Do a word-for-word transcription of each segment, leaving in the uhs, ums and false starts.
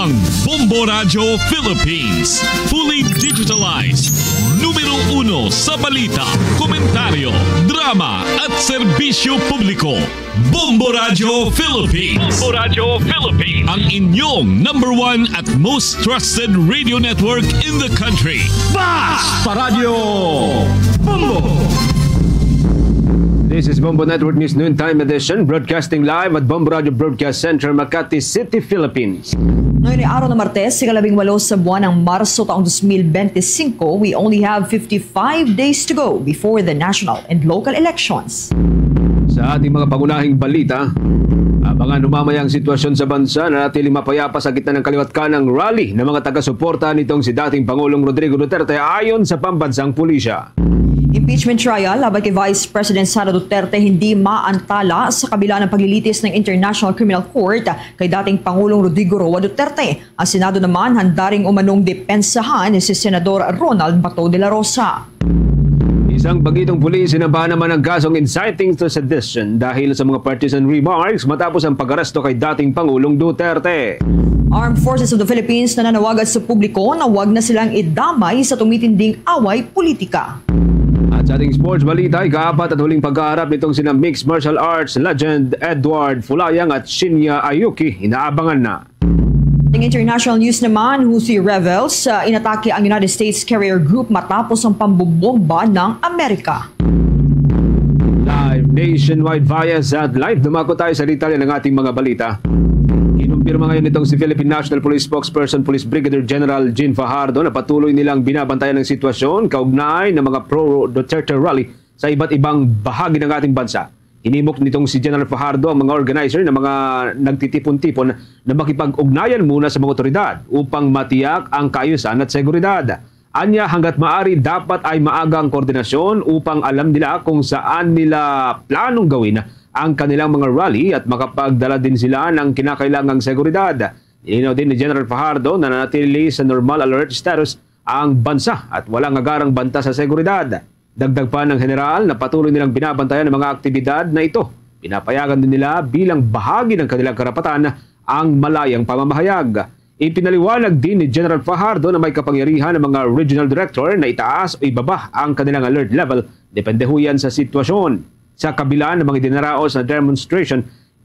Ang Bombo Radyo Philippines, fully digitalized. Numero uno sa balita, komentaryo, drama, at serbisyo publiko. Bombo Radyo Philippines. Bombo Radyo Philippines. Ang inyong number one at most trusted radio network in the country. Basta Radyo Bombo! This is Bombo Network News Noontime Edition, broadcasting live at Bombo Radyo Broadcast Center, Makati City, Philippines. Ngayon ay araw ng Martes, ikalabing walo sa buwan ng Marso taong dos mil bente singko. We only have fifty-five days to go before the national and local elections. Sa ating mga pangunahing balita, abangan humamaya ang sitwasyon sa bansa na nanatiling mapayapa sa gitna ng kaliwat kanang rally ng mga taga-suporta nitong si dating Pangulong Rodrigo Duterte, ayon sa pambansang pulisya. Impeachment trial laban kay Vice President Sara Duterte hindi maantala sa kabila ng paglilitis ng International Criminal Court kay dating Pangulong Rodrigo Roa Duterte. Ang Senado naman handa ring umanong depensahan si Senador Ronald Bato de la Rosa. Isang bagitong pulis sinampahan naman ang kasong inciting to sedition dahil sa mga partisan remarks matapos ang pag-aresto kay dating Pangulong Duterte. Armed Forces of the Philippines nananawagan sa publiko na wag na silang idamay sa tumitinding away politika. At sa ating sports balita, ikaapat at huling pagkaharap nitong sina mixed martial arts legend Edward Fulayang at Shinya Ayuki inaabangan na. Ating international news naman, Houthi rebels, uh, inatake ang United States carrier group matapos ang pambobomba ng Amerika. Live nationwide via satellite. Dumako tayo sa detalye ng ating mga balita. Kinumpirma ngayon nitong si Philippine National Police Spokesperson Police Brigadier General Jean Fajardo na patuloy nilang binabantayan ang sitwasyon kaugnay ng mga pro-Duterte rally sa iba't ibang bahagi ng ating bansa. Hinimok nitong si General Fajardo ang mga organizer na mga nagtitipon-tipon na makipag-ugnayan muna sa mga otoridad upang matiyak ang kaayusan at seguridad. Anya, hanggat maaari, dapat ay maaga ang koordinasyon upang alam nila kung saan nila planong gawin ang kanilang mga rally at makapagdala din sila ng kinakailangang seguridad. Nilinaw din ni General Fajardo na nanatili sa normal alert status ang bansa at walang agarang banta sa seguridad. Dagdag pa ng General na patuloy nilang binabantayan ang mga aktibidad na ito. Pinapayagan din nila bilang bahagi ng kanilang karapatan ang malayang pamamahayag. Ipinaliwanag din ni General Fajardo na may kapangyarihan ang mga regional director na itaas o ibaba ang kanilang alert level, depende ho yan sa sitwasyon. Sa kabila ng mga idinaraos na demonstration,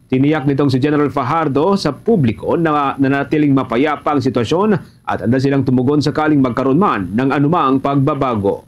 tiniyak nitong si General Fajardo sa publiko na nanatiling mapayapa ang sitwasyon at handa silang tumugon sakaling magkaroon man ng anumang pagbabago.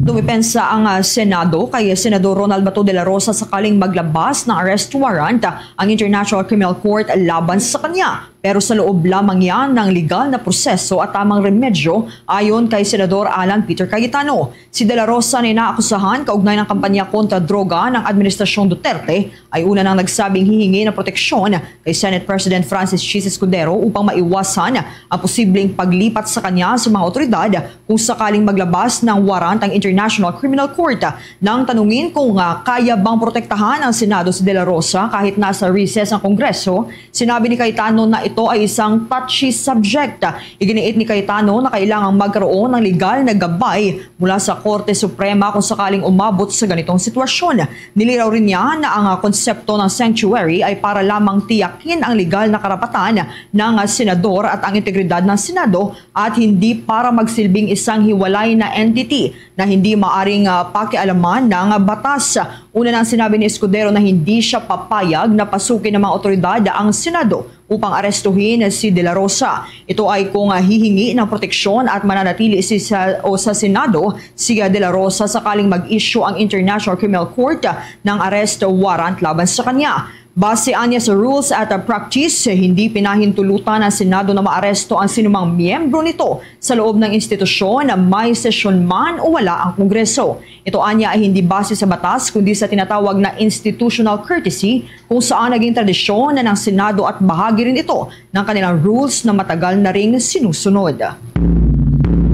Dumipensa ang, ah, Senado kay Senador Ronald Bato de la Rosa sakaling maglabas ng arrest warrant, ah, ang International Criminal Court laban sa kanya. Pero sa loob lamang yan ng legal na proseso at tamang remedyo, ayon kay Senador Alan Peter Cayetano. Si De La Rosa na inaakusahan kaugnay ng kampanya kontra droga ng Administrasyong Duterte ay una nang nagsabing hihingi ng proteksyon kay Senate President Francis Chiz Escudero upang maiwasan ang posibleng paglipat sa kanya sa mga otoridad kung sakaling maglabas ng warrant ang International Criminal Court. Nang tanungin kung, ah, kaya bang protektahan ng Senado si De La Rosa kahit nasa recess ang Kongreso, sinabi ni Cayetano na ito ay isang touchy subject. Iginiit ni Cayetano na kailangang magkaroon ng legal na gabay mula sa Korte Suprema kung sakaling umabot sa ganitong sitwasyon. Nilinaw rin niya na ang, ah, konsepto ng sanctuary ay para lamang tiyakin ang legal na karapatan ng, ah, senador at ang integridad ng Senado at hindi para magsilbing isang hiwalay na entity na hindi maaring, ah, pakialaman ng batas. Una nang sinabi ni Escudero na hindi siya papayag na pasukin ng mga otoridad ang Senado upang arestuhin si De La Rosa. Ito ay kung, ah, hihingi ng proteksyon at mananatili si sa, o sa Senado si, ah, De La Rosa sakaling mag-issue ang International Criminal Court, ah, ng arrest warrant laban sa kanya. Base anya sa rules at, ah, practice, hindi pinahintulutan ng Senado na maaresto ang sinumang miyembro nito sa loob ng institusyon, may sesyon man o wala ang Kongreso. Ito anya ay hindi base sa batas kundi sa tinatawag na institutional courtesy, kung saan naging tradisyon na ng Senado at bahagi rin ito ng kanilang rules na matagal na ring sinusunod.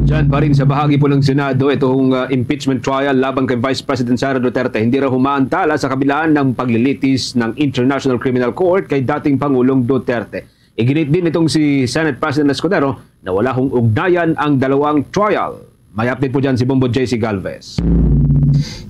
Diyan pa rin sa bahagi po ng Senado, itong, uh, impeachment trial laban kay Vice President Sara Duterte hindi raw humaantala sa kabila ng paglilitis ng International Criminal Court kay dating Pangulong Duterte. Iginit din itong si Senate President Escudero na wala hong ugnayan ang dalawang trial. May update po dyan si Bombo J C Galvez.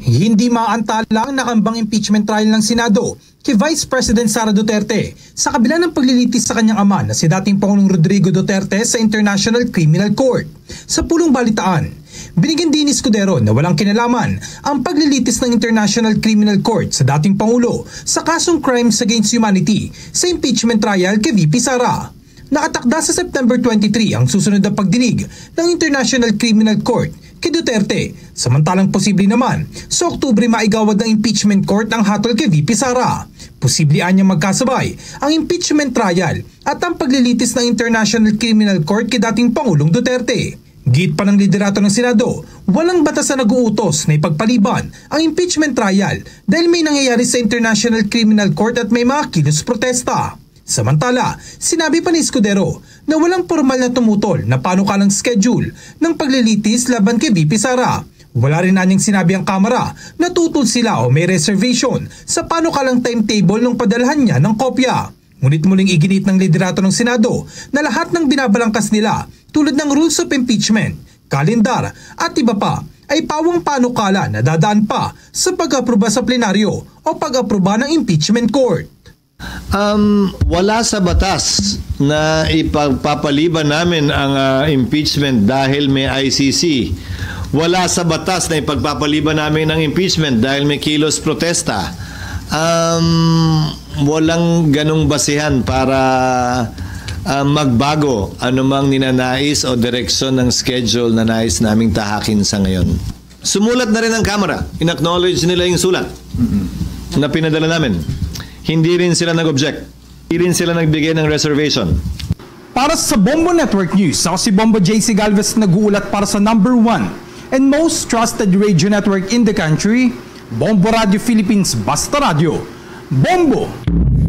Hindi maantala ang nakambang impeachment trial ng Senado kay Vice President Sara Duterte sa kabila ng paglilitis sa kanyang ama na si dating Pangulong Rodrigo Duterte sa International Criminal Court. Sa pulong balitaan, binigyan din ni Escudero na walang kinalaman ang paglilitis ng International Criminal Court sa dating Pangulo sa kasong crimes against humanity sa impeachment trial kay V P Sara. Nakatakda sa September twenty-three ang susunod na pagdinig ng International Criminal Court kay Duterte, samantalang posible naman sa Oktubre maigawad ng impeachment court ang hatol kay V P Sara. Posible anya magkasabay ang impeachment trial at ang paglilitis ng International Criminal Court kay dating Pangulong Duterte. Giit pa ng liderato ng Senado, walang batas na nag-uutos na ipagpaliban ang impeachment trial dahil may nangyayari sa International Criminal Court at may mga kilos protesta. Samantala, sinabi pa ni Escudero na walang pormal na tumutol na panukalang schedule ng paglilitis laban kay V P Sara. Wala rin anyang sinabi ang Kamara na tutol sila o may reservation sa panukalang timetable ng padalhan niya ng kopya. Ngunit muling iginiit ng liderato ng Senado na lahat ng binabalangkas nila tulad ng rules of impeachment, kalendar at iba pa ay pawang panukala na dadaan pa sa pag-aproba sa plenaryo o pag-aproba ng impeachment court. Um, wala sa batas na ipagpapaliban namin ang ah, impeachment dahil may I C C. Wala sa batas na ipagpapaliban namin ang impeachment dahil may kilos protesta. Um, walang ganong basihan para ah, magbago anumang ninanais o direksyon ng schedule na nais naming tahakin sa ngayon. Sumulat na rin ang Kamara. In-acknowledge nila yung sulat na pinadala namin. Hindi rin sila nag-object. Hindi rin sila nagbigay ng reservation. Para sa Bombo Network News, ako si Bombo J C Galvez, nag-uulat para sa number one and most trusted radio network in the country, Bombo Radio Philippines, Basta Radio. Bombo!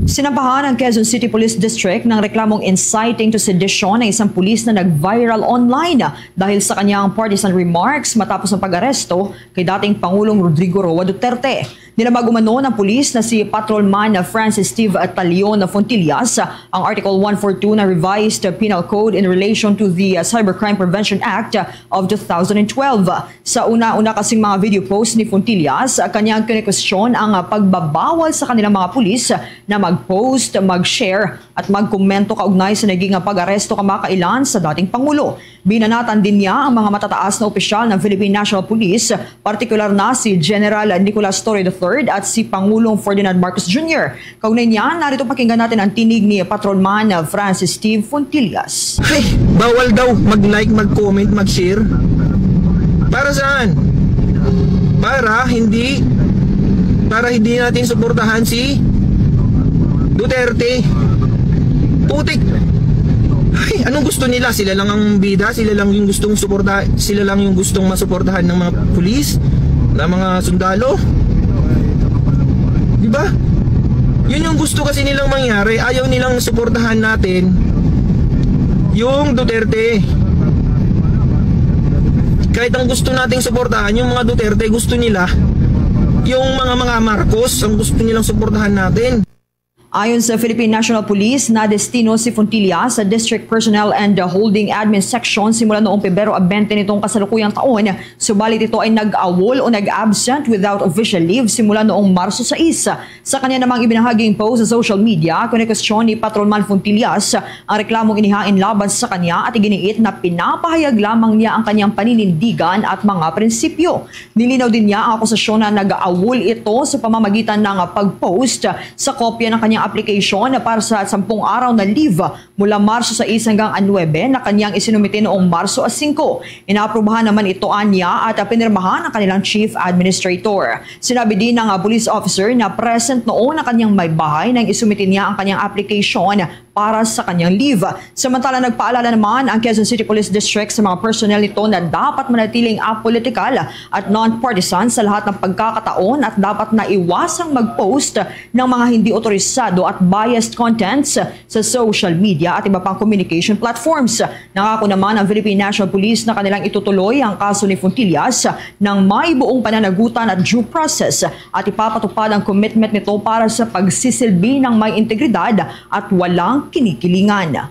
Sinampahan ang Quezon City Police District ng reklamong inciting to sedition ng isang pulis na nag-viral online dahil sa kanyang partisan remarks matapos ang pag-aresto kay dating Pangulong Rodrigo Roa Duterte. Nilabag umano ng pulis na si Patrolman Francis Steve Talion Fontillas ang Article one four two ng Revised Penal Code in relation to the Cybercrime Prevention Act of two thousand twelve. Sa una-una kasing mga video post ni Fontillas, kanyang kinikwestiyon ang pagbabawal sa kanilang mga pulis na mag-post, mag-share at magkomento kaugnay sa naging pag-aresto kamakailan sa dating Pangulo. Binanatan din niya ang mga matataas na opisyal ng Philippine National Police, partikular na si General Nicolas Torre the third at si Pangulong Ferdinand Marcos Junior. Kaugnay niyan, narito pakinggan natin ang tinig ni Patrolman Francis Steve Fontillas. Ay, bawal daw mag-like, mag-comment, mag-share. Para saan? Para hindi para hindi natin suportahan si Duterte. Putik. Ay, anong gusto nila? Sila lang ang bida, sila lang yung gustong suporta, sila lang yung gustong masuportahan ng mga pulis, ng mga sundalo. Di ba? Yun yung gusto kasi nilang mangyari. Ayaw nilang suportahan natin yung Duterte. Kahit ang gusto nating suportahan, yung mga Duterte, gusto nila yung mga mga Marcos ang gusto nilang suportahan natin. Ayon sa Philippine National Police, nadestino si Fontilla sa District Personnel and Holding Admin Section simula noong Pebrero twenty nitong kasalukuyang taon, subalit ito ay nag-awol o nag-absent without official leave simula noong Marso sais. Sa kanya namang ibinahaging post sa social media, kinikwestiyon ni Patrolman Fontillas ang reklamong inihain laban sa kanya at iginiit na pinapahayag lamang niya ang kanyang paninindigan at mga prinsipyo. Nilinaw din niya ang akusasyon na nag-aawol ito sa pamamagitan ng pag-post sa kopya ng kanyang application para sa sampung araw na leave mula Marso sais hanggang nuebe na kanyang isinumite noong Marso singko. Inaaprubahan naman ito anya at pinirmahan ng kanilang chief administrator. Sinabi din ng police officer na present noon ang kanyang may bahay nang isumite niya ang kanyang application para sa kanyang leave. Samantala, nagpaalala naman ang Quezon City Police District sa mga personnel nito na dapat manatiling apolitical at non-partisan sa lahat ng pagkakataon at dapat na iwasang mag-post ng mga hindi otorisado at biased contents sa social media at iba pang communication platforms. Nangako naman ang Philippine National Police na kanilang itutuloy ang kaso ni Fontillas ng may buong pananagutan at due process at ipapatupad ang commitment nito para sa pagsisilbi ng may integridad at walang kinikilingan.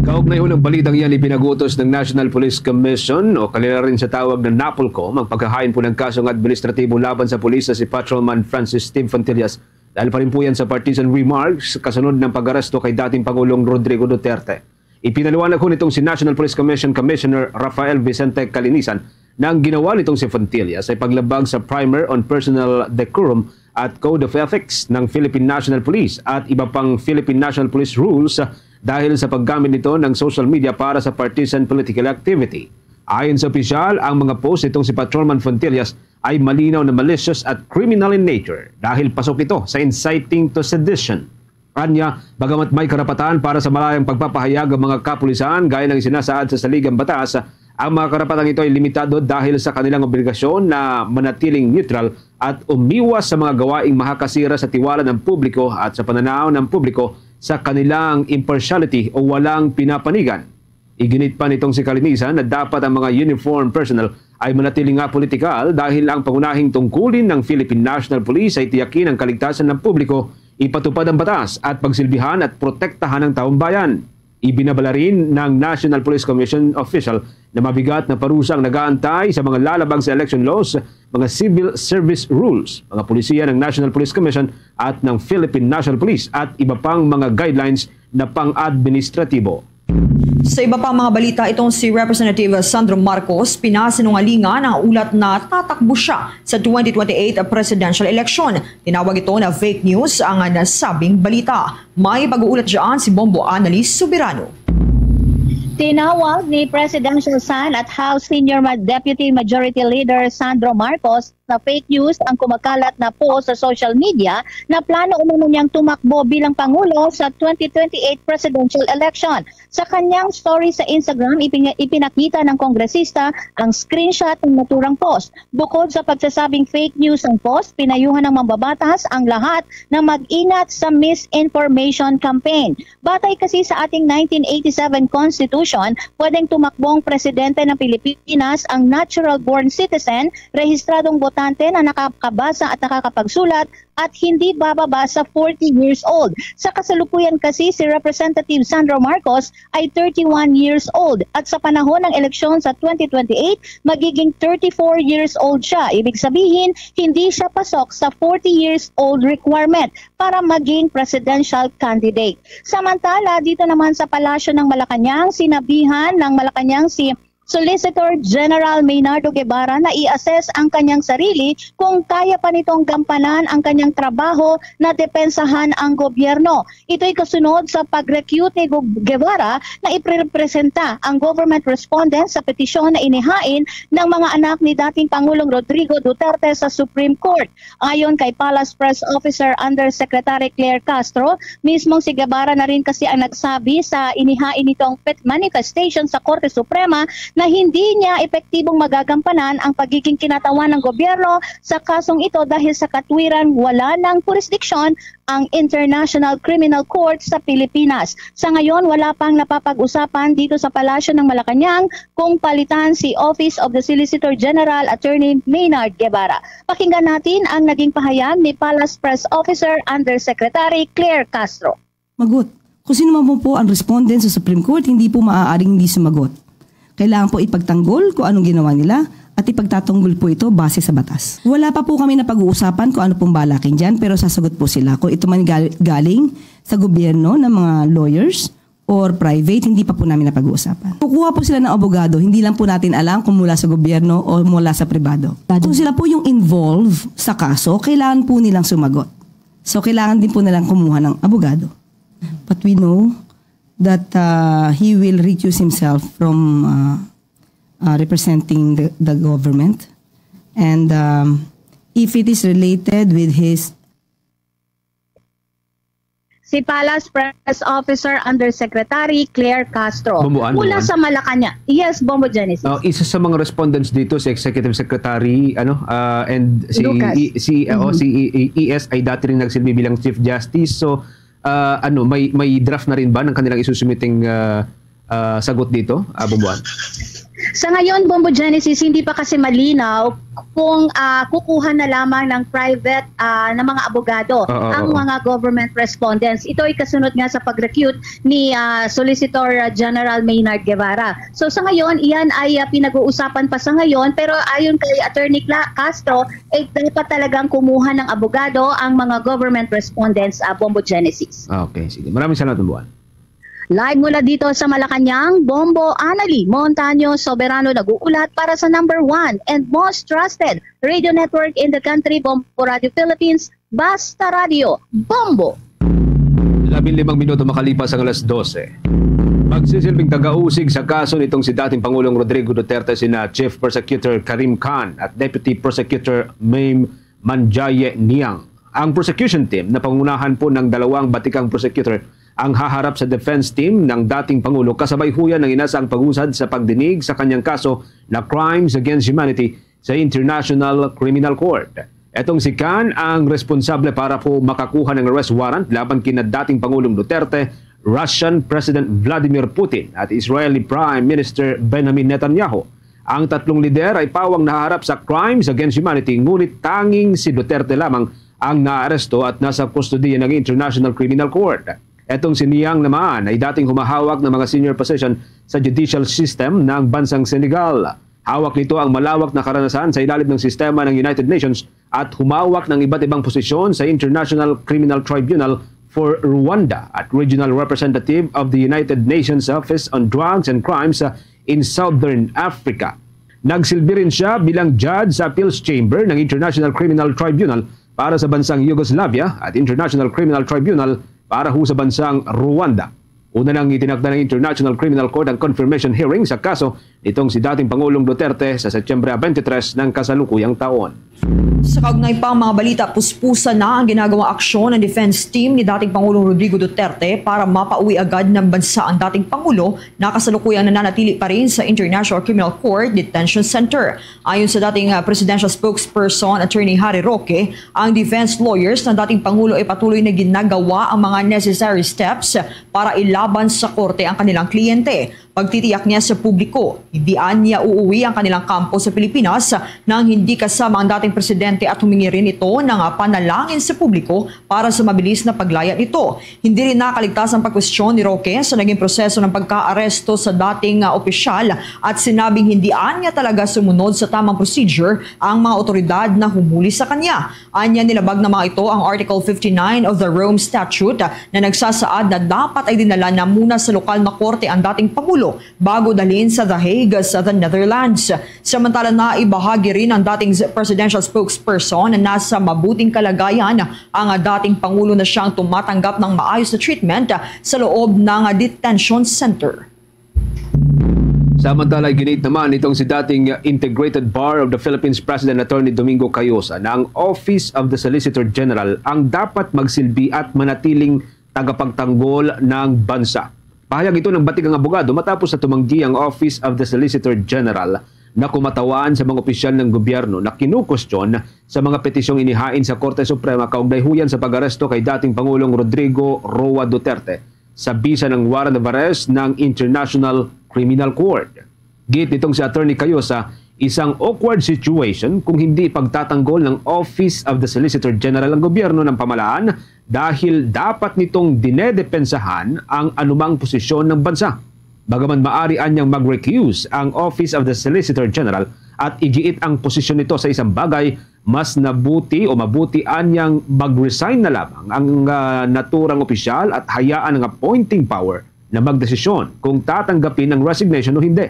Kaugnay unang balitang yan, ipinagutos ng National Police Commission o kalila rin sa tawag na NAPOLCOM ang paghahain po ng kasong administratibo laban sa pulis na si Patrolman Francis Steve Fontillas. Dahil pa rin po yan sa partisan remarks kasunod ng pag-aresto kay dating Pangulong Rodrigo Duterte. Ipinaliwanag ko nitong si National Police Commission Commissioner Rafael Vicente Calinisan na ang ginawa nitong si Fontillas ay paglabag sa Primer on Personal Decorum at Code of Ethics ng Philippine National Police at iba pang Philippine National Police rules dahil sa paggamit nito ng social media para sa partisan political activity. Ayon sa opisyal, ang mga post nitong si Patrolman Fontillas ay malinaw na malicious at criminal in nature dahil pasok ito sa inciting to sedition. Anya, bagamat may karapatan para sa malayang pagpapahayag ang mga kapulisan gaya ng sinasaad sa saligang batas, ang mga karapatang ito ay limitado dahil sa kanilang obligasyon na manatiling neutral at umiwas sa mga gawaing makakasira sa tiwala ng publiko at sa pananaw ng publiko sa kanilang impartiality o walang pinapanigan. Iginit pa nitong si Calinisan na dapat ang mga uniform personnel ay manatiling apolitikal dahil ang pangunahing tungkulin ng Philippine National Police ay tiyakin ang kaligtasan ng publiko, ipatupad ang batas at pagsilbihan at protektahan ang taong bayan. Ibinabala rin ng National Police Commission official na mabigat na parusa ang nagaantay sa mga lalabag sa election laws, mga civil service rules, mga pulisiya ng National Police Commission at ng Philippine National Police at iba pang mga guidelines na pang-administratibo. Sa iba pang mga balita, itong si Representative Sandro Marcos pinasinungalingan ang ulat na tatakbo siya sa twenty twenty-eight presidential election. Tinawag ito na fake news ang nasabing balita. May pag-uulat dyan si Bombo Annalise Soberano. Tinawag ni Presidential San at House Senior Ma- Deputy Majority Leader Sandro Marcos na fake news ang kumakalat na post sa social media na plano umano niyang tumakbo bilang Pangulo sa twenty twenty-eight presidential election. Sa kanyang story sa Instagram, ipin- ipinakita ng kongresista ang screenshot ng naturang post. Bukod sa pagsasabing fake news ang post, pinayuhan ng mambabatas ang lahat na mag-ingat sa misinformation campaign. Batay kasi sa ating nineteen eighty-seven Constitution, pwedeng tumakbong presidente ng Pilipinas ang natural-born citizen, rehistradong botante na nakakabasa at nakakapagsulat at hindi bababa sa forty years old. Sa kasalukuyan kasi, si Representative Sandro Marcos ay thirty-one years old at sa panahon ng eleksyon sa twenty twenty-eight, magiging thirty-four years old siya. Ibig sabihin, hindi siya pasok sa forty years old requirement para maging presidential candidate. Samantala, dito naman sa Palasyo ng Malacañang, sinabihan ng Malacañang si Solicitor General Maynardo Guevara na i-assess ang kanyang sarili kung kaya pa nitong gampanan ang kanyang trabaho na depensahan ang gobyerno. Ito'y kasunod sa pag-recruit ni Gu- Guevara na iprepresenta ang government respondent sa petisyon na inihain ng mga anak ni dating Pangulong Rodrigo Duterte sa Supreme Court. Ayon kay Palace Press Officer Undersecretary Claire Castro, mismong si Guevara na rin kasi ang nagsabi sa inihain nitong pet- manifestation sa Korte Suprema na hindi niya epektibong magagampanan ang pagiging kinatawan ng gobyerno sa kasong ito dahil sa katwiran wala ng jurisdiction ang International Criminal Court sa Pilipinas. Sa ngayon, wala pang napapag-usapan dito sa Palasyo ng Malacañang kung palitan si Office of the Solicitor General Attorney Maynard Guevara. Pakinggan natin ang naging pahayag ni Palace Press Officer Undersecretary Claire Castro. Magot. Kung sino man po, po ang respondent sa Supreme Court, hindi po maaaring hindi sumagot. Kailangan po ipagtanggol kung anong ginawa nila at ipagtatanggol po ito base sa batas. Wala pa po kami napag-uusapan kung ano pong balakin dyan, pero sasagot po sila. Kung ito man gal- galing sa gobyerno ng mga lawyers or private, hindi pa po namin napag-uusapan. Kukuha po sila ng abogado, hindi lang po natin alam kung mula sa gobyerno o mula sa pribado. Kung sila po yung involved sa kaso, kailangan po nilang sumagot. So, kailangan din po nilang kumuha ng abogado. But we know that uh, he will recuse himself from uh, uh, representing the, the government. And um, if it is related with his Si Palace Press Officer Undersecretary Claire Castro. Bombo, ano Mula yan? Sa Malacañang. Yes, Bombo Genesis. Uh, isa sa mga respondents dito, si Executive Secretary ano uh, and si Lucas. E- si uh, oh, si E- E- E S ay dati rin nagsilbi bilang Chief Justice. So uh, ano may may draft na rin ba ng kanilang isusumiting uh, uh, sagot dito, uh, Bomboan? Sa ngayon, Bombo Genesis, hindi pa kasi malinaw kung ah, kukuha na lamang ng private ah, ng mga abogado Oo, ang oo. mga government respondents. Ito ay kasunod nga sa pag-recruit ni ah, Solicitor General Maynard Guevara. So sa ngayon, iyan ay ah, pinag-uusapan pa sa ngayon, pero ayon kay Attorney Cla- Castro, eh, dapat talagang kumuha ng abogado ang mga government respondents, ah, Bombo Genesis. Okay, sige. Maraming salamat, Bombo Ana. Live mula dito sa Malacañang, Bombo Anali Montaño Soberano nag-uulat para sa number one and most trusted radio network in the country, Bombo Radio Philippines, Basta Radio, Bombo! Labing limang minuto makalipas ang alas dose. Magsisilbing tagausig sa kaso nitong si dating Pangulong Rodrigo Duterte sina Chief Prosecutor Karim Khan at Deputy Prosecutor Mame Manjaye Niang. Ang prosecution team na pangunahan po ng dalawang batikang prosecutor ang haharap sa defense team ng dating Pangulo kasabay huyan ng inasang pag-usad sa pagdinig sa kanyang kaso na crimes against humanity sa International Criminal Court. Etong si Khan ang responsable para po makakuha ng arrest warrant laban kina dating Pangulong Duterte, Russian President Vladimir Putin at Israeli Prime Minister Benjamin Netanyahu. Ang tatlong lider ay pawang nahaharap sa crimes against humanity, ngunit tanging si Duterte lamang ang naaresto at nasa kustodiya ng International Criminal Court. Etong si Niang naman ay dating humahawak ng mga senior position sa judicial system ng bansang Senegal. Hawak nito ang malawak na karanasan sa ilalim ng sistema ng United Nations at humawak ng iba't ibang posisyon sa International Criminal Tribunal for Rwanda at Regional Representative of the United Nations Office on Drugs and Crimes in Southern Africa. Nagsilbi rin siya bilang judge sa Appeals Chamber ng International Criminal Tribunal para sa bansang Yugoslavia at International Criminal Tribunal para ho sa bansang Rwanda. Una nang itinakda ng International Criminal Court ang confirmation hearing sa kaso nitong si dating Pangulong Duterte sa Setyembre twenty-three ng kasalukuyang taon. Sa kaugnay pang mga balita, puspusan na ang ginagawang aksyon ng defense team ni dating Pangulong Rodrigo Duterte para mapauwi agad ng bansa ang dating Pangulo na kasalukuyang nananatili pa rin sa International Criminal Court Detention Center. Ayon sa dating ah, presidential spokesperson Attorney Harry Roque, ang defense lawyers ng dating Pangulo ay patuloy na ginagawa ang mga necessary steps para ilaban sa korte ang kanilang kliyente. Pagtitiyak niya sa publiko, hindi anya uuwi ang kanilang kampo sa Pilipinas nang hindi kasama ang dating presidente at humingi rin ito ng panalangin sa publiko para sa mabilis na paglaya nito. Hindi rin nakaligtas ang pagkwestiyon ni Roque sa naging proseso ng pagkaaresto sa dating ah, opisyal at sinabing hindi anya talaga sumunod sa tamang procedure ang mga otoridad na humuli sa kanya. Anya nilabag na mga ito ang Article fifty-nine of the Rome Statute na nagsasaad na dapat ay dinala na muna sa lokal na korte ang dating Pangulo bago dalhin sa The Hague sa The Netherlands. Samantala, naibahagi rin ang dating presidential spokesperson na nasa mabuting kalagayan ang dating Pangulo na siyang tumatanggap ng maayos na treatment sa loob ng detention center. Samantala, giniit naman nitong si dating Integrated Bar of the Philippines President Attorney Domingo Cayosa na ang Office of the Solicitor General ang dapat magsilbi at manatiling tagapagtanggol ng bansa. Pahayag ito ng batikang abogado matapos na tumanggi ang Office of the Solicitor General na kumatawan sa mga opisyal ng gobyerno na kinukwestiyon sa mga petisyong inihain sa Korte Suprema kaugnay huyan sa pag-aresto kay dating Pangulong Rodrigo Roa Duterte sa bisa ng warrant of arrest ng International Criminal Court. Giit nitong si Attorney Cayosa, isang awkward situation kung hindi pagtatanggol ng Office of the Solicitor General ng gobyerno ng pamalaan dahil dapat nitong dinedepensahan ang anumang posisyon ng bansa. Bagaman maari anyang mag-recuse ang Office of the Solicitor General at igiit ang posisyon nito sa isang bagay, mas nabuti o mabuti anyang mag-resign na lamang ang ah, naturang opisyal at hayaan ang appointing power na magdesisyon kung tatanggapin ang resignation o hindi.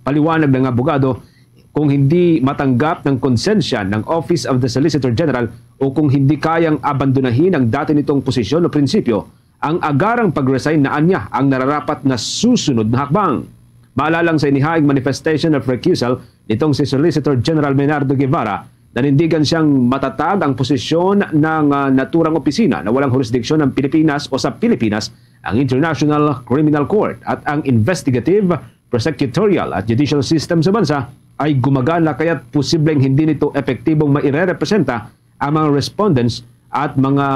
Paliwanag ng abogado, kung hindi matanggap ng konsensya ng Office of the Solicitor General o kung hindi kayang abandonahin ang dati nitong posisyon o prinsipyo, ang agarang pag-resign na anya ang nararapat na susunod na hakbang. Maalalang sa inihaing manifestation of recusal nitong si Solicitor General Menardo Guevara, nanindigan siyang matatag ang posisyon ng ah, naturang opisina na walang jurisdiction ng Pilipinas o sa Pilipinas ang International Criminal Court at ang investigative, prosecutorial at judicial system sa bansa ay gumagana kaya't posibleng hindi nito epektibong mairerepresenta ang mga respondents at mga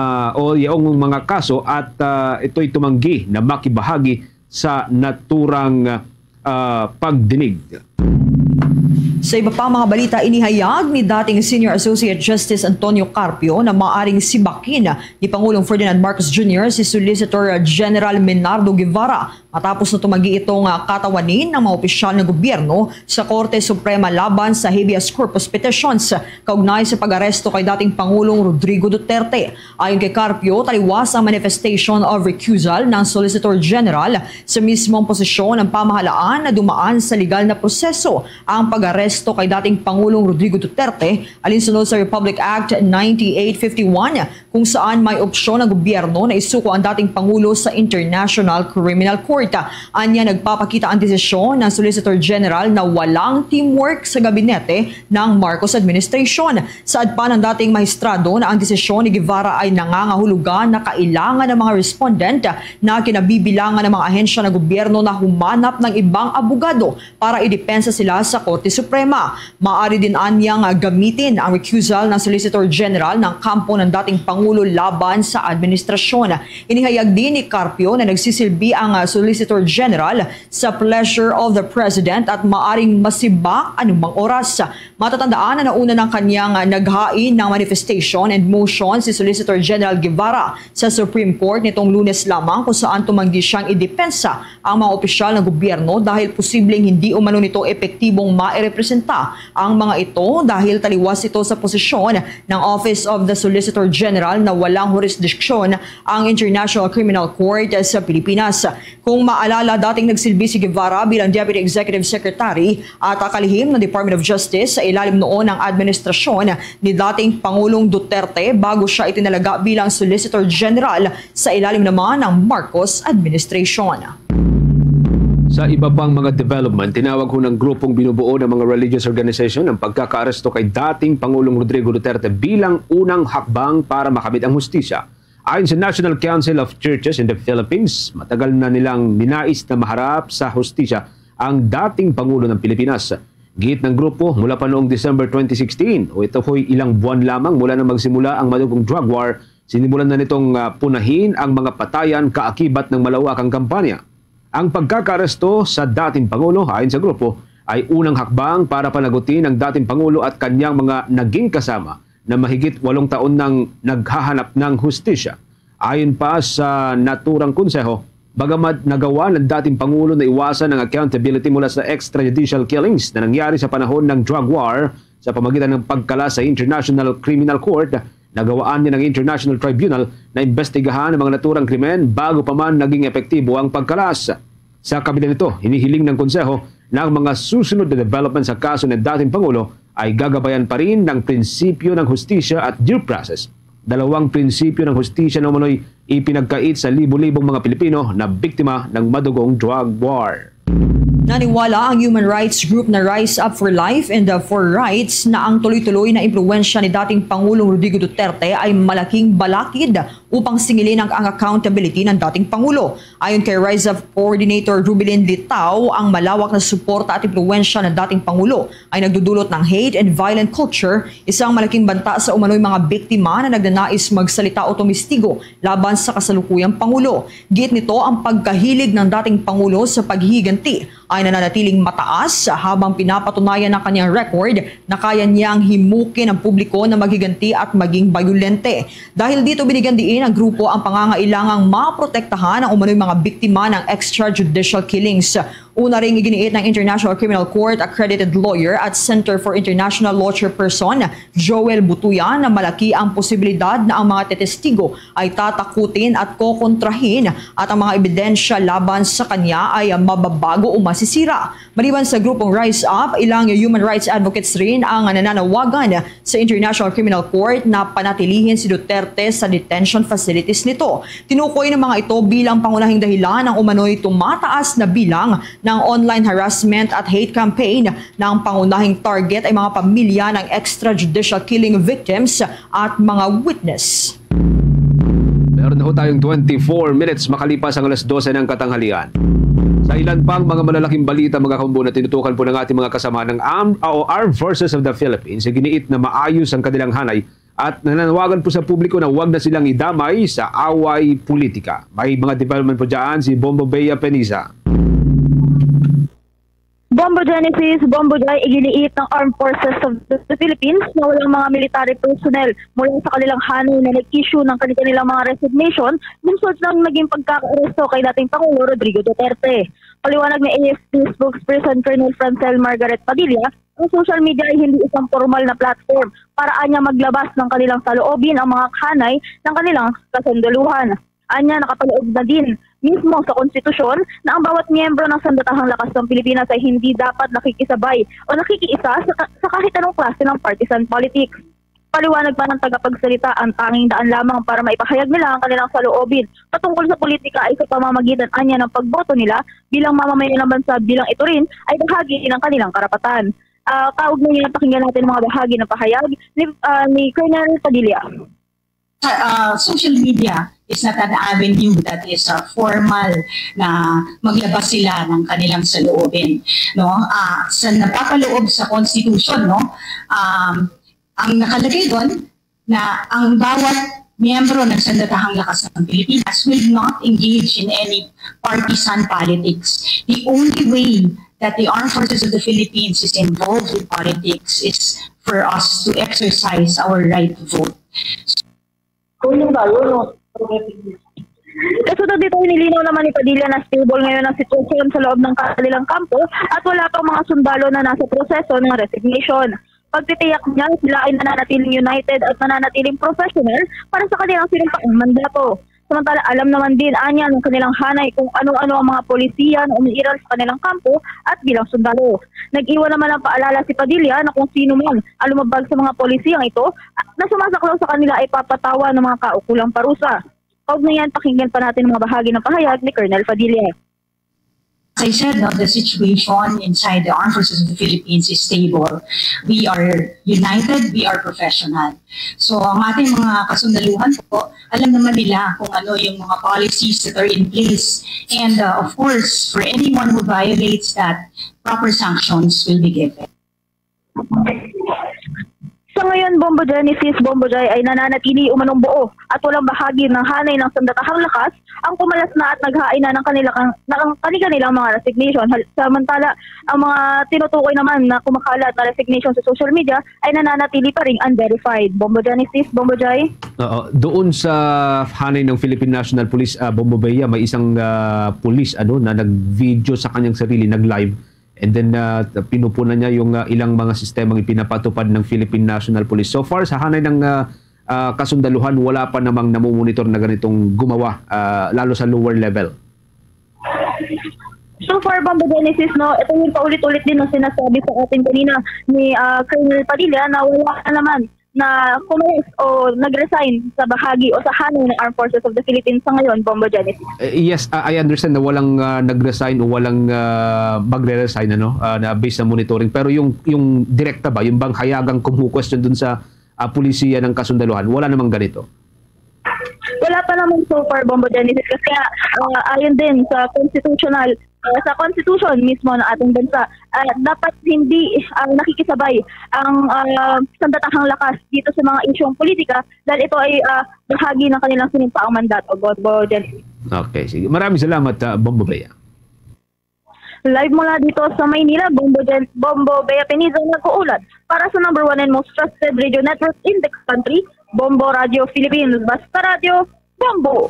o yaong mga kaso at ah, ito'y tumanggi na makibahagi sa naturang ah, pagdinig. Sa iba pa mga balita, inihayag ni dating Senior Associate Justice Antonio Carpio na maaring sibakin ni Pangulong Ferdinand Marcos Junior si Solicitor General Menardo Guevara matapos na tumanggi ito nga katawanin ng mga opisyal ng gobyerno sa Korte Suprema laban sa habeas corpus petitions kaugnay sa pag-aresto kay dating Pangulong Rodrigo Duterte. Ayon kay Carpio, taliwas ang manifestation of recusal ng Solicitor General sa mismong posisyon ng pamahalaan na dumaan sa legal na proseso ang pag-aresto kay dating Pangulong Rodrigo Duterte alinsunod sa Republic Act ninety-eight fifty-one, kung saan may opsyon ang gobyerno na isuko ang dating Pangulo sa International Criminal Court. Anya, nagpapakita ang desisyon ng Solicitor General na walang teamwork sa gabinete ng Marcos administration. Saad pa ng dating mahistrado na ang desisyon ni Guevara ay nangangahulugan na kailangan ng mga respondent na kinabibilangan ng mga ahensya ng gobyerno na humanap ng ibang abogado para idepensa sila sa Korte Suprema. Maaari din anyang gamitin ang recusal ng Solicitor General ng kampo ng dating Pangulo laban sa administrasyon. Inihayag din ni Carpio na nagsisilbi ang Solicitor General sa pleasure of the President at maaring masibak anumang oras. Matatandaan na nauna ng kanyang naghain ng manifestation and motion si Solicitor General Guevara sa Supreme Court nitong Lunes lamang, kung saan tumanggi siyang idepensa ang mga opisyal ng gobyerno dahil posibleng hindi umano nito epektibong mairepresenta ang mga ito dahil taliwas ito sa posisyon ng Office of the Solicitor General na walang jurisdiction ang International Criminal Court sa Pilipinas. Kung maalala, dating nagsilbi si Guevara bilang Deputy Executive Secretary at kalihim ng Department of Justice sa ilalim noon ng administrasyon ni dating Pangulong Duterte bago siya itinalaga bilang Solicitor General sa ilalim naman ng Marcos administration. Sa iba pang mga development, tinawag ho ng grupong binubuo ng mga religious organization ang pagkakaaresto kay dating Pangulong Rodrigo Duterte bilang unang hakbang para makamit ang hustisya. Ayon sa National Council of Churches in the Philippines, matagal na nilang ninais na maharap sa hustisya ang dating Pangulo ng Pilipinas. Giit ng grupo, mula pa noong December twenty sixteen, o ito ho'y ilang buwan lamang mula nang magsimula ang madugong drug war, sinimulan na nitong ah, punahin ang mga patayan kaakibat ng malawakang kampanya. Ang pagkakaaresto sa dating Pangulo, ayon sa grupo, ay unang hakbang para panagutin ang dating Pangulo at kanyang mga naging kasama na mahigit walong taon nang naghahanap ng hustisya. Ayon pa sa naturang konseho, bagamat nagawa ng dating Pangulo na iwasan ang accountability mula sa extrajudicial killings na nangyari sa panahon ng drug war sa pamagitan ng pagkala sa International Criminal Court, nagawaan niya ng International Tribunal na imbestigahan ang mga naturang krimen bago pa man naging epektibo ang pagkalas. Sa kabila nito, hinihiling ng Konseho na ang mga susunod na development sa kaso ng dating Pangulo ay gagabayan pa rin ng prinsipyo ng hustisya at due process. Dalawang prinsipyo ng hustisya na umano'y ipinagkait sa libo-libong mga Pilipino na biktima ng madugong drug war. Naniwala ang human rights group na Rise Up for Life and uh, for Rights na ang tuloy-tuloy na impluwensya ni dating Pangulong Rodrigo Duterte ay malaking balakid upang singilin ang, ang accountability ng dating Pangulo. Ayon kay Rise Up Coordinator Rubilin Litao, ang malawak na suporta at impluwensya ng dating Pangulo ay nagdudulot ng hate and violent culture, isang malaking banta sa umano'y mga biktima na nagnanais magsalita o tumistigo laban sa kasalukuyang Pangulo. Giit nito, ang pagkahilig ng dating Pangulo sa paghiganti ay nananatiling mataas habang pinapatunayan ng kanyang record na kaya niyang himukin ang publiko na maghiganti at maging bayolente. Dahil dito, binigyan diin ang grupo ang pangangailangang maprotektahan ang umano'y mga biktima ng extrajudicial killings. Una ring iginiit ng International Criminal Court accredited lawyer at Center for International Law chairperson Joel Butuyan na malaki ang posibilidad na ang mga tetestigo ay tatakutin at kokontrahin at ang mga ebidensya laban sa kanya ay mababago o masisira. Maliban sa grupong Rise Up, ilang human rights advocates rin ang nananawagan sa International Criminal Court na panatilihin si Duterte sa detention facilities nito. Tinukoy ng mga ito bilang pangunahing dahilan ang umano'y tumataas na bilang ng online harassment at hate campaign na ang pangunahing target ay mga pamilya ng extrajudicial killing victims at mga witness. Meron na ho tayong twenty-four minutes makalipas ang alas dose ng katanghalian. Sa ilan pang mga malalaking balita, mga kaumbo, na tinutukan po ng ating mga kasama ng Armed, o Armed Forces of the Philippines, iginiit na maayos ang kanilang hanay at nananawagan po sa publiko na huwag na silang idamay sa away politika. May mga development po dyan si Bombo Bea Penisa. Bombo Genesis, Bombo Jai, iginiit ng Armed Forces of the Philippines na walang mga military personnel mula sa kanilang hanay na nag-issue ng kanilang mga resignation lungsod ng naging pagkakaaresto kay dating Pangulo Rodrigo Duterte. Paliwanag ni A F P spokesperson Colonel Francel Margaret Padilla, ang social media ay hindi isang formal na platform para anya maglabas ng kanilang saloobin ang mga hanay ng kanilang kasundaluhan. Anya, nakapaloob na din mismo sa konstitusyon na ang bawat miyembro ng Sandatahang Lakas ng Pilipinas ay hindi dapat nakikisabay o nakikiisa sa, ka- sa kahit anong klase ng partisan politics. Paliwanag pa ng tagapagsalita, ang tanging daan lamang para maipahayag nila ang kanilang saloobin patungkol sa politika ay sa pamamagitan anya ng pagboto nila bilang mamamayan ng bansa, bilang ito rin ay bahagi ng kanilang karapatan. Uh, kaugnay niya, pakinggan natin ang mga bahagi ng pahayag ni, uh, ni Colonel Padilla. Uh, social media is not an avenue that is uh, formal na maglabas sila ng kanilang saloobin, no? Uh, sa napapaloob sa constitution, no? Um, ang nakalagay doon na ang bawat miyembro ng Sandatahang Lakas ng Pilipinas will not engage in any partisan politics. The only way that the Armed Forces of the Philippines is involved in politics is for us to exercise our right to vote. Kasunod dito, inilinaw naman ni Padilla na stable ngayon ang sitwasyon sa loob ng kanilang kampo at wala pang mga sundalo na nasa proseso ng resignation. Pagtitiyak niya, sila ay nananatiling united at nananatiling professional para sa kanilang sinumpaang mandato. Samantala, alam naman din anya ng kanilang hanay kung ano-ano ang mga polisiya na umiiral sa kanilang kampo at bilang sundalo. Nag-iwan naman ng paalala si Padilla na kung sino man ang lumabag sa mga polisiyang ito na sumasaklaw sa kanila ay papatawan ng mga kaukulang parusa. Kaugnay niyan, pakinggan pa natin ang mga bahagi ng pahayag ni Colonel Padilla. As I said, no, the situation inside the Armed Forces of the Philippines is stable. We are united, we are professional. So ang ating mga kasundaluhan po, alam naman nila kung ano yung mga policies that are in place. And uh, of course, for anyone who violates that, proper sanctions will be given. Sa ngayon, Bombo Genesis, Bombo Jai ay nananatili umanong buo at walang bahagi ng hanay ng Sandatahang Lakas ang kumalas na at naghain na ng kanila, ng kanilang mga resignation. Samantala, ang mga tinutukoy naman na kumakalat na resignation sa social media ay nananatili pa rin unverified. Bombo Genesis, Bombo Jai. Oo, doon sa hanay ng Philippine National Police, uh, Bombo Bea, may isang uh, police ano na nag-video sa kanyang sarili, nag-live. And then uh, pinupunan niya yung uh, ilang mga sistemang ipinapatupad ng Philippine National Police. So far, sa hanay ng uh, uh, kasundaluhan, wala pa namang namumonitor na ganitong gumawa, uh, lalo sa lower level. So far, Bombo Genesis, no, ito yung paulit-ulit din na sinasabi sa atin kanina ni uh, Colonel Padilla na wala naman na kumalis o nag-resign sa bahagi o sa hanay ng Armed Forces of the Philippines sa ngayon, Bombo Genesis. Eh, yes, uh, I understand na walang uh, nag-resign o walang uh, magre-resign ano, uh, na based sa monitoring. Pero yung yung direkta ba, yung bang hayagang kumu-question dun sa uh, pulisiya ng kasundaluhan, wala namang ganito. Wala pa naman so far, Bombo Genesis, kasi uh, ayon din sa constitutional uh, sa constitution mismo ng ating bansa, uh, dapat hindi uh, nakikisabay ang uh, Sandatahang Lakas dito sa mga isyong politika dahil ito ay uh, bahagi ng kanilang sinumpaang mandato, Bombo Genesis. Okay, sige. Maraming salamat, uh, Bombo Bea. Live mula dito sa Maynila, Bombo, Gen Bombo Bea Penizo nag-uulat para sa number one and most trusted radio network in the country, Bombo Radio Philippines. Basta Radio, Bombo!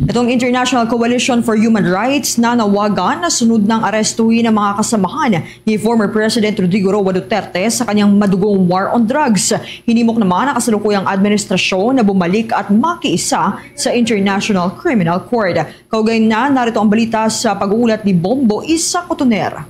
Itong International Coalition for Human Rights nanawagan na sunod nang arestuhin ang mga kasamahan ni former President Rodrigo Roa Duterte sa kanyang madugong war on drugs. Hinimok naman ang kasalukuyang administrasyon na bumalik at makiisa sa International Criminal Court. Kaugnay na, narito ang balita sa pag-uulat ni Bombo Isa Cotoner.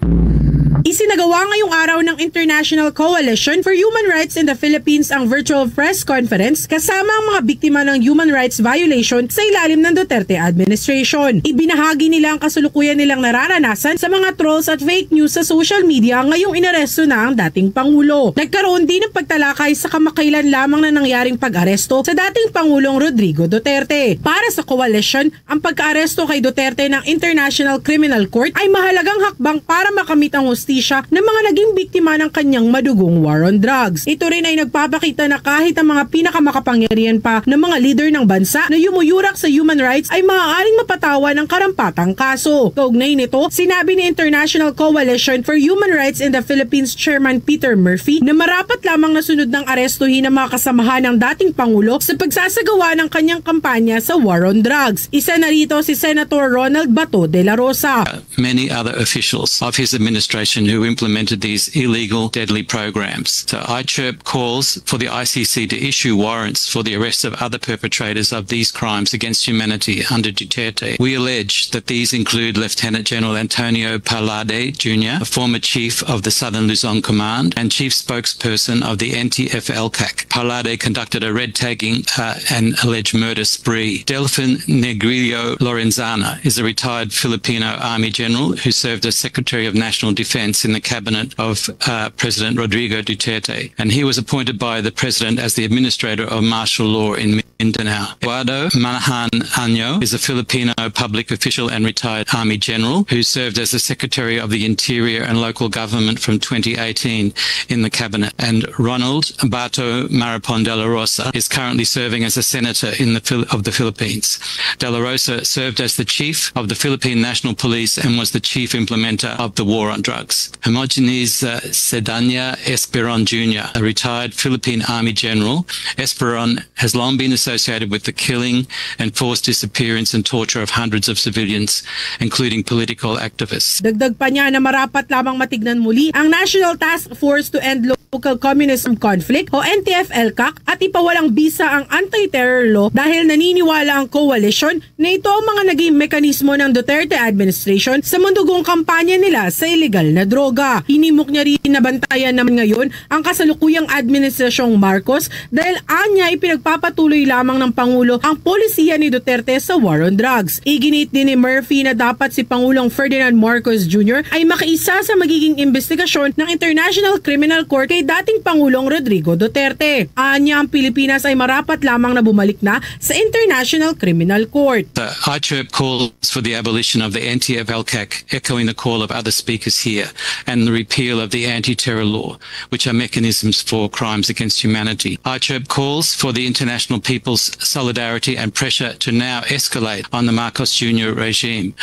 Isinagawa ngayong araw ng International Coalition for Human Rights in the Philippines ang virtual press conference kasama ang mga biktima ng human rights violation sa ilalim ng Duterte administration. Ibinahagi nila ang kasulukuyan nilang nararanasan sa mga trolls at fake news sa social media ngayong inaresto na ang dating Pangulo. Nagkaroon din ng pagtalakay sa kamakailan lamang na nangyaring pag-aresto sa dating Pangulong Rodrigo Duterte. Para sa Coalition, ang pagkaaresto kay Duterte ng International Criminal Court ay mahalagang hakbang para makamit ang hustisya hustisya ng mga naging biktima ng kanyang madugong war on drugs. Ito rin ay nagpapakita na kahit ang mga pinakamakapangyarihan pa na mga leader ng bansa na yumuyurak sa human rights ay maaaring mapatawan ng karampatang kaso. Kaugnay nito, sinabi ni International Coalition for Human Rights in the Philippines Chairman Peter Murphy na marapat lamang na sunod ng arestuhin ang mga kasamahan ng dating Pangulo sa pagsasagawa ng kanyang kampanya sa war on drugs. Isa na rito si Senator Ronald Bato de la Rosa. Many other officials of his administration who implemented these illegal, deadly programs. So I chirp calls for the I C C to issue warrants for the arrest of other perpetrators of these crimes against humanity under Duterte. We allege that these include Lieutenant General Antonio Parlade Junior, a former chief of the Southern Luzon Command and chief spokesperson of the N T F L CAC. Parlade conducted a red tagging uh, and alleged murder spree. Delfin Negrillo Lorenzana is a retired Filipino army general who served as Secretary of National Defense in the cabinet of uh, President Rodrigo Duterte, and he was appointed by the president as the administrator of martial law in Mindanao. Eduardo Manahan Año is a Filipino public official and retired army general who served as the Secretary of the Interior and Local Government from twenty eighteen in the cabinet. And Ronald Bato Marapon de la Rosa is currently serving as a senator in the Phil- of the Philippines. De la Rosa served as the chief of the Philippine National Police and was the chief implementer of the war on drugs. Hermogenes uh, Sedania Esperon Junior, a retired Philippine Army general. Esperon has long been associated with the killing and forced disappearance and torture of hundreds of civilians, including political activists. Dagdag pa niya na marapat lamang matignan muli ang National Task Force to End Local Communism Conflict o N T F L CAC at ipawalang bisa ang anti-terror law dahil naniniwala ang coalition na ito ang mga naging mekanismo ng Duterte administration sa madugong kampanya nila sa iligal na droga. Hinimok niya rin na bantayan naman ngayon ang kasalukuyang administrasyong Marcos dahil anya ipinagpapatuloy lamang ng Pangulo ang polisiya ni Duterte sa war on drugs. Iginiit din ni Murphy na dapat si Pangulong Ferdinand Marcos Junior ay makiisa sa magiging investigasyon ng International Criminal Court kay dating Pangulong Rodrigo Duterte. Anya ang Pilipinas ay marapat lamang na bumalik na sa International Criminal Court. Uh, I chirp calls for the abolition of the N T F L CAC, echoing the call of other speakers here, and the repeal of the anti-terror law, which are mechanisms for crimes against humanity. I chirp calls for the international people's solidarity and pressure to now escalate on the Marcos Junior regime.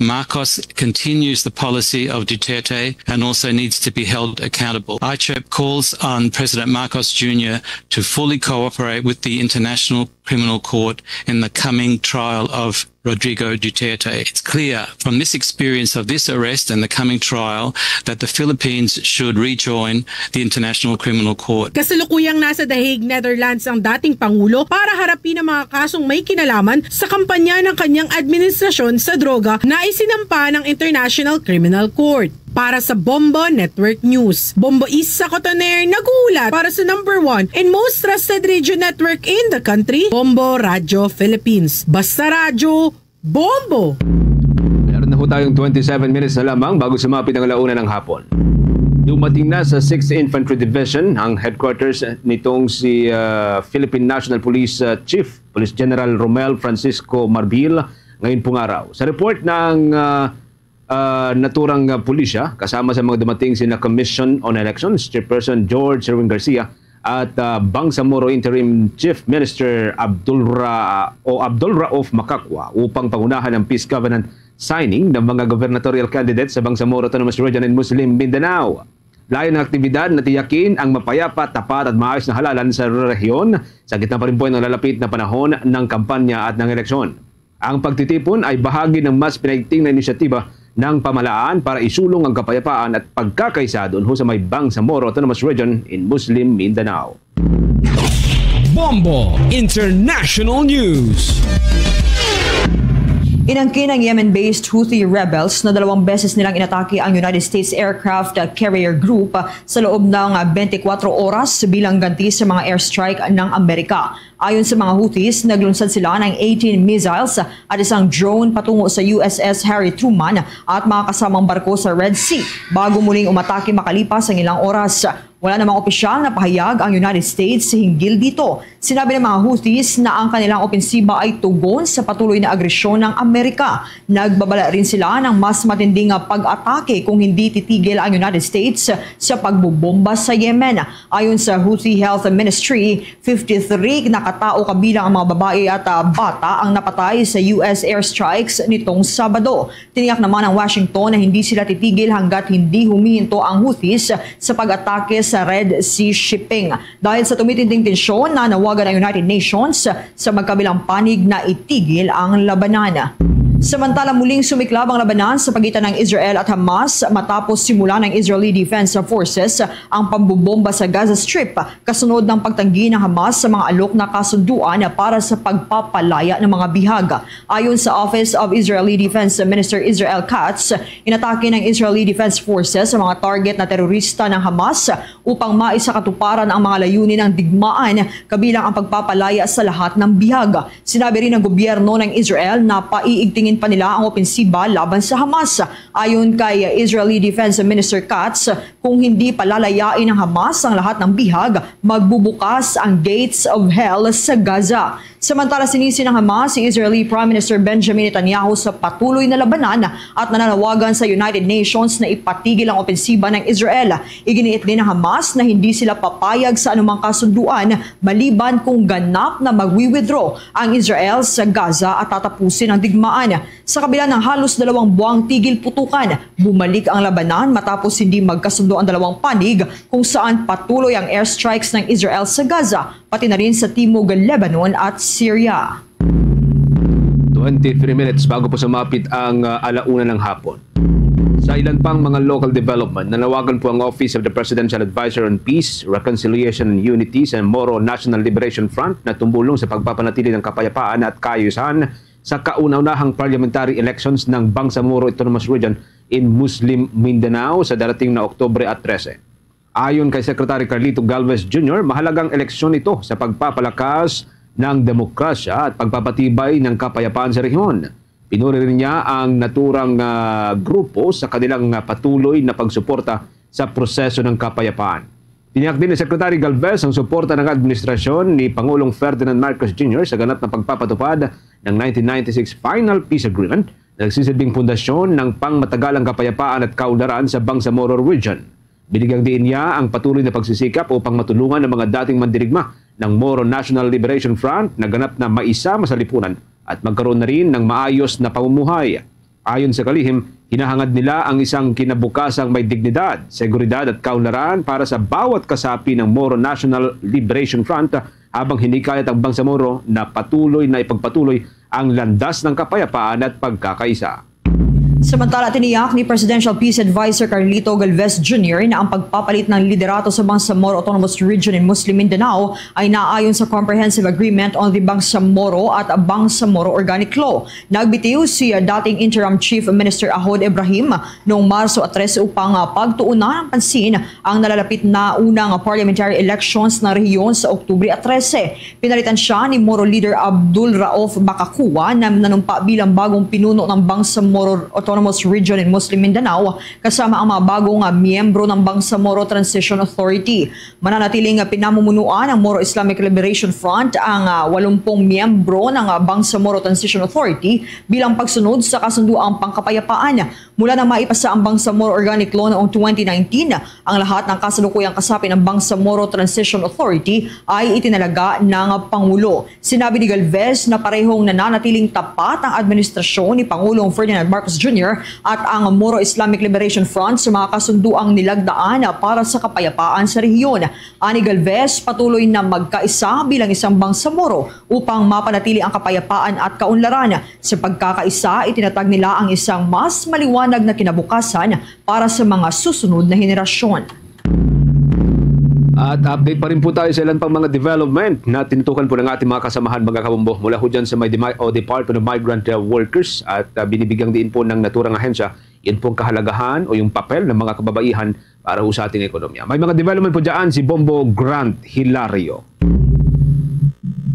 Marcos continues the policy of Duterte and also needs to be held accountable. I chirp calls on President Marcos Junior to fully cooperate with the International Criminal Court in the coming trial of Rodrigo Duterte. It's clear from this experience of this arrest and the coming trial that the Philippines should rejoin the International Criminal Court. Kasalukuyang nasa The Hague, Netherlands ang dating Pangulo para harapin ang mga kasong may kinalaman sa kampanya ng kanyang administrasyon sa droga na isinampa ng International Criminal Court. Para sa Bombo Network News, Bombo Isa Cotoner nag-uulat para sa number one and most trusted radio network in the country, Bombo Radyo Philippines. Basta Radyo, Bombo! Meron na ho tayong twenty-seven minutes na lamang bago sumapit ang alauna ng hapon. Dumating na sa sixth Infantry Division ang headquarters nitong si ah, Philippine National Police ah, Chief Police General Romel Francisco Marbil ngayon pong araw. Sa report ng ah, ah, naturang ah, pulisya, kasama sa mga dumating sina Commission on Elections Chairperson George Erwin Garcia at ah, Bangsamoro Interim Chief Minister Abdul Ra o Abdul Rauf Macacua upang pangunahan ang peace covenant signing ng mga gubernatorial candidates sa Bangsamoro Autonomous Region in Muslim Mindanao. Layo ng aktibidad na tiyakin ang mapayapa, tapat at maayos na halalan sa rehiyon sa gitna pa rin po ng lalapit na panahon ng kampanya at ng eleksyon. Ang pagtitipon ay bahagi ng mas pinaigting na inisyatiba ng pamahalaan para isulong ang kapayapaan at pagkakaisa doon ho sa may Bangsamoro Autonomous Region in Muslim Mindanao. Bombo International News. Inangkin ng Yemen-based Houthi rebels na dalawang beses nilang inatake ang United States aircraft carrier group sa loob ng twenty-four oras bilang ganti sa mga airstrike ng Amerika. Ayon sa mga Houthis, naglunsad sila ng eighteen missiles at isang drone patungo sa U S S Harry Truman at mga kasamang barko sa Red Sea bago muling umatake makalipas ang ilang oras. Wala namang opisyal na pahayag ang United States hinggil dito. Sinabi ng mga Houthis na ang kanilang opensiba ay tugon sa patuloy na agresyon ng Amerika. Nagbabala rin sila ng mas matinding pag-atake kung hindi titigil ang United States sa pagbobomba sa Yemen. Ayon sa Houthi Health Ministry, fifty-three na katao kabilang ang mga babae at, ah, bata ang napatay sa U S airstrikes nitong Sabado. Tiniyak naman ang Washington na hindi sila titigil hanggat hindi humihinto ang Houthis sa pag-atake sa Red Sea shipping. Dahil sa tumitinding tensyon, nanawagan ang United Nations sa magkabilang panig na itigil ang labanan. Samantala, muling sumiklab ang labanan sa pagitan ng Israel at Hamas matapos simulan ng Israeli Defense Forces ang pambobomba sa Gaza Strip kasunod ng pagtanggi ng Hamas sa mga alok na kasunduan para sa pagpapalaya ng mga bihag. Ayon sa Office of Israeli Defense Minister Israel Katz, inatake ng Israeli Defense Forces ang mga target na terorista ng Hamas upang maisakatuparan ang mga layunin ng digmaan, kabilang ang pagpapalaya sa lahat ng bihag. Sinabi rin ng gobyerno ng Israel na paiigtingin pa nila ang opensiba laban sa Hamas. Ayon kay Israeli Defense Minister Katz, kung hindi palalayain ng Hamas ang lahat ng bihag, magbubukas ang gates of hell sa Gaza. Samantala, sinisi ng Hamas si Israeli Prime Minister Benjamin Netanyahu sa patuloy na labanan at nananawagan sa United Nations na ipatigil ang opensiba ng Israel. Iginiit din ng Hamas na hindi sila papayag sa anumang kasunduan maliban kung ganap na magwi-withdraw ang Israel sa Gaza at tatapusin ang digmaan. Sa kabila ng halos dalawang buwang tigil putukan, bumalik ang labanan matapos hindi magkasundo ang dalawang panig, kung saan patuloy ang airstrikes ng Israel sa Gaza, pati na rin sa Timog Lebanon at Syria. Twenty-three minutes bago po sumapit ang, ah, alauna ng hapon. Sa ilan pang mga local development, nanawagan po ang Office of the Presidential Advisor on Peace, Reconciliation and Unity sa Moro National Liberation Front na tumulong sa pagpapanatili ng kapayapaan at kaayusan sa kauna-unahang parliamentary elections ng Bangsamoro Autonomous Region in Muslim Mindanao sa darating na Oktubre at trese. Ayon kay Secretary Carlito Galvez Junior, mahalagang eleksyon ito sa pagpapalakas ng demokrasya at pagpapatibay ng kapayapaan sa rehiyon. Pinuri rin niya ang naturang, ah, grupo sa kanilang, ah, patuloy na pagsuporta sa proseso ng kapayapaan. Tiniyak din ni Secretary Galvez ang suporta ng administrasyon ni Pangulong Ferdinand Marcos Junior sa ganap na pagpapatupad ng nineteen ninety-six Final Peace Agreement na nagsisilbing pundasyon ng pangmatagalang kapayapaan at kaunlaran sa Bangsamoro Region. Binigyang diin niya ang patuloy na pagsisikap upang matulungan ang mga dating mandirigma ng Moro National Liberation Front na ganap na maisama sa lipunan at magkaroon na rin ng maayos na pamumuhay. Ayon sa kalihim, hinahangad nila ang isang kinabukasang may dignidad, seguridad at kaunlaran para sa bawat kasapi ng Moro National Liberation Front, habang hinikayat ang Bangsamoro na patuloy na ipagpatuloy ang landas ng kapayapaan at pagkakaisa. Samantala, tiniyak ni Presidential Peace Advisor Carlito Galvez Junior na ang pagpapalit ng liderato sa Bangsamoro Autonomous Region in Muslim Mindanao ay naayon sa Comprehensive Agreement on the Bangsamoro at Bangsamoro Organic Law. Nagbitiw si, uh, dating Interim Chief Minister Ahod Ibrahim noong Marso trese upang, uh, pagtuunan ng pansin ang nalalapit na unang parliamentary elections ng rehiyon sa Oktubre trese. Pinalitan siya ni Moro Leader Abdul Rauf Bakakua na nanumpa bilang bagong pinuno ng Bangsamoro Autonomous Region in Muslim Mindanao, kasama ang mga bagong, ah, miyembro ng Bangsamoro Transition Authority. Mananatiling, ah, pinamumunuan ng Moro Islamic Liberation Front ang, ah, walumpung miyembro ng, ah, Bangsamoro Transition Authority bilang pagsunod sa kasunduang pangkapayapaan. Mula nang maipasa ang Bangsamoro Organic Law noong twenty nineteen, ang lahat ng kasalukuyang kasapi ng Bangsamoro Transition Authority ay itinalaga ng Pangulo. Sinabi ni Galvez na parehong nananatiling tapat ang administrasyon ni Pangulong Ferdinand Marcos Junior at ang Moro Islamic Liberation Front sa mga kasunduang nilagdaan para sa kapayapaan sa rehiyon. Ani Galvez, patuloy na magkaisa bilang isang Bangsamoro upang mapanatili ang kapayapaan at kaunlaran. Sa pagkakaisa, itinatag nila ang isang mas maliwanag na kinabukasan para sa mga susunod na henerasyon. At update pa rin po tayo sa ilan pang mga development na tinutukan po ng ating mga kasamahan, mga kabombo, mula ho dyan sa may Demi-, o Department of Migrant, uh, Workers, at, uh, binibigyang diin po ng naturang ahensya yun pong kahalagahan o yung papel ng mga kababaihan para ho sa ating ekonomiya. May mga development po dyan si Bombo Grant Hilario.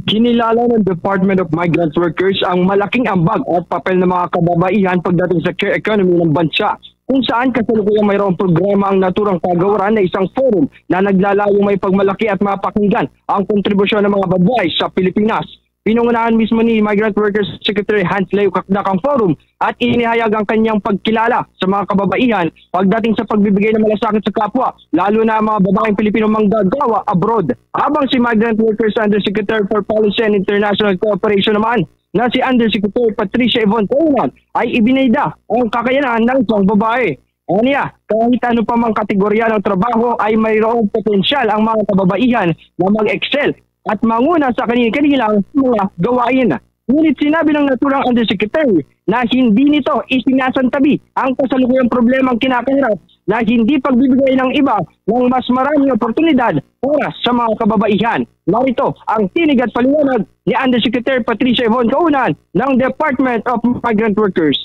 Kinilala ng Department of Migrant Workers ang malaking ambag at papel ng mga kababaihan pagdating sa care economy ng bansa. kung saan kasalukuyang mayroong programa ang naturang kagawaran na isang forum na naglalayong maipagmalaki at mapakinggan ang kontribusyon ng mga babae sa Pilipinas. Pinungunahan mismo ni Migrant Workers Secretary Hans Leo Kakdak ang forum at inihayag ang kanyang pagkilala sa mga kababaihan pagdating sa pagbibigay ng malasakit sa kapwa, lalo na ang mga babaeng Pilipino manggagawa abroad. Habang si Migrant Workers Undersecretary for Policy and International Cooperation naman na si Undersecretary Patricia Yvonne Kaunan ay ibinida ang kakayanan ng isang babae. Aniya, kahit ano pa mang kategorya ng trabaho ay mayroong potensyal ang mga kababaihan na mag-excel at manguna sa kani-, kanilang mga gawain. Ngunit sinabi ng naturang Undersecretary na hindi nito isinasantabi ang kasalukuyang problemang kinakaharap na hindi pagbibigay ng iba ng mas maraming oportunidad para sa mga kababaihan. Narito ang tinig at paliwanag ni Undersecretary Patricia Yvonne Kaunan ng Department of Migrant Workers.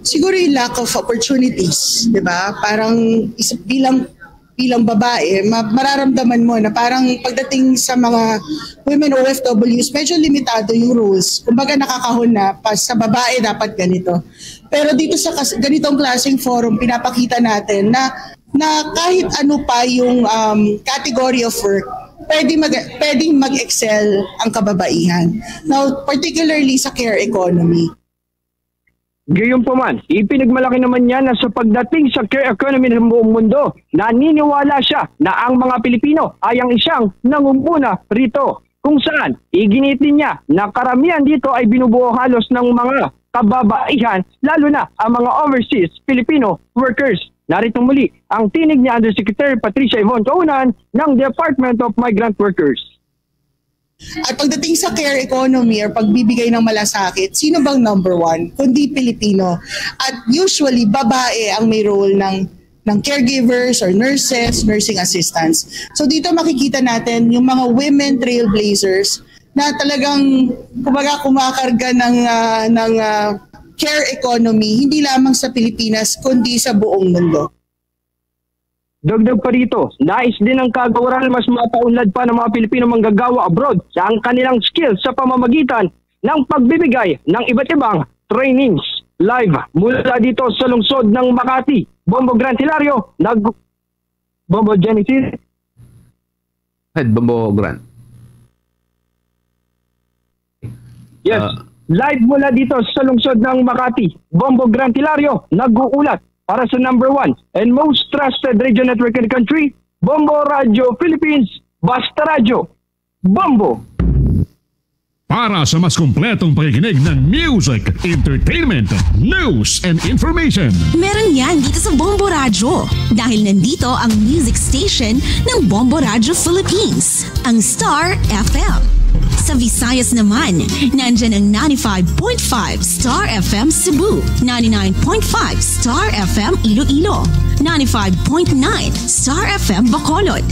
Siguro yung lack of opportunities, di ba? Parang isa, bilang bilang babae, ma- mararamdaman mo na parang pagdating sa mga women O F Ws, medyo limitado yung roles. Kumbaga nakakahon na pa sa babae dapat ganito. Pero dito sa kas- ganitong klaseng forum, pinapakita natin na na kahit ano pa yung um, category of work, pwede mag pwedeng mag-excel ang kababaihan. Now, particularly sa care economy. Gayunpaman, ipinagmalaki naman niya na sa pagdating sa care economy ng buong mundo, naniniwala siya na ang mga Pilipino ay ang isang nangunguna rito, kung saan iginiit din niya na karamihan dito ay binubuo halos ng mga kababaihan, lalo na ang mga overseas Filipino workers. Narito muli ang tinig ni Undersecretary Patricia Yvonne Kaunan ng Department of Migrant Workers. At pagdating sa care economy or pagbibigay ng malasakit, sino bang number one kundi Pilipino? At usually, babae ang may role ng ng caregivers or nurses, nursing assistants. So dito makikita natin yung mga women trailblazers na talagang kumbaga kumakarga ng ah, ng ah, care economy hindi lamang sa Pilipinas kundi sa buong mundo. Dagdag pa rito, nais din ng kagawaran mas mapaunlad pa ng mga Pilipino manggagawa abroad sa ang kanilang skills sa pamamagitan ng pagbibigay ng iba't ibang trainings. Live mula dito sa lungsod ng Makati, Bombo Grant Hilario, nag Bombo Genesis. Head Bombo Grant. Yes. Ah. Live mula dito sa lungsod ng Makati, Bombo Grant Hilario, nag-uulat para sa number one and most trusted radio network in the country, Bombo Radio Philippines, Basta Radyo, Bombo! Para sa mas kompletong pakikinig ng music, entertainment, news, and information. Meron yan dito sa Bombo Radyo. Dahil nandito ang music station ng Bombo Radyo Philippines, ang Star F M. Sa Visayas naman, nandyan ang ninety-five point five Star F M Cebu, ninety-nine point five Star F M Iloilo, ninety-five point nine Star F M Bacolod,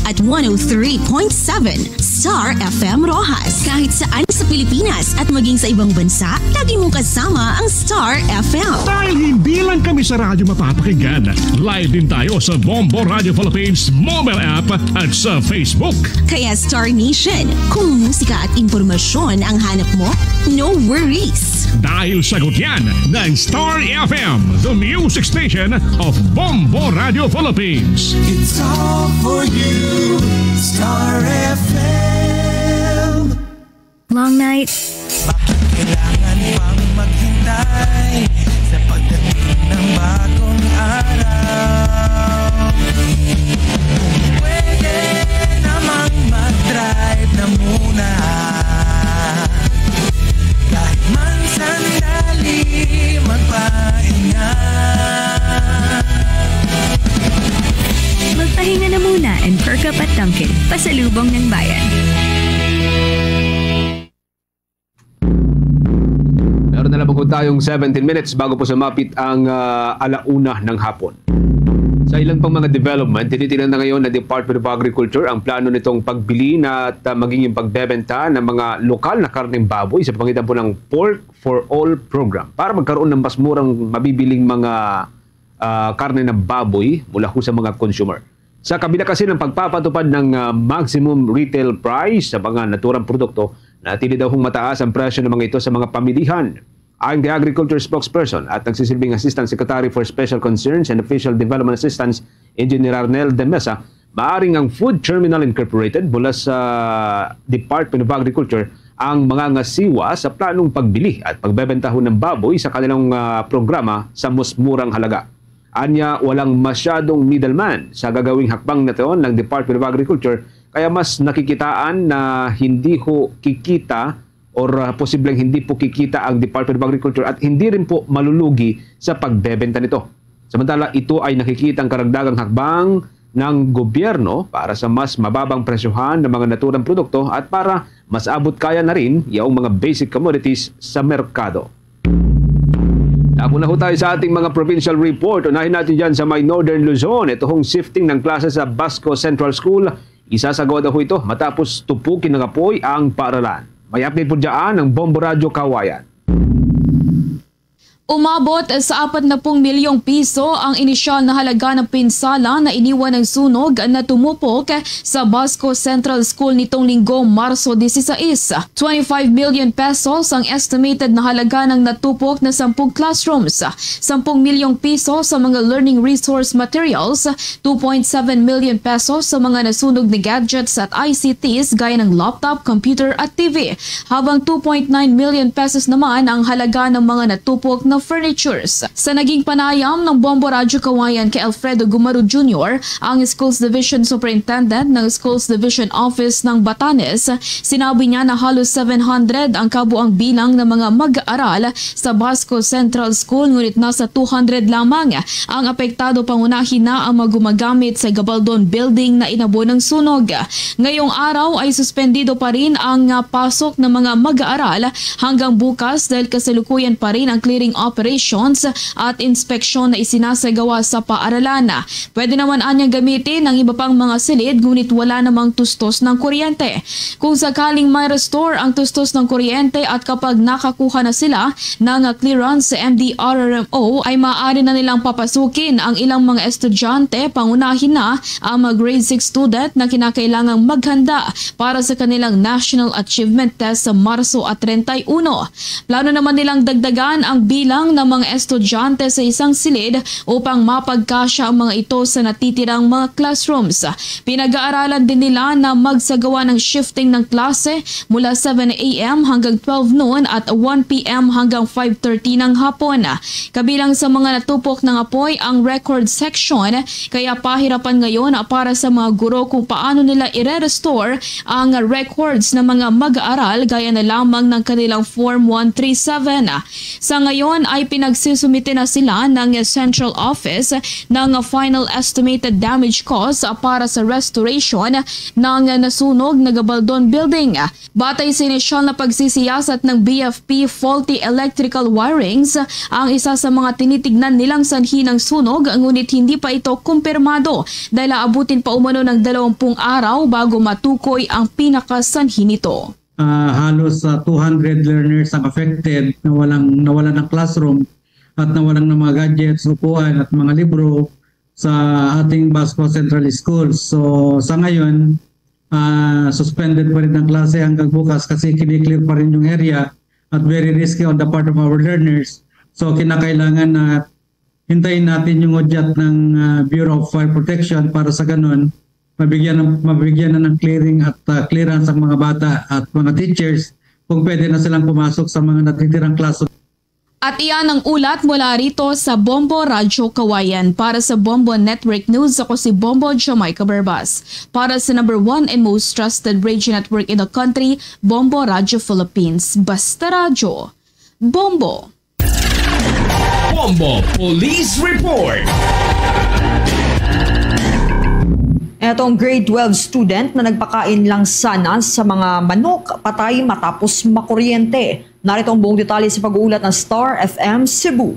at one oh three point seven Star F M Roxas. Kahit saan sa Pilipinas at maging sa ibang bansa, lagi mong kasama ang Star F M. Dahil hindi lang kami sa radyo mapapakinggan, live din tayo sa Bombo Radio Philippines mobile app at sa Facebook. Kaya Star Nation, kung musika at impormasyon ang hanap mo, no worries. Dahil sagot yan ng Star F M, the music station of Bombo Radio Philippines. It's all for you, Star F M. Long night. Bakit kailangan pang maghintay sa pagdating ng bagong araw? Kung pwede namang mag-drive na muna, kahit man sandali magpahinga. Magpahinga na muna and perk up at Dunkin', pasalubong ng bayan. Meron na lamang po tayong seventeen minutes bago po sumapit ang ah, alauna ng hapon. Sa ilang pang mga development, tinitingnan na ngayon ng Department of Agriculture ang plano nitong pagbili na at ah, maging yung pagbebenta ng mga lokal na karneng baboy sa pamagitan po ng Pork for All Program para magkaroon ng mas murang mabibiling mga ah, karne ng baboy mula ho sa mga consumer. Sa kabila kasi ng pagpapatupad ng ah, maximum retail price sa mga naturang produkto, natili daw hong mataas ang presyo ng mga ito sa mga pamilihan. Ayon kay Agriculture spokesperson at nagsisilbing Assistant Secretary for Special Concerns and Official Development Assistance, Engineer Arnel de Mesa, maaring ang Food Terminal Incorporated mula sa Department of Agriculture ang mga ngasiwa sa planong pagbili at pagbebentahon ng baboy sa kanilang, ah, programa sa mas murang halaga. Anya, walang masyadong middleman sa gagawing hakbang na ito ng Department of Agriculture, kaya mas nakikitaan na hindi ho kikita or, ah, posibleng hindi po kikita ang Department of Agriculture at hindi rin po malulugi sa pagbebenta nito. Samantala, ito ay nakikita ang karagdagang hakbang ng gobyerno para sa mas mababang presyohan ng mga naturang produkto at para mas abot kaya na rin yung mga basic commodities sa merkado. Ako na ho tayo sa ating mga provincial report. Unahin natin dyan sa may Northern Luzon. Ito hong shifting ng klase sa Basco Central School. Isasagawa daw ho ito matapos tupukin ng apoy ang paaralan. May update po dyan ang Bombo Radyo Kawayan. Umabot sa apat na pung milyong piso ang inisyal na halaga ng pinsala na iniwan ng sunog na tumupok sa Basco Central School nitong Linggo, Marso dieciséis. Twenty-five million pesos ang estimated na halaga ng natupok na sampung classrooms, sampung milyong piso sa mga learning resource materials, two point seven million pesos sa mga nasunog na gadgets at I C Ts gaya ng laptop, computer at T V, habang two point nine million pesos naman ang halaga ng mga natupok na furnitures. Sa naging panayam ng Bombo Radyo Kawayan kay Alfredo Gumaro Junior, ang Schools Division Superintendent ng Schools Division Office ng Batanes, sinabi niya na halos seven hundred ang kabuang bilang ng mga mag-aaral sa Basco Central School, ngunit nasa two hundred lamang ang apektado, pangunahin na ang mga gumagamit sa Gabaldon Building na inabo ng sunog. Ngayong araw ay suspendido pa rin ang, ah, pasok ng mga mag-aaral hanggang bukas dahil kasalukuyan pa rin ang clearing operations at inspeksyon na isinasagawa sa paaralan. Pwede naman anyang gamitin ang iba pang mga silid, ngunit wala namang tustos ng kuryente. Kung sakaling may restore ang tustos ng kuryente at kapag nakakuha na sila ng clearance sa M D R R M O, ay maaari na nilang papasukin ang ilang mga estudyante, pangunahin na ang mga grade six student na kinakailangang maghanda para sa kanilang National Achievement Test sa Marso at treinta y uno. Plano naman nilang dagdagan ang bilang ng mga estudyante sa isang silid upang mapagkasya ang mga ito sa natitirang mga classrooms. Pinag-aaralan din nila na magsagawa ng shifting ng klase mula seven A M hanggang twelve noon at one P M hanggang five thirty ng hapon. Kabilang sa mga natupok ng apoy ang record section, kaya pahirapan ngayon para sa mga guro kung paano nila ire-restore ang records ng mga mag-aaral gaya na lamang ng kanilang Form one three seven. Sa ngayon ay pinagsusumite na sila ng Central Office ng Final Estimated Damage Cost para sa restoration ng nasunog na Gabaldon Building. Batay sa inisyal na pagsisiyasat ng B F P, faulty electrical wirings ang isa sa mga tinitignan nilang sanhi ng sunog, ngunit hindi pa ito kumpirmado dahil aabutin pa umano ng dalawampung araw bago matukoy ang pinakasanhi nito. Ah, halos, ah, two hundred learners ang affected, na walang, nawalan ng classroom at nawalan ng mga gadgets, upuan at mga libro sa ating Basco Central Schools. So, sa ngayon, ah, suspended pa rin ang klase hanggang bukas kasi kiniklear pa rin yung area at very risky on the part of our learners. So, kinakailangan na hintayin natin yung hudyat ng, ah, Bureau of Fire Protection para sa ganun, mabigyan ng, mabigyan na ng clearing at, ah, clearance ang mga bata at mga teachers kung pwede na silang pumasok sa mga natitirang classroom. At iyan ang ulat mula rito sa Bombo Radyo Kawayan. Para sa Bombo Network News, ako si Bombo Jamaica Barbas. Para sa number one and most trusted radio network in the country, Bombo Radyo Philippines. Basta Radyo, Bombo! Bombo Police Report. Etong grade twelve student na nagpakain lang sana sa mga manok, patay matapos makuryente. Narito ang buong detalye sa pag-uulat ng Star F M Cebu.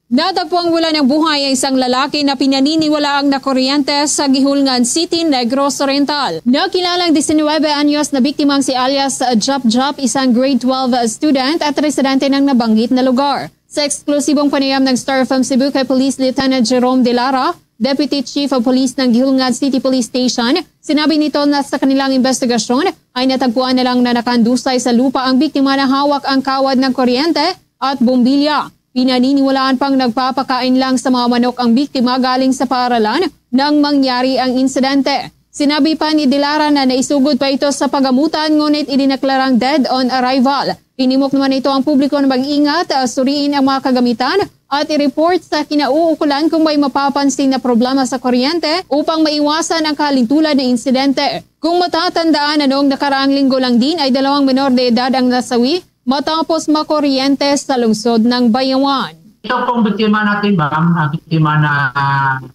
Natagpuang wala ng buhay ang isang lalaki na pinaniniwalaang nakuryente sa Guihulngan City, Negros Oriental. Nakilalang diecinuebe anyos na biktimang si alias Jap Jap, isang grade twelve student at residente ng nabanggit na lugar. Sa eksklusibong panayam ng Star F M Cebu kay Police Lieutenant Jerome De Lara, Deputy Chief of Police ng Guihulngan City Police Station, sinabi nito na sa kanilang investigasyon ay natagpuan na lang na nakahandusay sa lupa ang biktima na hawak ang kawad ng kuryente at bombilya. Pinaniniwalaan pang nagpapakain lang sa mga manok ang biktima galing sa paaralan nang mangyari ang insidente. Sinabi pa ni Delara na naisugod pa ito sa pagamutan, ngunit idineklarang dead on arrival. Hinimok naman ito ang publiko na mag-ingat, ah, suriin ang mga kagamitan at i-report sa kinauukulan kung may mapapansin na problema sa kuryente upang maiwasan ang kalintulan na insidente. Kung matatandaan, noong nakaraang linggo lang din ay dalawang menor de edad ang nasawi matapos makuryente sa lungsod ng Bayawan. Ito pong biktima natin, ma'am, ah, biktima na,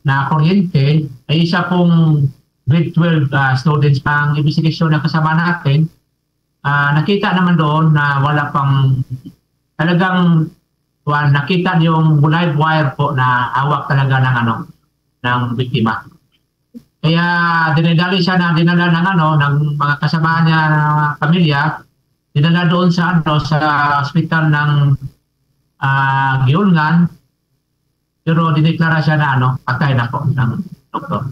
na kuryente, ay isa pong grade twelve, ah, students. Ang investigasyon ng kasama natin, ah, nakita naman doon na wala pang talagang, kuwan, nakita yung live wire po na hawak talaga ng, ano, ng biktima. Kaya dinedali siya na dinala ng, ano, ng mga kasama niya na pamilya, dinala doon sa, ano, sa ospital ng, ah, Guihulngan, pero dineklara siya na, ano, patay na po ng doktor.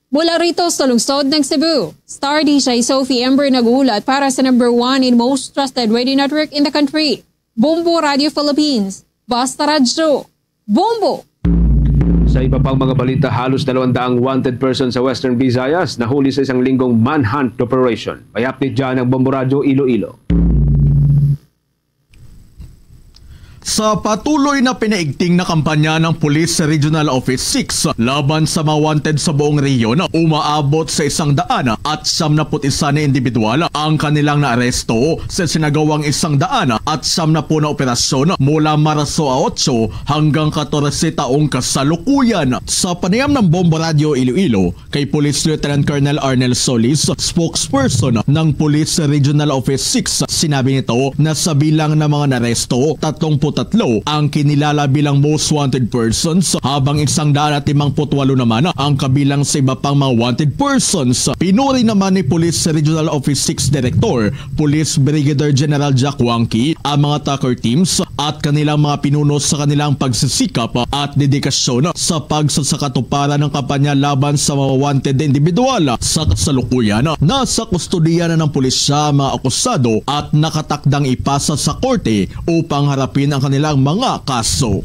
Mula rito sa lungsod ng Cebu, Star D J Sophie Ember nag-uulat para sa number one and most trusted radio network in the country, Bombo Radio Philippines. Basta Radyo, Bombo! Sa iba pang mga balita, halos dalawang daang wanted person sa Western Visayas nahuli sa isang linggong manhunt operation. May update dyan ang Bombo Radyo Iloilo. Sa patuloy na pinaigting na kampanya ng Police Regional Office six laban sa mga wanted sa buong rehiyon, umaabot sa isang daan at siyam na put isa na individual ang kanilang naaresto sa sinagawang isang daan at siyam na put na operasyon mula Marso otso hanggang katorse taong kasalukuyan. Sa panayam ng Bombo Radyo Iloilo, kay Police Lieutenant Colonel Arnel Solis, spokesperson ng Police Regional Office six, sinabi nito na sa bilang ng mga naresto, tatlong put tatlo ang kinilala bilang most wanted persons, habang isang daan at limang put walo naman ang kabilang sa iba pang mga wanted persons. Pinuri naman ni Police Regional Office six Director Police Brigadier General Jack Wangki ang mga tracker teams at kanilang mga pinuno sa kanilang pagsisikap at dedikasyon sa pagsasakatuparan ng kampanya laban sa mga wanted na individual. Sa kasalukuyan, nasa kustodiya na ng pulisya ang mga akusado at nakatakdang ipasa sa korte upang harapin ang kanilang mga kaso.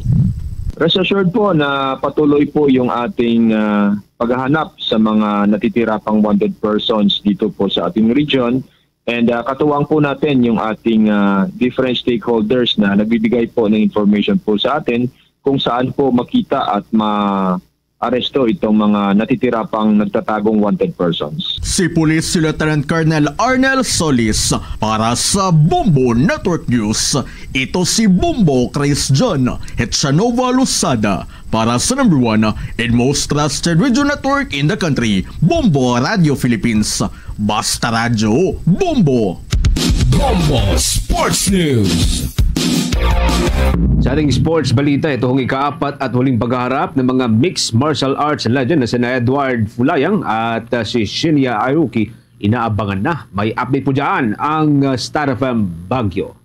Rest assured po na patuloy po yung ating, ah, paghahanap sa mga natitira pang wanted persons dito po sa ating region. And, ah, katuwang po natin yung ating, ah, different stakeholders na nagbibigay po ng information po sa atin kung saan po makita at ma-aresto itong mga natitira pang nagtatagong wanted persons. Si Police Lieutenant Colonel Arnel Solis para sa Bombo Network News. Ito si Bombo Chris John Hetsanova Losada para sa number one and most trusted radio network in the country, Bombo Radio Philippines. Basta Radyo, Bombo! Bombo Sports News. Sa ating sports balita, ito ang ikaapat at huling paghaharap ng mga mixed martial arts legend na sina Edward Fulayang at, uh, si Shinya Ayuki. Inaabangan na. May update po dyan ang, uh, Star F M Baguio.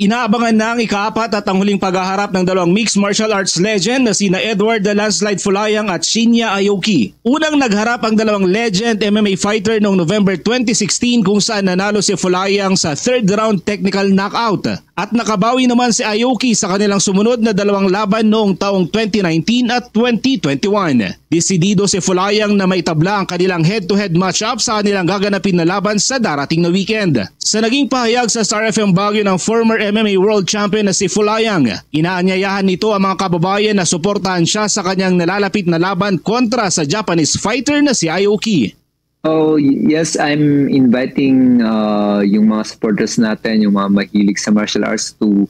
Inaabangan na ang ikaapat at ang huling paghaharap ng dalawang mixed martial arts legend na sina Edward The Landslide Fulayang at Shinya Aoki. Unang nagharap ang dalawang legend M M A fighter noong November twenty sixteen, kung saan nanalo si Fulayang sa third round technical knockout. At nakabawi naman si Aoki sa kanilang sumunod na dalawang laban noong taong twenty nineteen at twenty twenty-one. Desidido si Fulayang na maitabla ang kanilang head-to-head match-up sa kanilang gaganapin na laban sa darating na weekend. Sa naging pahayag sa Star F M Baguio ng former M M A world champion na si Fulayang, inaanyayahan nito ang mga kababayan na suportahan siya sa kanyang nalalapit na laban kontra sa Japanese fighter na si Aoki. Oh, yes, I'm inviting, uh, yung mga supporters natin, yung mga mahilig sa martial arts, to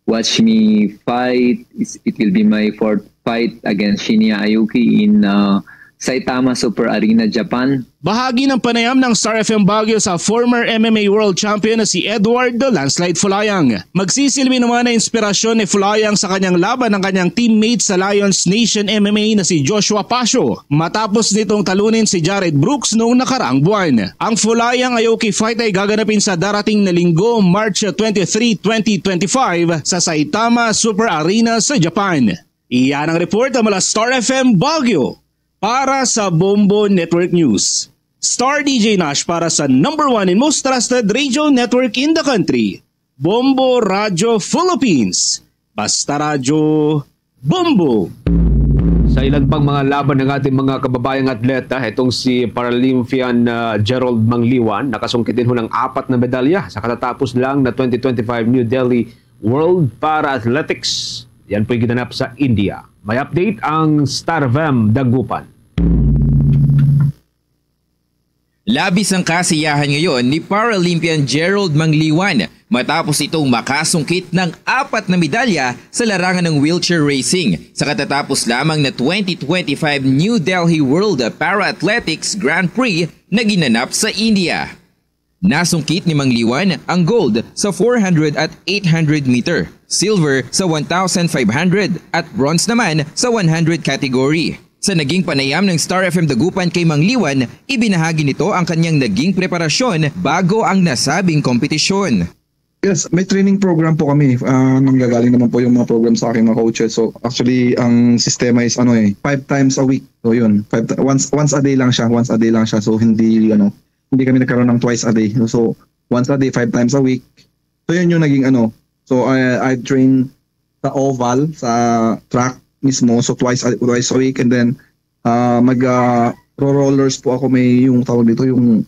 watch me fight. It's, it will be my fourth fight against Shinya Ayuki in, uh, Saitama Super Arena, Japan. Bahagi ng panayam ng Star F M Baguio sa former M M A world champion na si Edward The Landslide Fulayang. Magsisilbi naman na inspirasyon ni Fulayang sa kanyang laban ang kanyang teammate sa Lions Nation M M A na si Joshua Pasio, matapos nitong talunin si Jared Brooks noong nakaraang buwan. Ang Fulayang Aoki fight ay gaganapin sa darating na linggo, March twenty-three, twenty twenty-five, sa Saitama Super Arena sa Japan. Iyan ang report mula Star F M Baguio para sa Bombo Network News. Star D J Nash para sa number one and most trusted radio network in the country, Bombo Radio Philippines. Basta Radyo, Bombo! Sa ilan pang mga laban ng ating mga kababayang atleta, itong si Paralympian, ah, Gerald Mangliwan, nakasungkit din ho ng apat na medalya sa katatapos lang na twenty twenty-five New Delhi World Para Athletics. Yan po'y ginanap sa India. May update ang Star F M Dagupan. Labis ang kasiyahan ngayon ni Paralympian Gerald Mangliwan matapos itong makasungkit ng apat na medalya sa larangan ng wheelchair racing sa katatapos lamang na twenty twenty-five New Delhi World Para Athletics Grand Prix na ginanap sa India. Nasungkit ni Mangliwan ang gold sa four hundred at eight hundred meter, silver sa one thousand five hundred at bronze naman sa one hundred category. Sa naging panayam ng Star F M Dagupan kay Mangliwan, ibinahagi nito ang kanyang naging preparasyon bago ang nasabing kompetisyon. Yes, may training program po kami. Ah, nanggagaling naman po yung mga program sa aking mga coaches. So, actually, ang sistema is ano eh, five times a week. So, yun. Five ti- once once a day lang siya, once a day lang siya. So, hindi ano, hindi kami nagkaroon ng twice a day. So, once a day, five times a week. So, yun yung naging ano. So, I I train sa oval, sa track mismo. So, twice a, twice a week, and then uh, mag uh, rollers po ako, may yung tawag dito, yung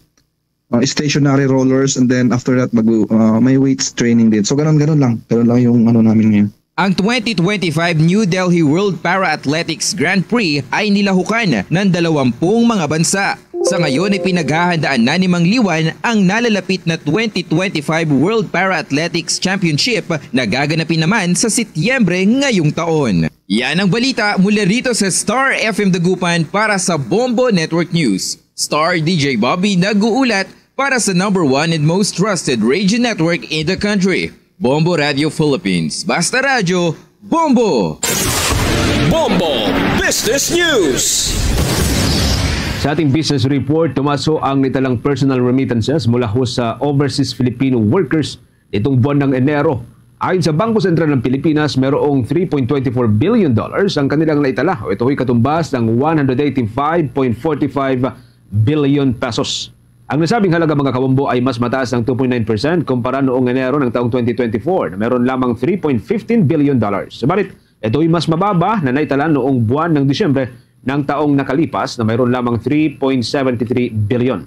uh, stationary rollers, and then after that mag uh, may weights training din. So ganun ganun lang. Ganun lang yung ano namin ngayon. Ang twenty twenty-five New Delhi World Para Athletics Grand Prix ay nilahukan ng dalawampung mga bansa. Sa ngayon ay pinaghahandaan na ni Mangliwan ang nalalapit na twenty twenty-five World Para Athletics Championship na gaganapin naman sa Setyembre ngayong taon. Yan ang balita mula rito sa Star F M Dagupan para sa Bombo Network News. Star D J Bobby nag-uulat para sa number one and most trusted radio network in the country, Bombo Radio Philippines. Basta Radyo, Bombo! Bombo Business News. Sa ating business report, tumaso ang nitalang personal remittances mula ho sa overseas Filipino workers nitong buwan ng Enero. Ayon sa Bangko Sentral ng Pilipinas, mayroong three point twenty four billion dollars ang kanilang naitala, o ito ay katumbas ng one hundred eighty five point forty five billion pesos. Ang nasabing halaga, mga kabombo, ay mas mataas ng two point nine percent kumpara noong Enero ng taong twenty twenty-four na meron lamang three point fifteen billion dollars. Subalit, ito ay mas mababa na naitala noong buwan ng Disyembre ng taong nakalipas na mayroon lamang three point seventy three billion.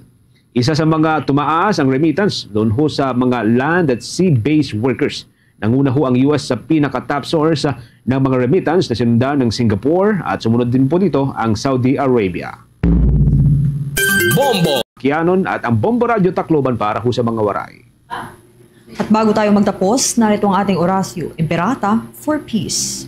Isa sa mga tumaas ang remittance doon ho sa mga land at sea-based workers. Nanguna ho ang U S sa pinaka-top source, ah, ng mga remittance na sinundan ng Singapore at sumunod din po dito ang Saudi Arabia. Bombo! Kianon at ang Bombo Radyo Tacloban para ho sa mga Waray. At bago tayo magtapos, narito ang ating Oratio Imperata for Peace.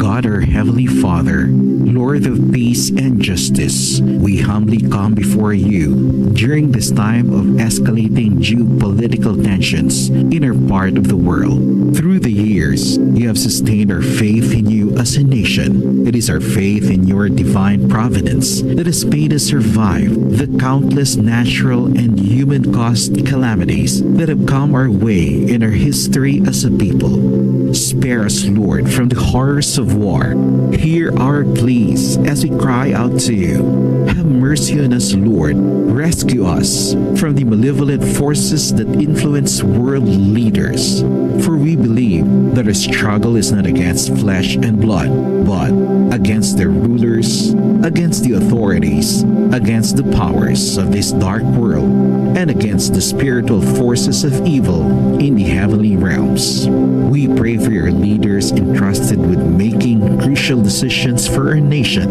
God, our Heavenly Father, Lord of peace and justice, we humbly come before you during this time of escalating geopolitical tensions in our part of the world. Through the years, you have sustained our faith in you as a nation. It is our faith in your divine providence that has made us survive the countless natural and human-caused calamities that have come our way in our history as a people. Spare us, Lord, from the horrors of war. Hear our pleas as we cry out to you. Have mercy on us, Lord. Rescue us from the malevolent forces that influence world leaders. For we believe that our struggle is not against flesh and blood, but against their rulers, against the authorities, against the powers of this dark world, and against the spiritual forces of evil in the heavenly realms. We pray for your leaders entrusted with making crucial decisions for our nation.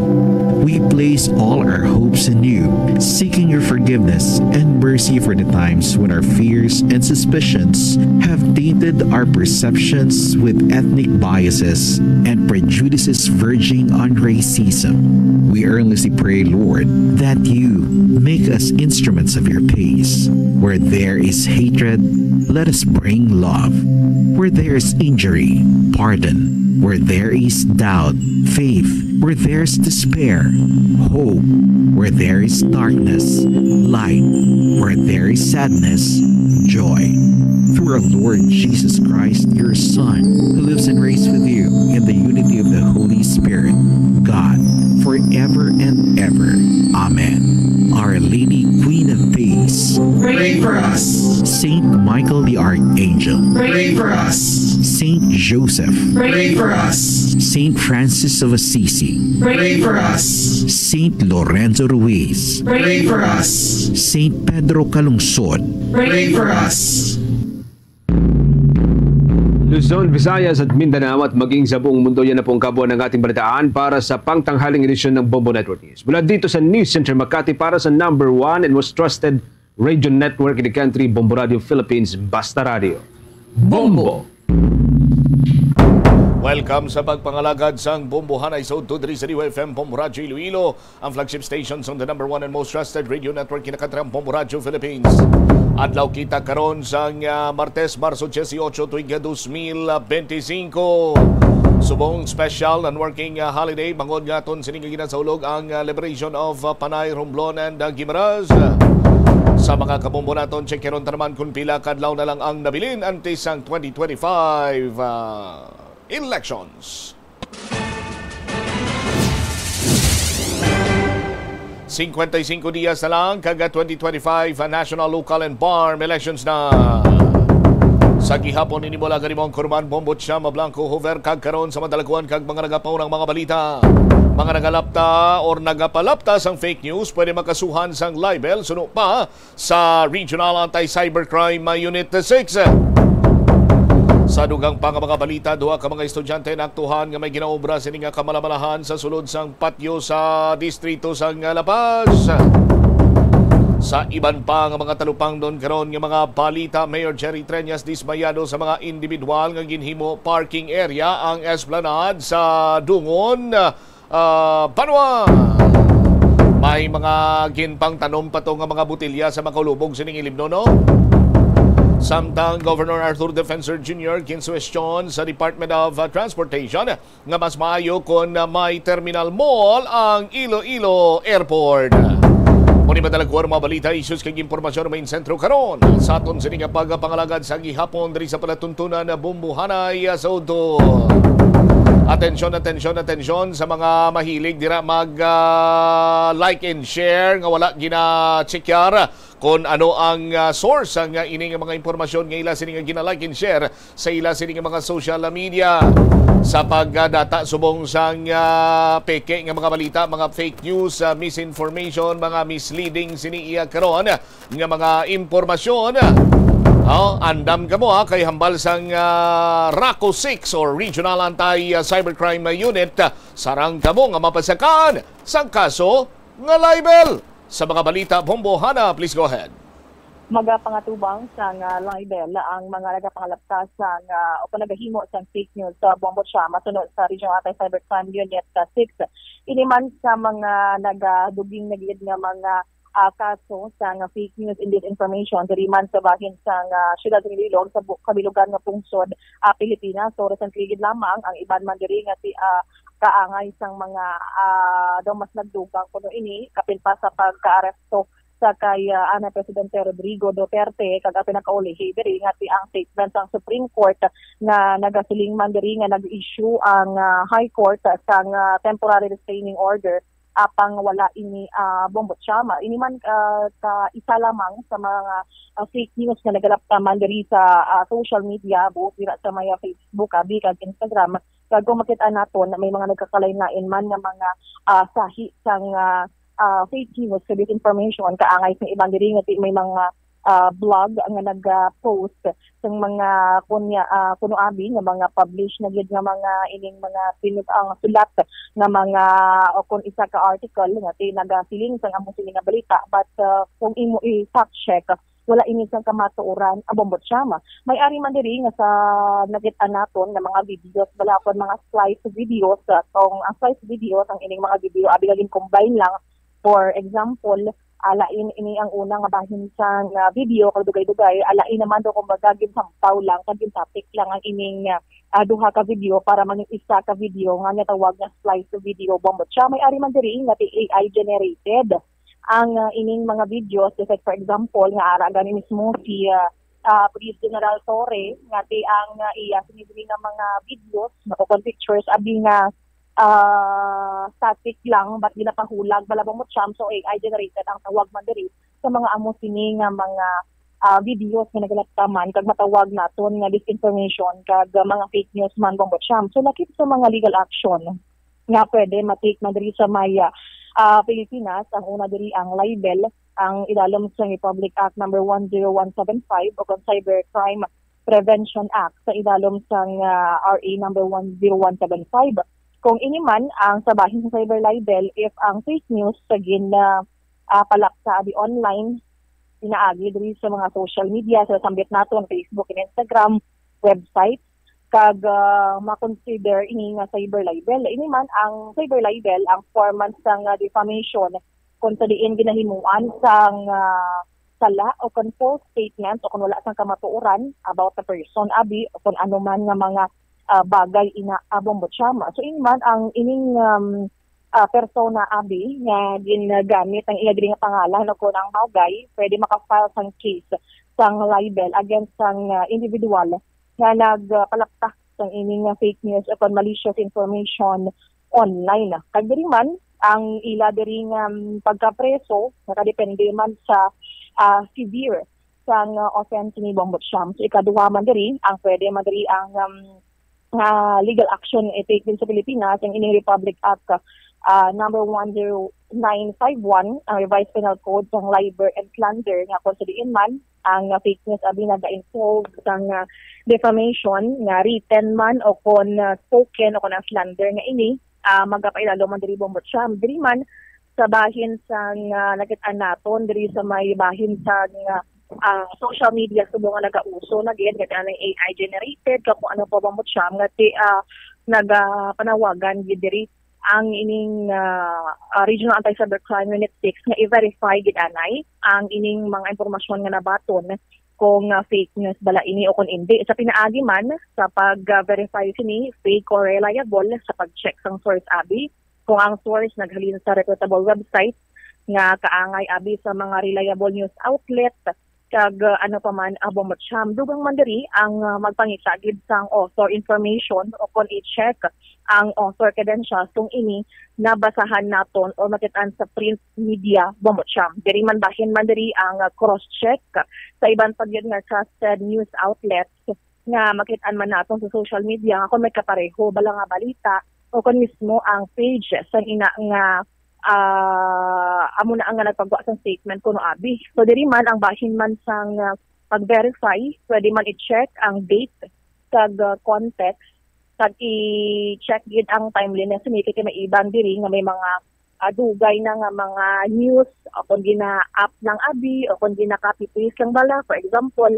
We place all our hopes in you, seeking your forgiveness and mercy for the times when our fears and suspicions have tainted our perceptions with ethnic biases and prejudices verging on racism. We earnestly pray, Lord, that you make us instruments of your peace. Where there is hatred, let us bring love. Where there is injury, pardon. Where there is doubt, faith. Where there's despair, hope. Where there is darkness, light. Where there is sadness, joy. Through our Lord Jesus Christ, your Son, who lives and reigns with you in the unity of the Holy Spirit, God, forever and ever. Amen. Our Lady, Queen of Peace, pray for us. Saint Michael the Archangel, pray for us. Saint Joseph, pray for us. Saint Francis of Assisi, pray for us. Saint Lorenzo Ruiz, pray for us. Saint Pedro Calungsod, pray for us. Luzon, Visayas at Mindanao at maging sa buong mundo, yan na po ang kabuuan ng ating balitaan para sa pangtanghaling edisyon ng Bombo Network News. Mula dito sa News Center Makati para sa number one and most trusted radio network in the country, Bombo Radio Philippines, Basta Radio. Bombo! Welcome sa pagpangalagad sang Bombohanay sa udto diri sa D Y F M Bombo Radyo Iloilo, ang flagship station sang the number one and most trusted radio network in the country, ang Bombo Radyo Philippines. Adlaw kita karon sang, ah, Martes, Marso dieciocho, tuig dos mil veinticinco. Subong special non-working, ah, holiday, bangod nga aton sini nga ginasaulog ang, ah, Liberation of, ah, Panay, Romblon, and, ah, Guimaras. Sa mga kabombo naton, check karon ta naman kung pila kadlaw na lang ang nabilin antes sang twenty twenty-five, ah, elections. Cincuenta y cinco dias na lang kag twenty twenty-five national, local, and BARMM elections na. Sa gihapon ini mula kay Rimong Kurman, Bombo Chama Blanco Hover, kag karon sa madalaguan kag mga nagapaunang mga balita. Mga nagalapta or nagapalapta sang fake news, pwede makasuhan sang libel, suno pa sa Regional Anti-Cybercrime Unit six. Sa dugang pa nga mga balita, duha ka mga estudyante naaktuhan nga may ginaobra sini nga kamalamalahan sa sulod sang patyo sa distrito sang La Paz. Sa iban pa nga mga talupangdon karon nga mga balita, Mayor Jerry Treñas dismayado sa mga individual nga ginhimo parking area ang esplanade sa Dungon, ah, Banwa. May mga ginpangtanom pa to nga mga botelya sa makaulubog sining ilibno, no? Samtang Governor Arthur Defensor Junior ginsuwestyon sa Department of, ah, Transportation nga mas maayo kon, ah, may terminal mall ang Iloilo Airport. Muni madalaguan mga balita, issues kag impormasyon nga main sentro karon sa aton sini nga pagpangalagad sa gihapon diri sa palatuntunan na Bombohanay, ah, sa udto. Atensyon, atensyon, atensyon sa mga mahilig dira mag, ah, like and share nga wala gina-checkar kon ano ang, ah, source ang, ah, ini nga mga impormasyon nga ila sini nga gina-like and share sa ila sini nga mga social media. Sa pagdata subong sang, ah, peke nga mga balita, mga fake news, ah, misinformation, mga misleading sini iya karon nga mga impormasyon. Oh, andam kamo, ha, kay hambal sang, ah, RACU six or Regional Anti-Cybercrime Unit, ah, sarang kamo nga mapasakaan sang kaso nga libel. Sa mga balita, Bombo Hana, please go ahead. Magapangatubang sang libel ang mga nagapangalapta sang, ah, o kung nagahimo sang fake news sa Bombo Siya, masuno sa Regional Anti-Cybercrime Unit, ah, six. Ini man sa mga nagaduging na gid nga mga, ah, kaso sang fake news and disinformation diri man sa bahin sang, ah, siyudad sa Iloilo, sa bu-, kabilugan nga pungsod, ah, Pilipinas. So, recently gid lamang ang iban man diri nga si, ah, kaangay sang mga, ah, daw mas nagdugang kuno ini, kapin pa sa pagkaaresto sa kay, ah, anay Presidente Rodrigo Duterte, kag ang pinakaulihi diri nga ti ang statement sang Supreme Court nga nagasiling man diri nga nag-issue ang, ah, High Court sang, ah, temporary restraining order apang wala ini, ah, Bombo Chama. Ini man, ah, ka isa lamang sa mga, ah, fake news nga nagalapta man diri sa, ah, social media, buot dira sa may, ah, Facebook, abi, kag Instagram. Kag kung makita naton, may mga nagkakalain-lain man nga mga, ah, sahi sang, ah, ah, fake news, sa disinformation, kaangay sa iban diri nga ti-, may mga, ah, blog nga nag-post sang mga kunya, ah, kuno abi nga mga publish na gid nga mga ining mga sinug-, ang sulat nga mga, o kung isa ka article nga ti-, nagasiling sang amo sini nga balita, but, ah, kung imo i-fact check, wala ini sang kamatuoran ang Bombo Chama. May ari man diri nga sa nakit-an naton nga mga videos, bala kon mga splice videos, ah, tong ang splice videos, ang ining mga video, abi nga gin-combine lang. For example, Alain ini ang una nga bahin sang, ah, video kag dugay-dugay. Alain naman do, kumbaga, ginsampaw lang kag gintopic lang ang ining, ah, ah, duha ka video para maging isa ka video nga natawag nga splice video, Bombo Cha. May ari man diri nga ti A I generated ang, ah, ining mga videos. Just like, for example, nga ara gani mismo si, ah, ah, Police General Torre nga ti ang, ah, iya sini diri nga mga videos o kon pictures abi nga, ah, static lang, but ginapahulag bala, Bombo Cha. So, A I generated ang tawag man diri sa mga amo sini nga mga, ah, videos nga nagalaptaman kag matawag naton nga disinformation kag, ah, mga fake news man, Bombo Cha. So, lakip sa mga legal action nga pwede ma-take man diri sa may, ah, ah, Pilipinas, ang una diri ang libel, ang idalom sa Republic Act number one zero one seven five o kon Cybercrime Prevention Act sa idalom sang, ah, R A number one zero one seven five. Kung ini man ang sa bahin sa cyber libel, if ang fake news sa gin, ah, ah, palapta abi online, pinaagi diri sa mga social media, sa sambit naton, Facebook and Instagram, website, kag, ah, ma-consider ini nga cyber libel. Ini man ang cyber libel, ang form man sang, ah, defamation, kung sa diin ginahimuan sang, ah, sala o kon false statement o kon wala sang kamatuoran about the person, abi, o kon ano man nga mga, ah, bagay ina, ah, Bombo Cha. So, ini man ang ining, um, ah, persona, abi, nga ginagamit ang iya diri nga pangalan o kon ang bagay, pwede maka-file sang case sang libel against sang, ah, individual nga nagpalapta sang ini nga fake news o kon malicious information online. Kag diri man, ang ila diri nga, um, pagkapreso nakadepende man sa, ah, severe sang, ah, offense ni, Bombo Cha. So, ikaduha man diri, ang pwede man diri ang, um, nga legal action i-take din sa Pilipinas, ang ining Republic Act, ah, number one zero nine five one, ang Revised Penal Code sang libel and slander, nga kung sa diin man ang, ah, fake news abi naga-involve sang, ah, defamation nga written man o kon, ah, spoken o kon ang slander nga ini, ah, magapailalo man diri, Bombo Cha. Diri man sa bahin sang, ah, nakit-an naton diri sa may bahin sang, ah, ah, social media subong nga nagauso na gid, nga anang A I generated, kag kung ano pa, Bombo Cha, nga ti, ah, nagapanawagan gid diri ang ining, ah, ah, Regional Anti-Cybercrime Unit six nga i-verify gid anay ang ining mga impormasyon nga nabaton kung, ah, fake news bala ini o kung indi. Sa pinaagi man sa pag-verify sini, fake or reliable, sa pag-check sang source abi, kung ang source naghalin sa reputable website nga kaangay abi sa mga reliable news outlet, kag, uh, ano pa man, uh, Bombo Cha. Dugang man diri ang, uh, magpangita gid sang author information o kon i-check ang author credentials kung ini nabasahan naton o makit-an sa print media, Bombo Cha. Diri man bahin man diri ang, uh, cross-check sa iban pa gyud nga trusted news outlets nga makit-an man naton sa social media nga kung may kapareho bala nga balita o kon mismo ang page sa ina nga, ah, amo na ang nga nagpagwa sang statement kuno abi. So, diri man ang bahin man sang, ah, pag-verify, pwede man i-check ang date kag, ah, context, kag i-check gid ang timeliness ni kay may iban diri nga may mga, ah, dugay na nga mga news o kon gina-up lang abi o kon gina-copy paste lang bala. For example,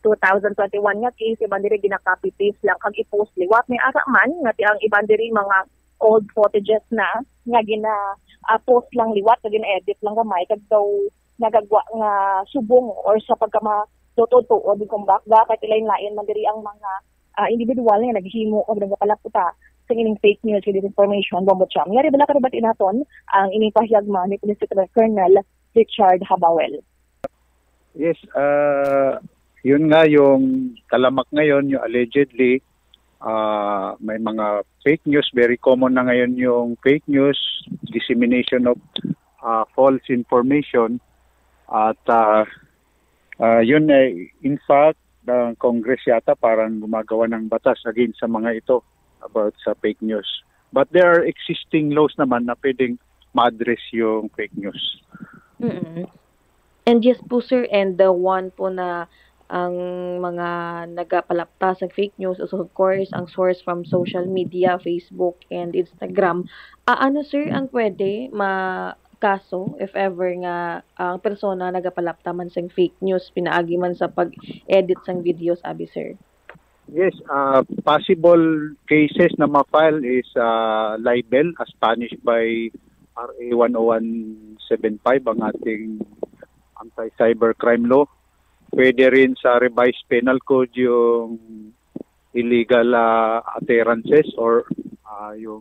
two thousand twenty-one nga case, iban diri gina-copy paste lang kag i-post liwat. May ara man nga ti ang iban diri mga old footages na nga gina, ah, post lang liwat kag gina-edit lang gamay kag daw nagagwa nga subong or sa pagkama tuod-tuod, kumbaga, kay ti lain-lain man diri ang mga, ah, individual nga naghimo o nagapalaputa sa ining fake news, disinformation, Bombo Cha. Nga rin bala karibati naton ang ining pahyagma ni Police Lieutenant Colonel Richard Habawel. Yes, ah, yun nga yung talamak ngayon, yung allegedly, ah, may mga fake news, very common na ngayon yung fake news, dissemination of, ah, false information. At, ah, ah, yun, eh, in fact, ang Congress yata parang gumagawa ng batas against sa mga ito about sa fake news. But there are existing laws naman na pwedeng ma-address yung fake news. Mm. And yes po, sir, and the one po na ang mga nagapalapta sa fake news is, of course, ang source from social media, Facebook, and Instagram. Ah, ano, sir, ang pwede ma-, kaso if ever nga ang persona nagapalapta man sang fake news pinaagi man sa pag-edit sang videos, abi, sir? Yes, ah, possible cases na ma-file is, ah, libel as punished by R A one oh one seven five ang ating anti-cybercrime law. Pwede rin sa revised penal code yung illegal, ah, utterances or, ah, yung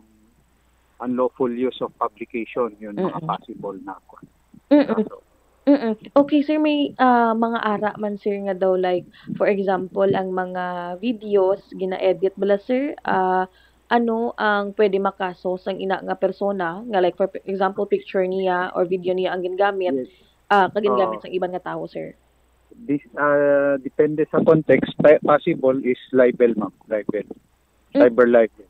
unlawful use of publication, yun, mga Mm-mm. possible na kwan. Mm-mm. Kaso. Mm-mm. Okay, sir, may, ah, mga ara man, sir, nga daw, like, for example, ang mga videos, gina-edit bala, sir, ah, ano ang pwede makaso sang ina nga persona, nga, like, for example, picture niya or video niya ang gingamit, Yes. ah, kag gingamit Oo. sang iban nga tawo, sir? This, ah, depende sa context. Pa-, possible is libel, ma'am. Libel. Mm. Cyber libel.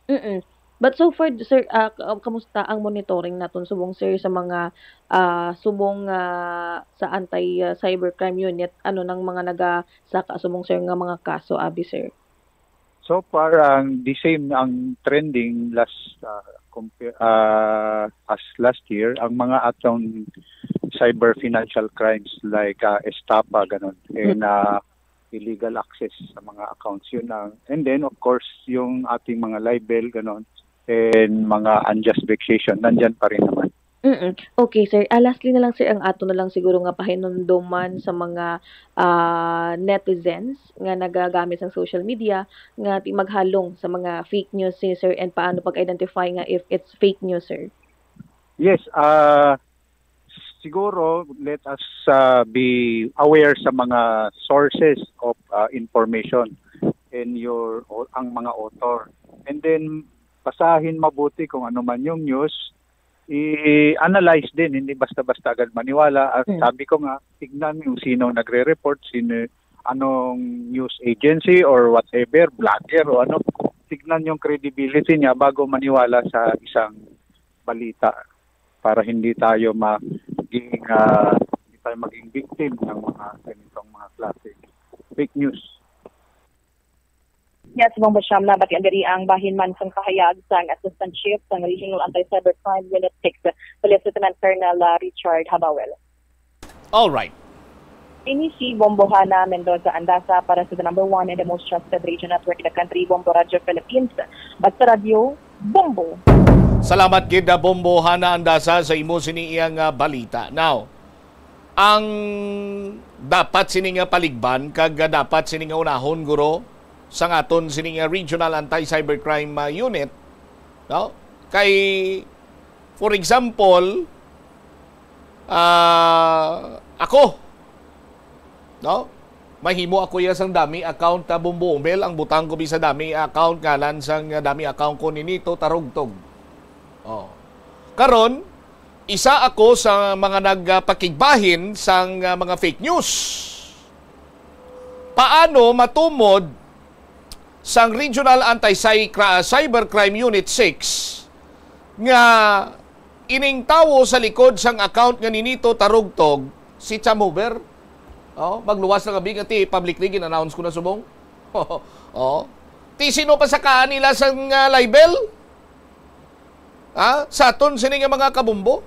Mm-mm. But so far, sir, ah, ka-, kamusta ang monitoring naton subong, sir, sa mga, ah, subong, ah, sa anti, ah, cybercrime unit? Ano nang mga nagasaka subong, sir, nga mga kaso, abi, sir? So far, ang the same ang trending last, ah, compare, ah, as last year, ang mga atong cyber financial crimes like, ah, estafa, ganun, Mm. and, ah, illegal access sa mga accounts. Yun ang, and then, of course, yung ating mga libel, ganun, and mga unjust vexation, nandyan pa rin naman. Mm. Okay, sir. Ah, lastly na lang, sir, ang ato na lang siguro nga pahinumdoman sa mga, ah, netizens nga nagagamit sang social media nga di maghalong sa mga fake news, sir, sir, and paano pag-identify nga if it's fake news, sir? Yes, ah, siguro let us, ah, be aware sa mga sources of, ah, information and your, o, ang mga author. And then, basahin mabuti kung ano man yung news, i-analyze din, hindi basta-basta agad maniwala. At Hmm. sabi ko nga, tignan yung sino nagre-report, sino, anong news agency or whatever, vlogger o ano. Tignan yung credibility niya bago maniwala sa isang balita para hindi tayo maging, ah, hindi tayo maging victim ng mga ganitong mga klase fake news. Yes, Bombo Siyam, nabatian diri ang bahin man sang kahayag sang Assistant Chief sang Regional Anti-Cybercrime Unit six, Police Lieutenant Colonel, ah, Richard Habawel. All right. Ini si Bombo Hana Mendoza Andasa para sa the number one and the most trusted radio network in the country, Bombo Radio Philippines. Basta Radio, Bombo. Salamat gid, ah, Bombo Hana Andasa, sa imo sini iyang, ah, balita. Now, ang dapat sini nga paligban kag, ah, dapat sini nga unahon, guro, sang aton sini nga Regional Anti-Cybercrime, ah, Unit, no? Kay, for example, ah, ako, no? Mahimo ako iya sang dami account, ah, Bombo Umel, ang butang ko bisa dami account, ngalan sang, ah, dami account ko ni Nito Tarugtog. Oh. Karon, isa ako sa mga nagpakigbahin sang, ah, mga fake news. Paano matumod sang Regional Anti-Cybercrime Unit six nga ining tawo sa likod sang account nga ni Nito Tarugtog si Cham Hoover? Oh, magluwas na gabi nga ti publicly gin-announce ko na subong. Oh. Ti sino pa sa kaan nila sang, ah, libel? Ha? Sa aton sini nga mga kabombo?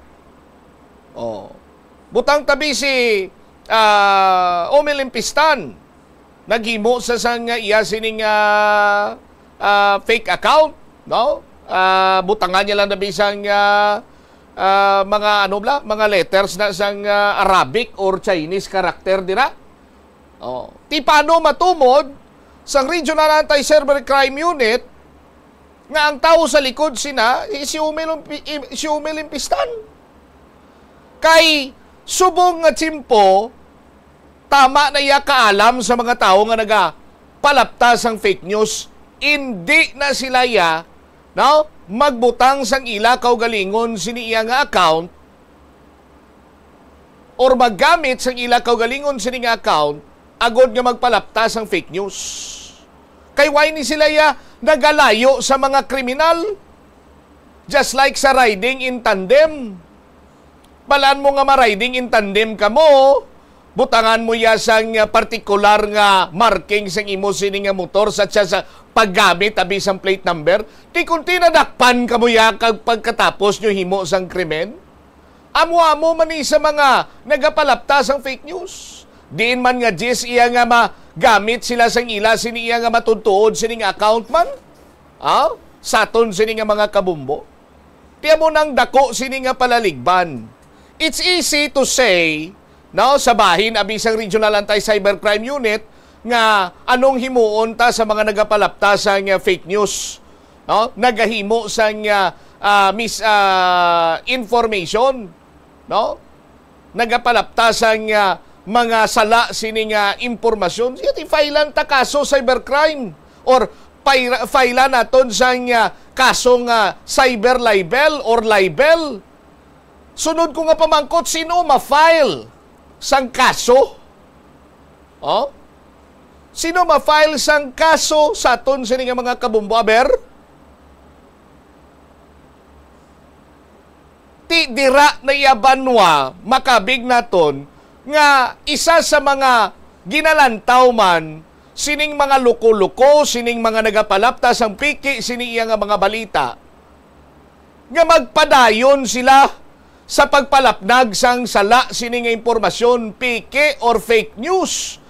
Oh. Butang tabi si, ah, Omel Impistan. Naghimo sa sang iya sining, ah, ah, fake account, no? Ah, butangan niya lang na bisang, ah, ah, mga ano bla, mga letters na sang, ah, Arabic or Chinese character dira. Oh, ti paano matumod sang Regional Anti-Cybercrime Unit nga ang tawo sa likod sina, eh, si Umil Umpi-, eh, si Umil Impistan? Kay subong nga tiyempo, tama na iya kaalam sa mga tawo nga nagapalapta sang fake news. Indi na sila iya, no, magbutang sang ila kaugalingon sini iya nga account or maggamit sang ila kaugalingon sini nga account agod nga magpalapta sang fake news. Kay why ni sila iya nagalayo sa mga kriminal? Just like sa riding in tandem. Balaan mo nga ma-riding in tandem kamo, butangan mo iya sang, ah, partikular nga marking sang imo sini nga motor sa, sa, sa paggamit abi sang plate number. Di kunti nadakpan kamo iya kag pagkatapos nyo himo sang krimen. Amo-amo man ni sa mga nagapalapta sang fake news. Diin man nga diyes iya nga magamit sila sang ila sini iya nga matutuod sini nga account man. Ah? Saton sini nga mga kabumbo. Ti amo nang dako sini nga palaligban. It's easy to say, no, sa bahin abi sang Regional Anti-Cybercrime Unit, nga anong himuon ta sa mga nagapalapta sang, ah, fake news, no? Nagahimo sang, ah, ah, mis-, ah, information, no? Nagapalapta sang, ah, mga sala sini nga impormasyon. Sige, i-file-an ta kaso cybercrime or file-, file-an naton sang, ah, kaso nga cyber libel or libel. Sunod ko nga pamangkot, sino ma-file sang kaso? Oh? Sino ma-file sang kaso sa aton sini nga mga kabumbo? Aber? Ti dira na iya banwa makabig naton nga isa sa mga ginalantaw man sining mga luko-luko, sining mga nagapalapta sang piki sini iya nga mga balita, nga magpadayon sila sa pagpalapnag sang sala sini nga impormasyon, peke or fake news.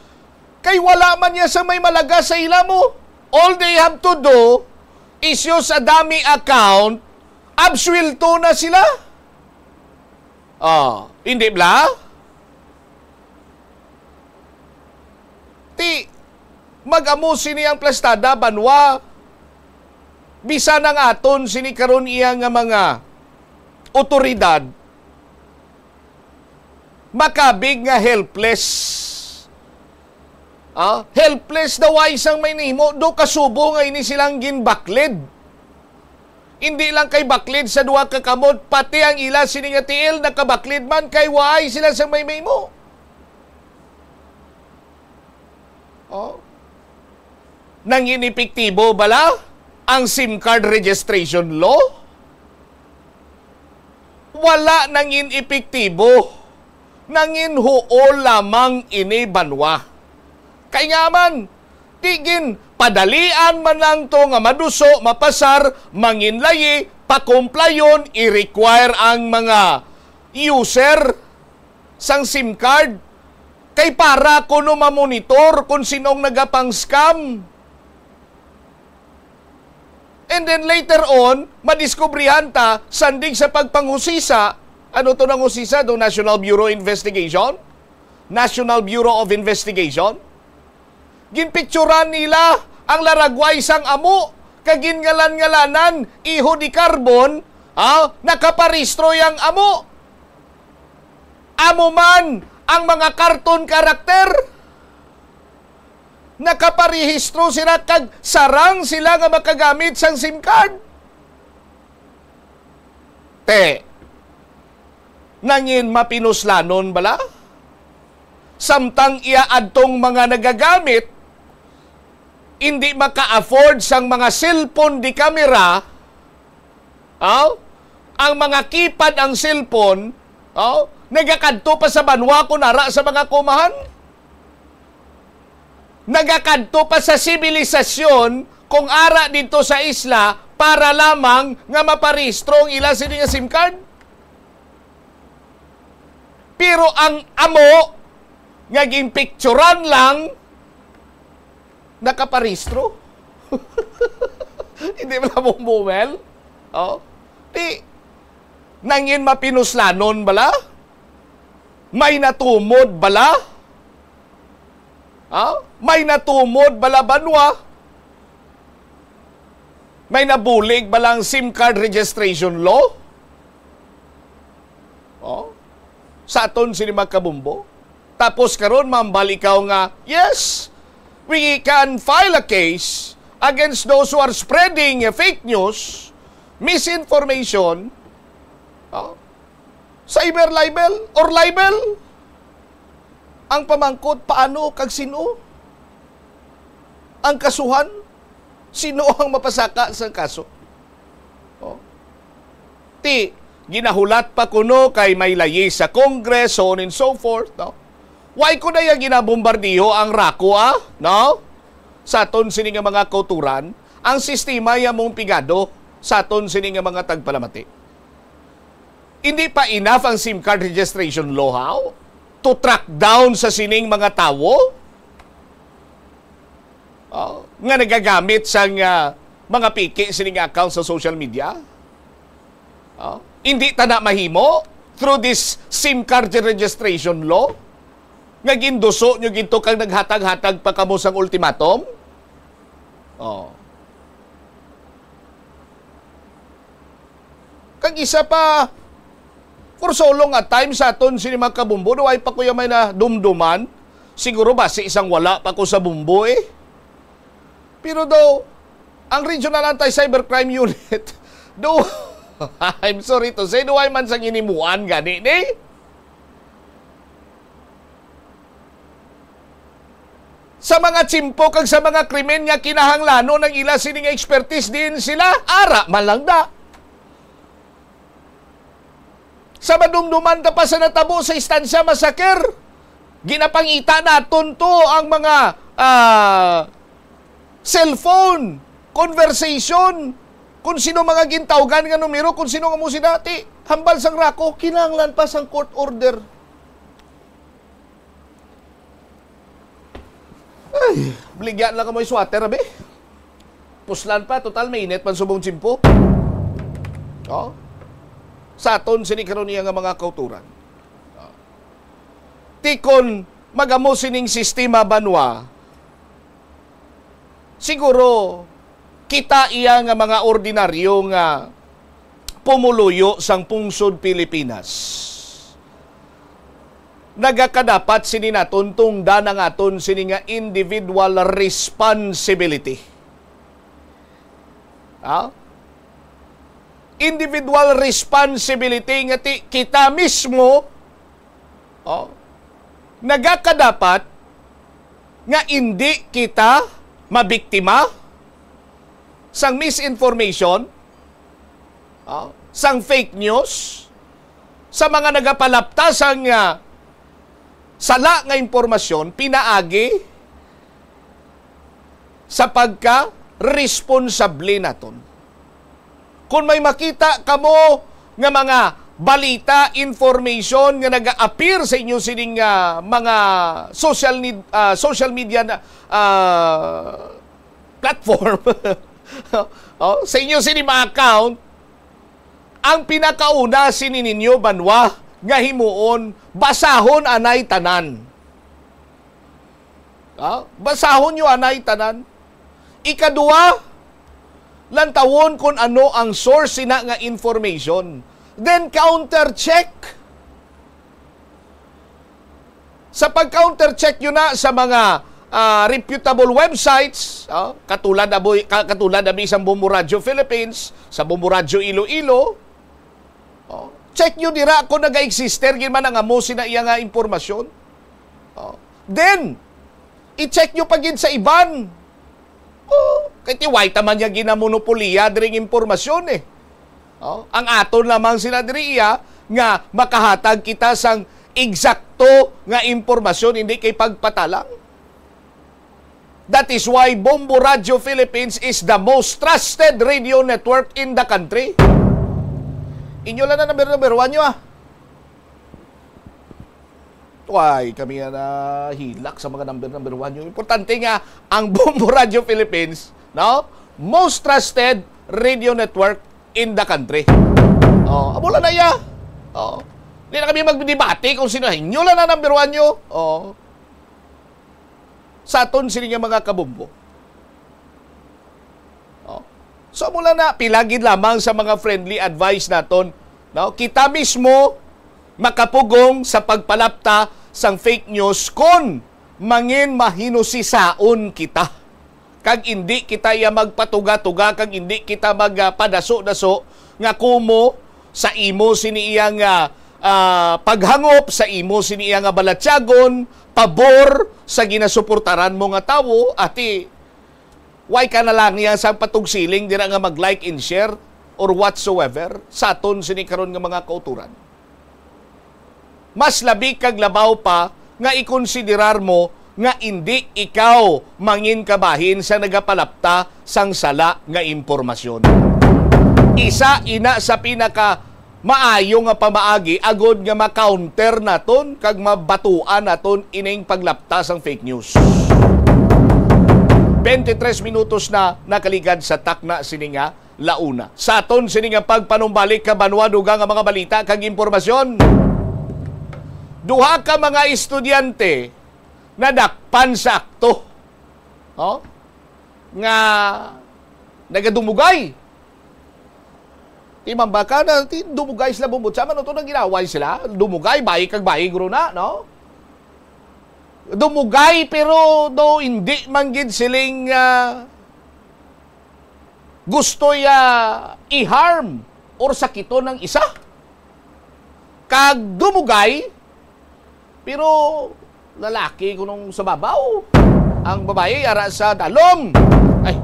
Kay wala man niya sa may malaga sa ila mo. All they have to do is use a dummy account, absuwelto na sila. Oh, hindi bala? Ti, mag-amo sini ang plastada, banwa. Bisan ang aton sini karon iya nga mga otoridad, makabig nga helpless. Ah, helpless daw ay sang may nimo, do kasubo nga ini silang ginbaklid. Hindi lang kay baklid sa duha ka kamot, pati ang ila sini nga tiil nakabaklid man kay waay sila sang may mahimo. Oh. Nangin epektibo bala ang sim card registration law? Wala nangin epektibo. Nangin huol lamang ini, banwa. Kay nga man, di gin padalian man lang to nga maduso, mapasar, manginlayi, pakumplayon, i-require ang mga user sang sim card kay para kuno mamonitor kung sinong nagapang-scam. And then later on, madiskubrihan ta, sandig sa pagpanghusisa, ano to nang husisa? To National Bureau Investigation? National Bureau of Investigation? Ginpicturan nila ang laragway sang amo, kag gingalan-ngalanan, Iho di Carbon, ah, nakaparehistro yang amo. Amo man ang mga cartoon character. Nakaparehistro sila kag sarang sila nga makagamit sang sim card. Te, nangin mapinuslanon bala? Samtang iya adtong mga nagagamit, indi maka-afford sang mga cellphone di kamera, aw, ang mga keypad ang cellphone, aw, nagakadto pa sa banwa kun ara sa mga kumahan. Nagakadto pa sa sibilisasyon kung ara didto sa isla para lamang nga maparehistro ang ila sini nga sim card. Pero ang amo nga ginpicturan lang nakaparehistro. Hindi bala mo, Buwel? Oh. Di, nangin mapinuslanon bala? May natumod bala? Ha? May natumod bala, banwa? May nabulig bala ang sim card registration law? Oh? Sa aton sini, mga kabumbo? Tapos karon, mambal ikaw nga, "Yes, we can file a case against those who are spreading, uh, fake news, misinformation, oh, cyber libel or libel." Ang pamangkot, paano kag sino ang kasuhan? Sino ang mapasaka sa kaso? Oh. Ti, ginahulat pa kuno kay may layi sa Congress, so on and so forth, no? Why ko na iya ginabombardiyo ang RACU, ah? No? Sa aton sini nga mga kauturan, ang sistema iya mong pigado sa aton sini nga mga tagpalamati. Hindi pa enough ang sim card registration law, how? To track down sa sining mga tawo? Oh, nga nagagamit sang, ah, mga piki sining account sa social media? Oh? Hindi ta na mahimo through this SIM card registration law nga ginduso nyo gid to kag naghatag-hatag pa kamo sang ultimatum? Oh. Kag isa pa, for so long a time sa aton sini mga kabumbo, do ay pa kuya may nadumduman. Siguro ba si isang wala pa ko sa bumbo eh. Pero daw, ang Regional Anti-Cybercrime Unit, do, I'm sorry to say, do ay man sang hinimuan gani ni? Sa mga tsimpo kag sa mga krimen nga kinahanglanon ang ila sini nga expertise, diin sila? Ara man lang da. Sa madumduman ta pa sa natabo sa Estancia Massacre, ginapangita naton to ang mga, ah, cellphone conversation, kung sino mga gintawgan nga numero, kung sino nga mo si dati. Hambal sang rako, kinahanglan pa sang court order. Ay, baligya lang kamo sweater, abi. Puslan pa, total mainit man subong tsimpo. Oh. Sa aton sini karon iya nga mga kauturan. Oh. Ti kon magamo sining sistema banwa, siguro kita iya nga mga ordinaryo nga pumuluyo sang pungsod Pilipinas, nagakadapat sini naton tungdan ang aton sini nga individual responsibility. Ha? Individual responsibility nga ti kita mismo, oh, nagakadapat nga indi kita mabiktima sang misinformation, oh, sang fake news, sa mga nagapalapta sang, ah, sala nga impormasyon pinaagi sa pagka-responsable naton. Kung may makita kamo nga mga balita, information nga naga-appear sa inyo sining, ah, mga social nid-, ah, social media na, ah, platform, oh, sa inyo sini mga account, ang pinakauna sini ninyo banwa nga himuon, basahon anay tanan. Ah, basahon nyo anay tanan. Ikadua, lantawon kung ano ang source sina nga information. Then counter check. Sa pag-counter check nyo na sa mga, ah, reputable websites, ah, katulad aboy, ka-, katulad abi sang Bombo Radio Philippines, sa Bombo Radio Iloilo, oh, check nyo dira kung naga-existe gid man ang amo sina iya nga impormasyon. Oh. Then, i-check nyo pa gid sa iban. Oh, kay ti way ta man niya ginamonopoliya diri nga impormasyon eh. Oh, ang aton lamang sila diri iya nga makahatag kita sang eksakto nga impormasyon, hindi kay pagpatalang. That is why Bombo Radio Philippines is the most trusted radio network in the country. Inyo lang na number, number one nyo, ah. Why kami nga nahilak sa mga number, number one nyo? Importante nga ang Bombo Radio Philippines, no? Most trusted radio network in the country. Oh, amo lang na iya. Oh. Di na kami magdebate kung sino. Inyo lang na number one nyo. Oh. Sa aton sini nga mga kabumbo. Oh. So, mula na, pila gid lamang sa mga friendly advice naton, no? Kita mismo makapugong sa pagpalapta sang fake news kon mangin mahinusisaon kita. Kag indi kita iya magpatuga-tuga, kag indi kita magpadaso-daso nga kumo sa imo sini iya nga, ah, paghangop, sa imo sini iya nga balatyagon, pabor sa ginasuportaran mo nga tawo, ati, why ka na lang niya sa patugsiling dira nga mag-like and share or whatsoever sa aton sini karon nga mga kauturan? Mas labi kag labaw pa nga ikonsiderar mo nga indi ikaw mangin kabahin sa nagapalapta sang sala nga impormasyon. Isa ina sa pinaka maayo nga pamaagi agud nga ma-counter naton kag mabatuan naton ining paglapta sang fake news. Twenty-three minutos na nakaligad sa takna sini nga La Una. Sa aton sini nga pagpanumbalik, kabanwa, dugang nga mga balita kag impormasyon. Duha ka mga estudyante nadakpan sa akto, oh, nga nagadumugay. Ti mamba ka na, ti dumugay sila, bumbot. Sa man to nang ginaway sila? Dumugay, bayi kag bayi, guro na, no? Dumugay, pero do hindi man gid siling, ah, gusto ya i-harm or sakiton ang isa. Kag dumugay, pero lalaki kunong sa babaw, ang babayi ara sa dalom. Ay,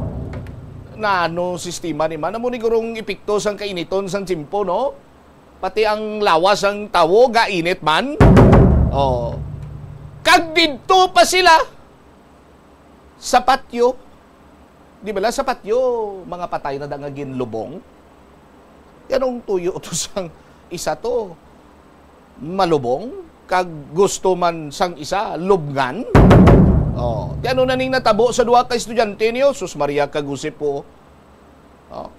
nano sistema ni man? Amo ni gurong epekto sang kainiton sang tiyempo, no? Pati ang lawas sang tawo gainit man. Oh. Kag didto pa sila sa patio. Di bala sa patio, mga patay na da nga ginlubong? Yan ang tuyo to sang isa to. Malubong, kag gusto man sang isa, lubngan. Oh, ti ano na ning natabo sa duha ka estudyante niyo? Sus Maria kag Jose po. Oh.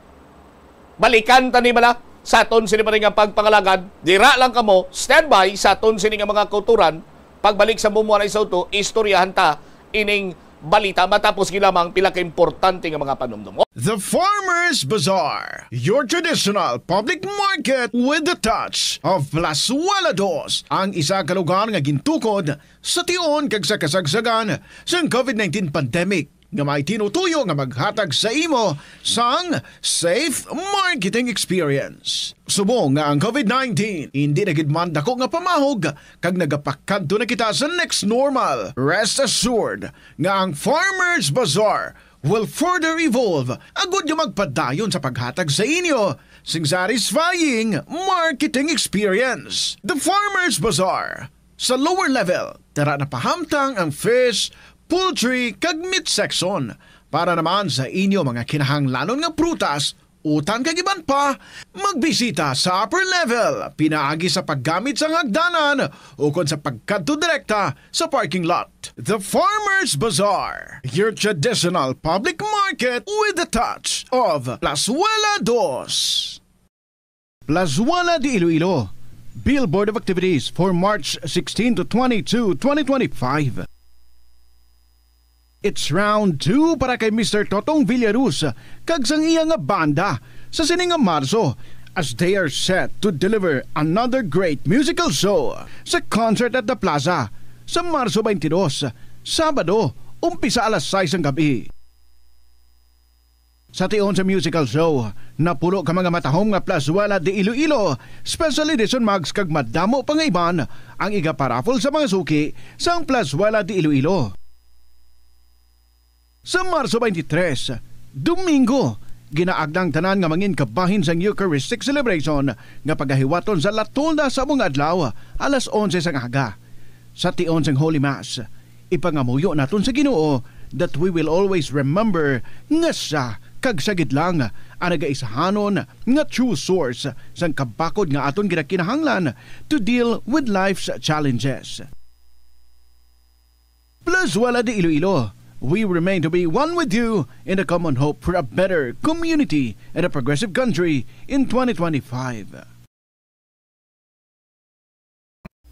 Balikan ta ni bala sa aton sini pa rin nga pagpangalagad. Dira lang kamo, standby sa aton sini nga mga kauturan. Pagbalik sa Bumuanay sa Uto, istoryahan ta ining balita matapos gid lamang pila ka importante nga mga panumdom. The Farmers Bazaar, your traditional public market with the touch of Plazuela Dos, ang isa ka lugar nga gintukod sa tion kag sa kasagsagan sang covid nineteen pandemic, nga may tinutuyo nga maghatag sa imo sang safe marketing experience. Subong nga ang covid nineteen hindi na gid man dako nga pamahog kag nagapakadto na kita sa next normal, rest assured nga ang Farmers Bazaar will further evolve agud nga magpadayon sa paghatag sa inyo sing satisfying marketing experience. The Farmers Bazaar, sa lower level, tara na pahamtang ang fish, poultry, kag meat section. Para naman sa inyo mga kinahanglanon nga prutas, utan kag iban pa, magbisita sa upper level pinaagi sa paggamit sang hagdanan ukon sa pagkadto direkta sa parking lot. The Farmers Bazaar, your traditional public market with the touch of Plazuela Dos. Plazuela de Iloilo, Billboard of Activities for March sixteen to twenty-two, twenty twenty-five. It's round two para kay Mister Totong Villaruz kag sang iya nga banda sa sini nga Marso, as they are set to deliver another great musical show sa Concert at the Plaza sa Marso twenty-two, Sabado, umpisa alas sais sang gab-i. Sa tion sa musical show, napulo ka mga matahom nga Plazuela de Iloilo Special Edition mugs kag madamo pa nga iban ang igaparaffle sa mga suki sang Plazuela de Iloilo. Sa Marso twenty-three, Domingo, ginaagda ang tanan nga mangin kabahin sang Eucharistic celebration nga pagahiwaton sa La Tolda sa amo nga adlaw, alas onse sang aga. Sa tion sang Holy Mass, ipangamuyo naton sa Ginoo that we will always remember nga siya kag siya gid lang ang nagaisahanon nga true source sang kabakod nga aton ginakinahanglan to deal with life's challenges. Plazuela de Iloilo, we remain to be one with you in the common hope for a better community and a progressive country in twenty twenty-five.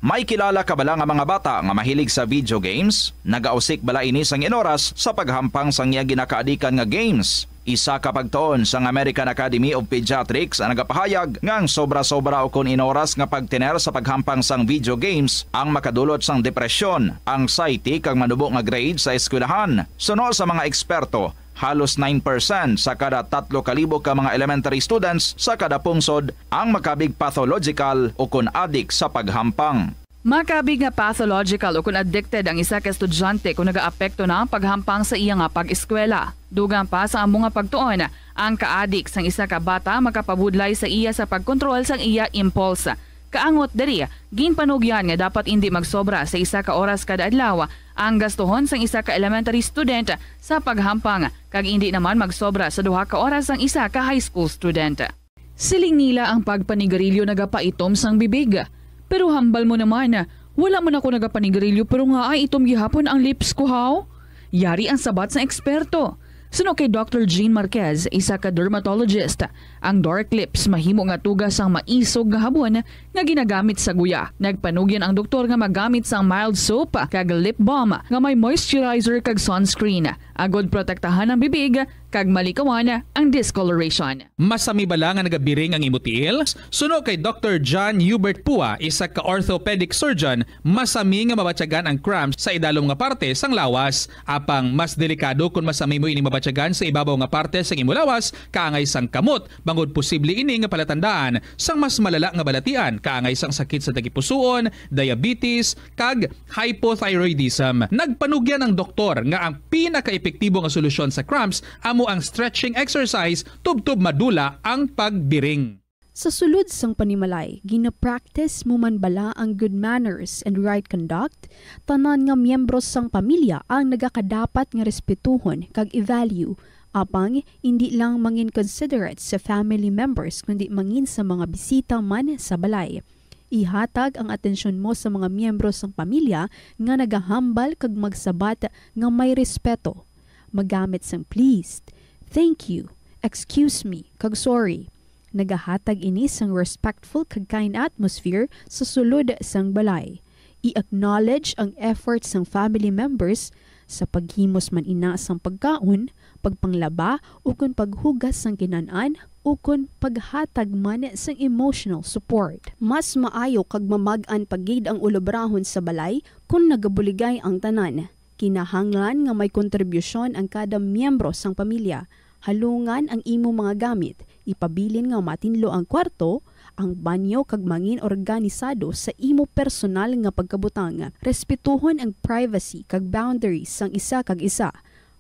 May kilala ka bala nga mga bata nga mahilig sa video games? Nagausik bala ini sang inoras sa paghampang sang iya ginakaadikan nga games? Isa ka pagtuon sang American Academy of Pediatrics ang nagapahayag nga ang sobra-sobra ukon inoras nga pagtener sa paghampang sang video games ang makadulot sang depresyon, anxiety, kag manubo nga grade sa eskwelahan. Suno sa mga eksperto, halos nine percent sa kada tatlo ka libo ka mga elementary students sa kada pungsod ang makabig pathological ukon adik sa paghampang. Makabig nga pathological ukon addicted ang isa ka estudyante kon nagaapekto na ang paghampang sa iya nga pag-eskwela. Dugang pa sa amo nga pagtuon, ang kaadik sang isa ka bata makapabudlay sa iya sa pagkontrol sang iya impulse. Kaangot diri, ginpanugyan nga dapat indi magsobra sa isa ka oras kada adlaw ang gastuhon sang isa ka elementary student sa paghampang, kag indi naman magsobra sa duha ka oras ang isa ka high school student. Siling nila ang pagpanigarilyo nagapaitom sang bibig. Pero hambal mo naman, wala man ako nagapanigarilyo pero nga ay itom gihapon ang lips ko, haw? Yari ang sabat sang eksperto. Suno kay Doctor Jean Marquez, isa ka dermatologist, ang dark lips mahimo nga tuga sang maisog nga habon nga ginagamit sa guya. Nagpanugyan ang doktor nga magamit sang mild soap kag lip balm nga may moisturizer kag sunscreen, agod protektahan ang bibig kag malikawan ang discoloration. Masami bala nga nagabiring ang imo tiil? Suno kay Doctor John Hubert Pua, isa ka orthopedic surgeon, masami nga mabatyagan ang cramps sa idalom nga parte sang lawas. Apang mas delikado kon masami mo ini mabatyagan sa ibabaw nga parte sang imo lawas, kaangay sang kamot, bangod posible ini nga palatandaan sang mas malala nga balatian, kaangay sang sakit sa tagipusoon, diabetes, kag hypothyroidism. Nagpanugyan ang doktor nga ang pinakaepektibo nga solusyon sa cramps amo ang stretching exercise tubtob madula ang pagbiring. Sa sulod sang panimalay, gina-practice mo man bala ang good manners and right conduct? Tanan nga miyembro sang pamilya ang nagakadapat nga respetuhon kag i-value. Apang, indi lang mangin considerate sa family members, kundi mangin sa mga bisita man sa balay. Ihatag ang atensyon mo sa mga miyembro sang pamilya nga nagahambal kag magsabat nga may respeto. Magamit sang please, thank you, excuse me, kag sorry. Nagahatag ini sang respectful kag kind atmosphere sa sulod sang balay. I-acknowledge ang effort sang family members sa paghimos man ina sang pagkaon, pagpanglaba, ukon paghugas sang kinan-an, ukon paghatag man sang emotional support. Mas maayo kag mamag-an pa gid ang ulobrahon sa balay kon nagabuligay ang tanan. Kinahanglan nga may kontribusyon ang kada miyembro sang pamilya. Halungan ang imo mga gamit, ipabilin nga matinlo ang kwarto, ang banyo, kag mangin organisado sa imo personal nga pagkabutang. Respetuhon ang privacy kag boundaries sang isa kag isa.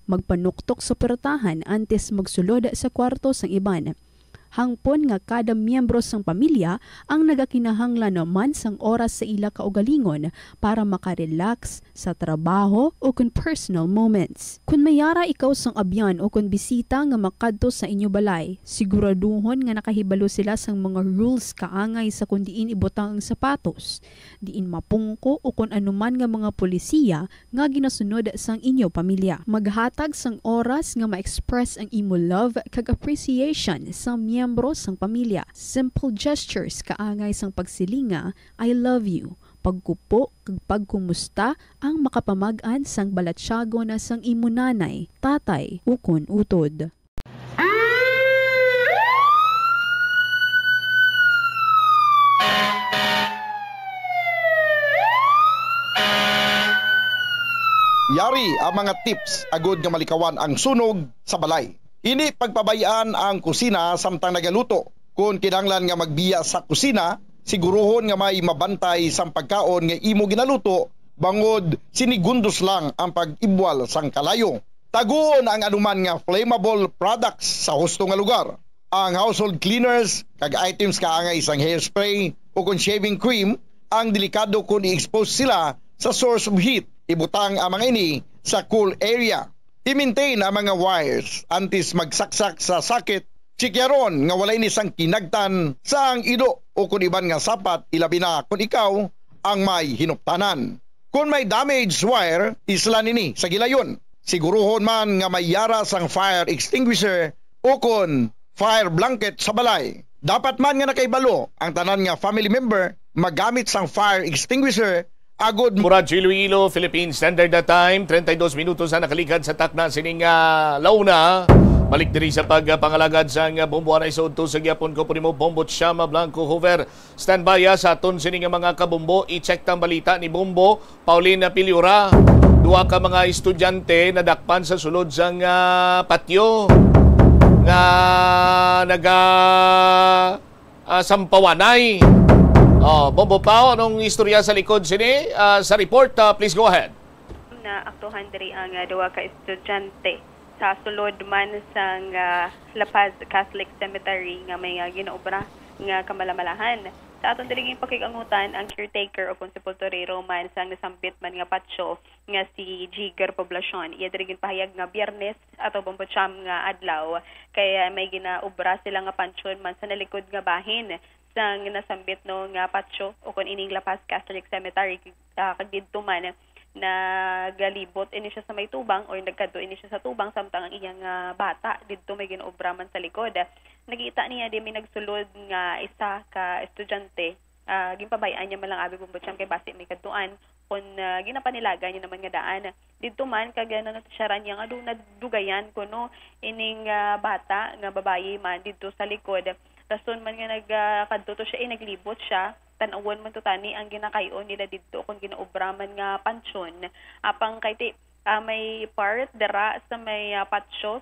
Magpanuktok sa puwertahan antes magsulod sa kwarto sang iban. Hangpon nga kada miyembro sang pamilya ang nagakinahanglan man sang oras sa ila kaugalingon para makarelax sa trabaho o kon personal moments. Kon may yara ikaw sang abyan o kon bisita nga makadto sa inyo balay, siguraduhon nga nakahibalo sila sang mga rules kaangay sa kon diin ibutang ang sapatos, diin mapungko o kon anuman nga mga polisiya nga ginasunod sang inyo pamilya. Maghatag sang oras nga ma-express ang imo love kag appreciation sa miyembro sang pamilya. Simple gestures kaangay sang pagsiling nga, "I love you," pagkupo, kag pagkumusta ang makapamag-an sang balatyagon sang imo nanay, tatay, ukon utod. Yari ang mga tips agud nga malikawan ang sunog sa balay. Hindi pagpabay-an ang kusina samtang nagaluto. Kon kinahanglan nga magbiya sa kusina, siguruhon nga may mabantay sang pagkaon nga imo ginaluto, bangod sinigundos lang ang pag-ibwal sang kalayo. Taguon ang anuman nga flammable products sa husto nga lugar. Ang household cleaners kag items kaangay sang hairspray o kon shaving cream ang delikado kon i-expose sila sa source of heat. Ibutang ang mga ini sa cool area. I-maintain ang mga wires antes magsaksak sa socket. Tsikyaron nga wala ini sang kinagtan sa ang ido o kon iban nga sapat, ilabi na kon ikaw ang may hinuptanan. Kon may damaged wire, islan ini sa gilayon. Siguruhon man nga may yara sang fire extinguisher o kon fire blanket sa balay. Dapat man nga nakahibalo ang tanan nga family member magamit sang fire extinguisher agud Murag Iloilo, Philippine Standard Time, treinta y dos minutos ang nakaligad sa takna sining, ah, launa. Balik diri sa pagpangalagad sang, ah, bombo. Anay sa udto sa gihapon ko po nimo, Bombo Chama Blanco Hoover. Standby, ah, sa aton sini nga mga kabombo. I-check tang balita ni Bombo Pauline Piliura. Duha ka mga estudyante nadakpan sa sulod sang, ah, patio nga naga, ah, sampawanay. Oh, Bombo Pao, anong istorya sa likod sini? Ah, sa report, ah, please go ahead. Naaktuhan diri ang, ah, duha ka estudyante sa sulod man sang, ah, La Paz Catholic Cemetery nga may, ah, ginaobra nga kamalamalahan. Sa aton diri ginpakig-angutan ang caretaker o kon sepulturero man sang nasambit man nga patio nga si Jigger Poblacion. Iya diri ginpahayag nga Biyernes atau Bombo Cham nga adlaw kay, ah, may ginaobra sila nga pansyon man sa nalikod nga bahin sang nasambit, no, nga patio o kon ining La Paz Catholic Cemetery, ah, kag didto man nagalibot ini siya sa may tubang or nagkadto ini siya sa tubang, samtang ang iyang, ah, bata didto may ginaobra man sa likod. Nakita niya di may nagsulod nga isa ka estudyante, ah, ginpabay-an niya man lang abi, Bombo Cham, kay basi may kadtuan kon, ah, ginapanilagan niya naman nga daan. Didto man, kag, ah, nanosisyaran niya nga do-, nadugayan kuno ining, ah, bata nga babayi man didto sa likod. Rason man nga nag, ah, kadto to siya, eh, naglibot siya. Tan-awon man to tani ang ginakay-on nila didto kon ginaobra man nga pansyon. Apang kay ti, ah, may part dira sa may, ah, patio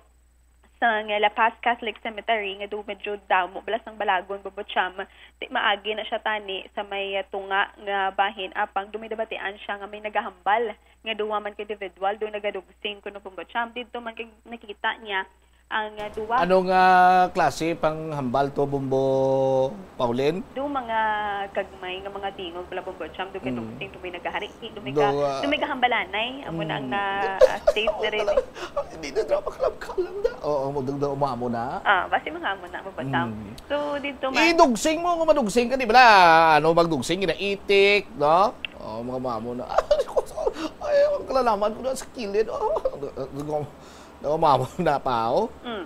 sang La Paz Catholic Cemetery nga do medyo damo bala sang balagon, Bombo Cham. Ti maagi na siya tani sa may, ah, tunga nga bahin, apang do may nabatian siya nga may nagahambal nga duha man ka individual do nagadugsing kuno, Bombo Cham. Didto man kay nakita niya ang, ah, duha. Ano nga klase panghambal to, Bombo Pauline? Do mga gagmay nga mga tingog bala, Bombo Cham, do Mm. gadugsing, do may nagahari, do may Do, ga-, ah, do may gahambalanay. Amo na ang Mm. na, ah, state na rin. Hindi na drama kalam-kalam na. Oo, mo, do, do, umamo na. Ah, basi mga amo na, Bombo Cham. Mm. So, didto man. Idugsing mo, nga madugsing ka, di ba? Ano, magdugsing, ginaitik, no? Oh, mga mamo na. Ay, ang kalalaman ko na sa kilid. Oh, nagmamo na pa, oh. Mm.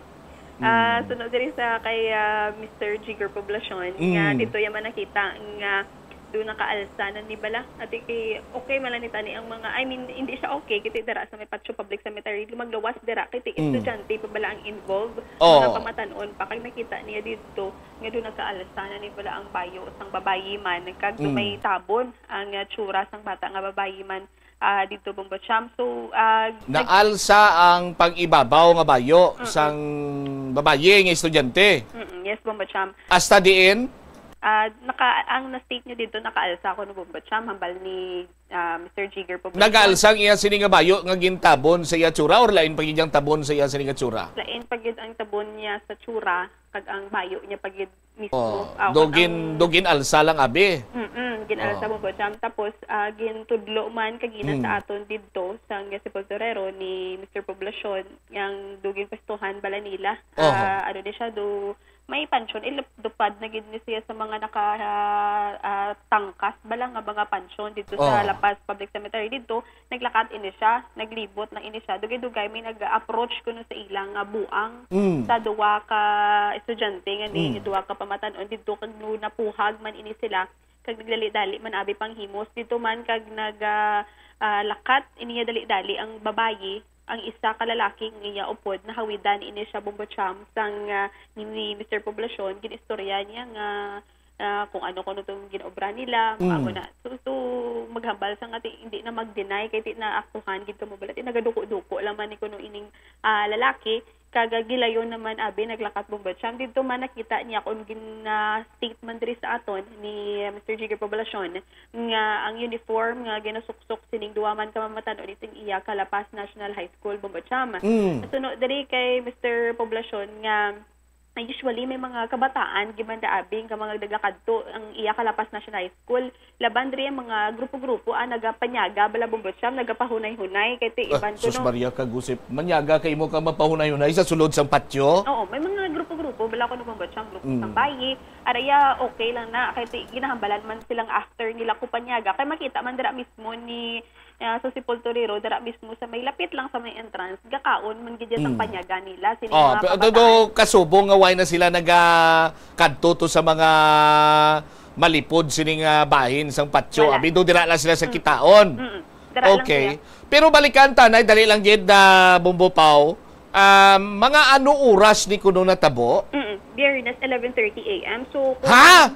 Ah, Mm. Sunod diri sa kay, ah, Mister Jigger Poblacion, Mm. nga dito yaman nakita nga do nakaalsa na ni bala. Ati kay, okay man lang ni tani ang mga, I mean, hindi siya okay. Kay ti dira sa may Patio Public Cemetery, maglawas dira. Kay ti Mm. estudyante pa bala ang involved. Oh. Mga pamatan-on pa. Kay nakita niya dito nga do nakaalsa na ni bala ang bayo sang babayi man. Kag do Mm. may tabon ang, ah, tsura sang bata nga babayi man, ah, dito, Bombo Cham. So, ah, nag- Naalsa ang pag-ibabaw nga bayo Mm-mm. sang babayi nga estudyante. Mm-mm. Yes, Bombo Cham. Hasta diin? Ah, naka-, ang na-state niyo dito, nakaalsa ko no, Bombo Cham, hambal ni, ah, Mister Jigger Poblacion. Nagaalsa ang iya sini nga bayo nga gintabon sa iya tsura or lain pa gid ang tabon sa iya sini nga tsura? Lain pa gid ang tabon niya sa tsura, kag ang bayo niya pa gid mismo. Oh, Ah, do kag gin-, ang do gin-alsa lang, abi. Mm-mm, gin-alsa Oh. mo ba, Cham? Tapos, ah, gintudlo man kagina Mm. sa aton didto, sa nga sepulturero ni Mister Poblacion, yang do ginpwestuhan bala nila. Oho. Ah, ano ni siya, do may pansyon, ilupad na gid ni siya sa mga naka, ah, ah, tangkas bala nga mga pansyon didto sa Oh. La Paz Public Cemetery. Didto, naglakat ini siya, naglibot na ini siya. Dugay-dugay may nag-approach kuno sa ilang nga buang Mm. sa duwa ka estudyante nga ni Mm. duwa ka pamatan-on didto, kag no napuhag man ini sila, kag nagdali-dali man abi panghimos didto man, kag nag, ah, ah, lakat ini nga dali-dali ang babayi, ang isa ka lalaki nga iya upod, nahawidan ini siya, Bombo Cham, sang, ah, ni, ni Mister Poblacion, ginistorya niya nga ah, kung ano, kung ano tong ginobra nila, Mm. amo na. So, so, maghambal sa nga ti-, hindi na mag-deny kay ti naaktuhan gid kamo bala. Ti nagaduko-duko lang man ni kuno ining, ah, lalaki. Kag gilayon naman, abi, naglakat, Bombo Cham. Didto man nakita niya kung gin-, ah, statement diri sa aton ni Mister Jigger Poblacion nga ang uniform nga ginasuksok sining duha man ka mamatan-on sing iya ka La Paz National High School, Bombo Cham. Mm. Suno diri kay Mister Poblacion nga Ay, usually, may mga kabataan, gimanda abing ka mga nagakadto ang iya ka La Paz National High School. Laban diri ang mga grupo-grupo, ah, nagapanyaga, bala, Bombo Cham, nagapahunay-hunay. Kay ti Ah, iban ko, sus, no? Maria Kagusip, manyaga kay mo ka mapahunay-hunay sa sulod sang patyo? Oo, may mga grupo-grupo, bala ko, no, Bombo Cham, grupo Mm. sang bayi. Araya, okay lang na, kay ti, ginahambalan man silang after nila ko panyaga. Kay makita man dira mismo ni ah, sa sepulturero, dira mismo sa may lapit lang sa may entrance, gakaon man gid sang Mm. panyaga nila. Sini Oh, mga pero kabataan. Do, do, kasubo nga why na sila naga-, kadto to sa mga malipod sining, ah, bahin sang patyo. Wala. Abi, do dira lang sila sa Mm. kitaon. Mm. Dira lang Okay. sila. Pero balikan ta, nay, dali lang gid, ah, Bombo Pao. Ah, mga ano oras ni kuno natabo? Mm. Biyernes, eleven thirty A M. So, kung Ha?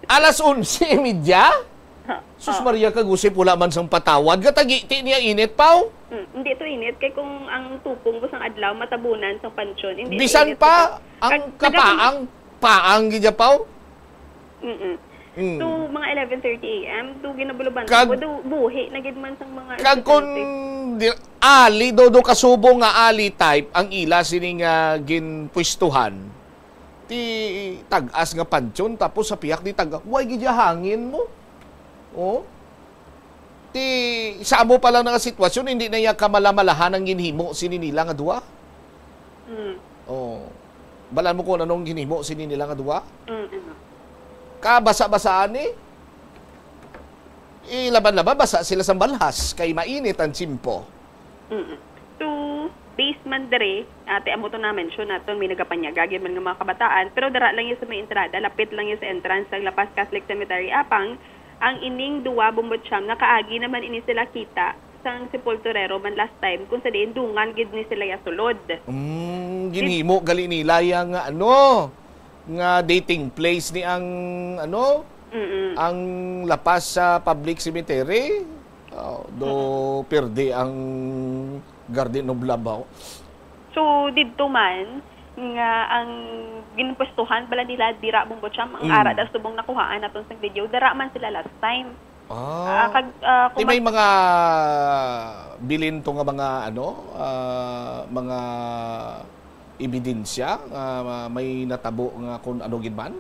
Alas onse y media? Ha, Sus, ha. Maria Kagusip, wala man sang patawad. Gatagiti niya init, Pao? Hmm, hindi to init. Kay kung ang tupong mo sang adlaw, matabunan sang pansyon, hindi Bisan init pa, ito. ang Kag-, kapaang, paang gid ya, Pao? Mm-mm. Mm. So, mga eleven thirty A M, do ginabuluban Kag-, ko, do buhi na gid man sang mga kag kun estudyante. Di-, ali, do, do kasubo nga ali type, ang ila sini nga ginpwistuhan. Ti tag-as nga pansyon, tapos sa pihak di tag-, way gid ya hangin mo. Oh. Ti sa amo pa lang nga sitwasyon, hindi na ya kamalamalahan ang ginhimo sini nila nga duha. Mm. Oh. Balaan mo kung anong ginhimo sini nila nga duha? Mm, ano? Kabasa-basaan ni? Ilaban-laban, basa sila sa balhas kay mainit ang tiyempo. Mm. So, based man diri, ate, amo to na-mention naton, may nagapanyaga gyud man nga mga kabataan, pero dara lang yun sa may entrada, lapit lang yun sa entrance sang La Paz Catholic Cemetery. Apang, ang ining duwa, Bombo Cham, nakaagi naman ini sila kita sang sepulturero man last time, kung sa diin dungan gid ni sila yasulod. Mm, ginhimo gali nila yang nga ano, nga dating place ni ang ano, Mm-mm. ang La Paz sa public cemetery. Oh, do perde ang Garden of Love, oh. So, didto man, nga ang ginpwestuhan pala nila dira, Bombo Cham, ang Mm. ara da subong nakuhaan naton sa video, dara man sila last time. Ah, Ah, kag, ah, di kung may mag- mga bilin to nga mga ano, ah, mga ebidensya nga may natabo nga kung ano gid man?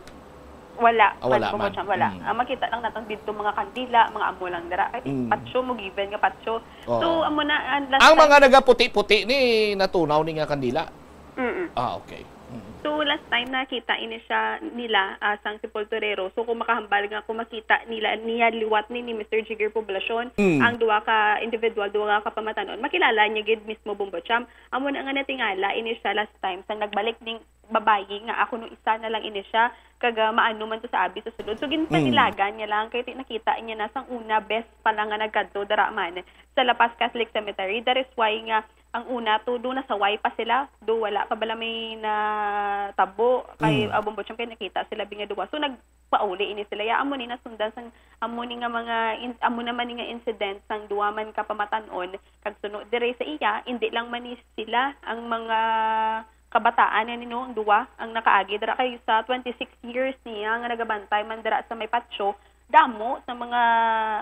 Wala, Ah, wala man, man. Bombo Cham, wala. Mm. Ang makita lang naton didto mga kandila, mga amo lang dira. Kay Mm. patso mo, given nga patso. Oo. So, amo na, ang last Ang time, mga nagaputi-puti ni natunaw ni nga kandila. Mm-mm. Ah, okay. Mm. So, last time nakita ini siya nila, ah, sang sepulturero. So, kung makahambal nga kung makita nila niya liwat ni, ni Mister Jigger Poblacion, Mm. ang duwa ka individual, duwa ka pamatanon, makilala niya gid mismo, Bombo Cham. Amo na nga natingala ini siya last time sang nagbalik ning babayi nga ako no isa na lang ini siya, kag, ah, maano man to sa abi sa sulod. So, ginpanilagan niya lang kay ti-, nakita niya na sang una, best pa lang nga nagkadto dara man sa La Paz Catholic Cemetery. That is why nga ang una to, do nasaway pa sila, do wala pa bala may natabo kay, Mm. ah, Bombo Cham, kay nakita sila bingaduwa. So, nagpauli ini sila. Ya, amo ni nasundan sang, amo ni nga mga, in-, amo naman ni nga incident sang duwa man ka pamatanon, kag suno dire sa iya, hindi lang man ni sila ang mga kabataan, yan, no, ang duwa, ang nakaagi dira kay sa twenty-six years niya nga nagabantay man dira sa may patio, damo sa mga,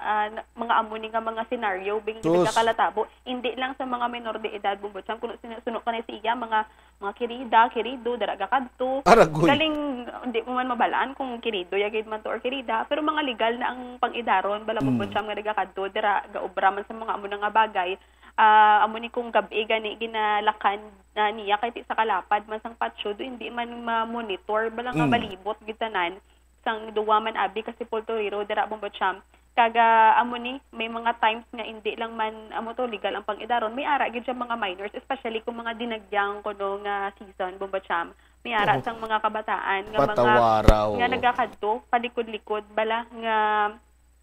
ah, na-, mga amo ni nga mga senaryo, bing Sus. Nagakalatabo, hindi lang sa mga menor de edad, Bombo Cham, kuno sino-, suno ka na sa iya, mga, mga kirida, kirido, dara gakadto. Aragoy. Galing, hindi mo man mabalaan kung kirido ya gid man to or kirida, pero mga legal na ang pang-idaron, bala, Bombo Mm. Cham, nga nagakadto, dira gaobra man sa mga amo na nga bagay. Ah, amo ni kung gab-i gani ginalakan na niya kay ti sa kalapad man sang patio, do hindi man ma-monitor, bala nga Mm. balibot gid tanan sang duwa man abi ka sepulturero dira, Bombo Cham. Kag, ah, amo ni, may mga times nga hindi lang man amo to legal ang pang-idaron, may ara gid siya mga minors, especially kung mga dinagyang kuno nga season, Bombo Cham. May ara Oo. sang mga kabataan nga mga Patawara, oo. nga nagakadto palikod-likod, bala nga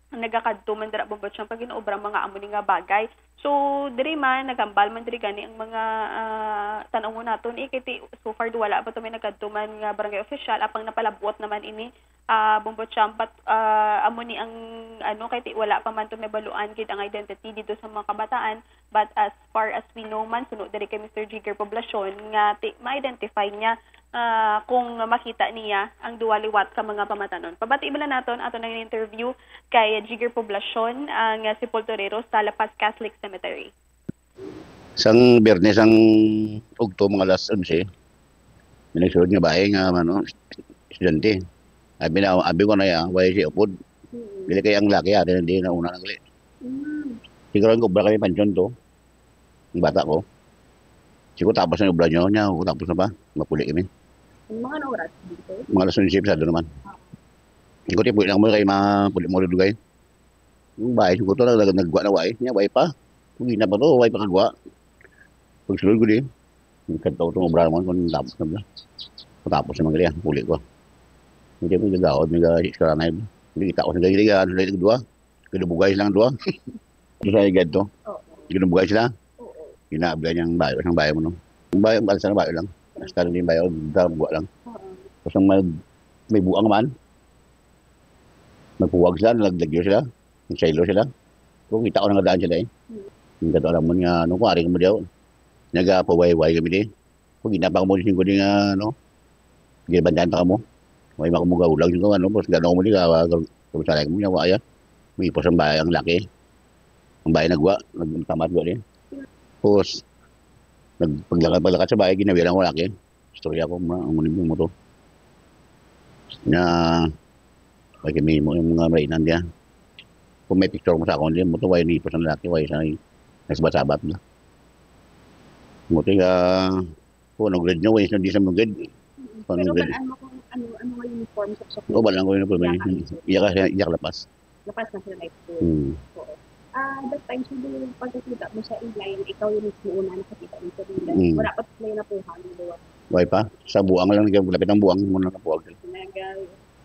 nagakadto man dira, Bombo Cham, pag ginaobra mga amo ni nga bagay. So, diri man, nagambal man diri gani ang mga, ah, tan-awon naton, eh, kay ti-, so far, wala pa to may nagkadto man nga barangay official, apang napalabot naman ini, ah, Bombo Cham, but, ah, amo ni ang, ano, kay ti-, wala pa man to may baluan gid ang identity dito sa mga kabataan, but as far as we know man, suno diri kay Mister Jigger Poblacion, nga ti-, ma-identify niya ah, kung makita niya ang duwa liwat ka mga pamatanon. Pabati bala naton ato nang interview kay Jigger Poblacion, ang sepulturero sa La Paz Catholic Cemetery. Sang Biyernes ang ugto, mga alas onse, may nagsulod nga bae nga, ano, estudyante. Abi na, abi ko na ya, why siya upod? Dili kay ang laki, ate, hindi na una nang gali. Siguro ang obra kami pansyon to. Ang bata ko. Siguro tapos na yung obra nyo, niya, tapos na ba? Mapuli kami. Mga anong oras dito? Mga alas onse, pasado naman. Siguro, puli lang mo kay mapuli mo rin dugay. Yung bahay, siguro to, nag-, nagwa na way. Niya, way pa. Kung gina pa to, way pa kagwa. Pagsulod ko di, nagkataw itong obra naman kung tapos na ba. Matapos naman kaya, puli ko. Hindi mo gagawad, may gagawad, sila na yun. Hindi kita ko sa gagawad, ano na yung dua. Kinubugay silang dua. Ito sa igad to. Oo. Kinubugay sila. Oo. Ginaabla niyang bayo, isang bayo mo, no? Ang bayo, ang alsa na bayo lang. Hasta rin yung bayo, dagwa lang. Oo. Tapos ang mag, may buang man, nagpuwag sila, naglagyo sila, nagsaylo sila. Kung kita ko nang daan sila eh. Yung kato alam mo nga, ano ko, aring mo diyaw. Nagapawayway kami di. Kung ginapa ko mo, singko di nga, ano, ginabandahan pa ka mo. May makamuga ulang singko, ano, tapos gano'n mo di ka, kung salay mo niya, waya. May ipos ang bahay, ang laki. Ang bahay nagwa, nagtamat gwa di. Tapos, nagpaglakad, paglakad sa bahay, ginawiran ko laki. Istorya ko, ma-, ang muning mo to. Na, may kami mo yung mga marainan niya. Kung may picture mo sa akong di mo to, way nipos ang laki, way sa nagsabat-sabat na. Mo to, ah, kung anong grade nyo, way sa di sa mga grade. Kung Pero anong grade. Balaan mo kung ano, ano nga uniform sa sa O, balaan ko yung uniform. Iya ka. Iya ka, iya ka lapas. Kapas na sila high school. Hmm. Oo. Ah, that time, siguro, pagkakita mo sa ila, yung ikaw yung mismo una nakakita ng kanila. Hmm. Wala pa sila yung napuhan, di ba? Way pa. Sa buang lang, lapit ang buang mo na napuag. Nag-, ah,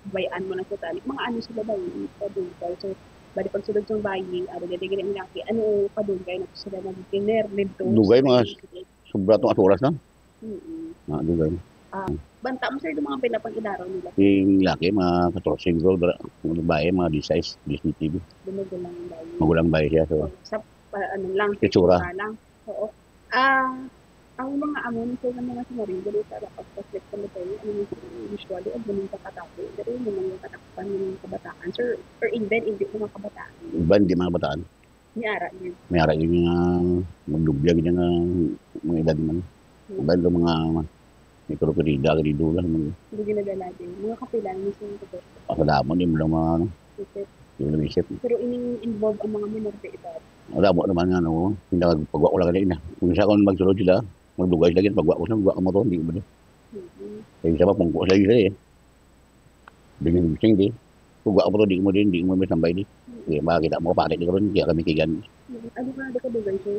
bayaan mo na sa tani. Mga ano sila ba yung padugay? So, bali pagsulod sa bayi, ano, dili gani ang laki. Ano, padugay na sila nag-dinner, nito. Dugay, mga sobra tong oras na. Mm-mm. Ah, dugay. Ah, banta mo, sir, yung mga pila pang edaro nila? Yung laki, mga katorse siguro, dra-, yung babae, mga disisais, disisiete. Di magulang ang bayi. Magulang bayi siya, so. So, sa, pa-, ano lang, itsura lang. Oo. Ah, ang mga amo ni sir nga mga sinaring, dali sa dapat pa-select sa matay, ano yung usually, ang ganun kakatapo, dali yung mga katakpan ng kabataan, sir, or even, hindi mga kabataan. Iban, di mga kabataan. May ara gyud. May ara gyud nga magdubya gyud nga mga edad man. Hmm. Iban, mga mikroperida, gani dula man. Hindi ginadala din. Mga kapilan mo sa mga kabataan. Ang kadamo, di mo lang mga, ano, isip. Di mo lang isip. Pero ining involve ang mga minor de edad. Wala mo naman nga, ano, hindi pagwa ko lang na. Kung sa akong magsulod sila, magdugay sila, gid, pagwa ko sila, pagwa ko mo to, hindi mo din. Mm-hmm. Kaya isa pa, pungko sila yun, eh. Di mo sing, di. Pagwa ko mo to, di mo din, di mo may tambay, di. Mm-hmm. Kaya makakita mo, pare, di karon, kaya kami kigan. Mm-hmm. Ano ka, ano ka dugay, sir?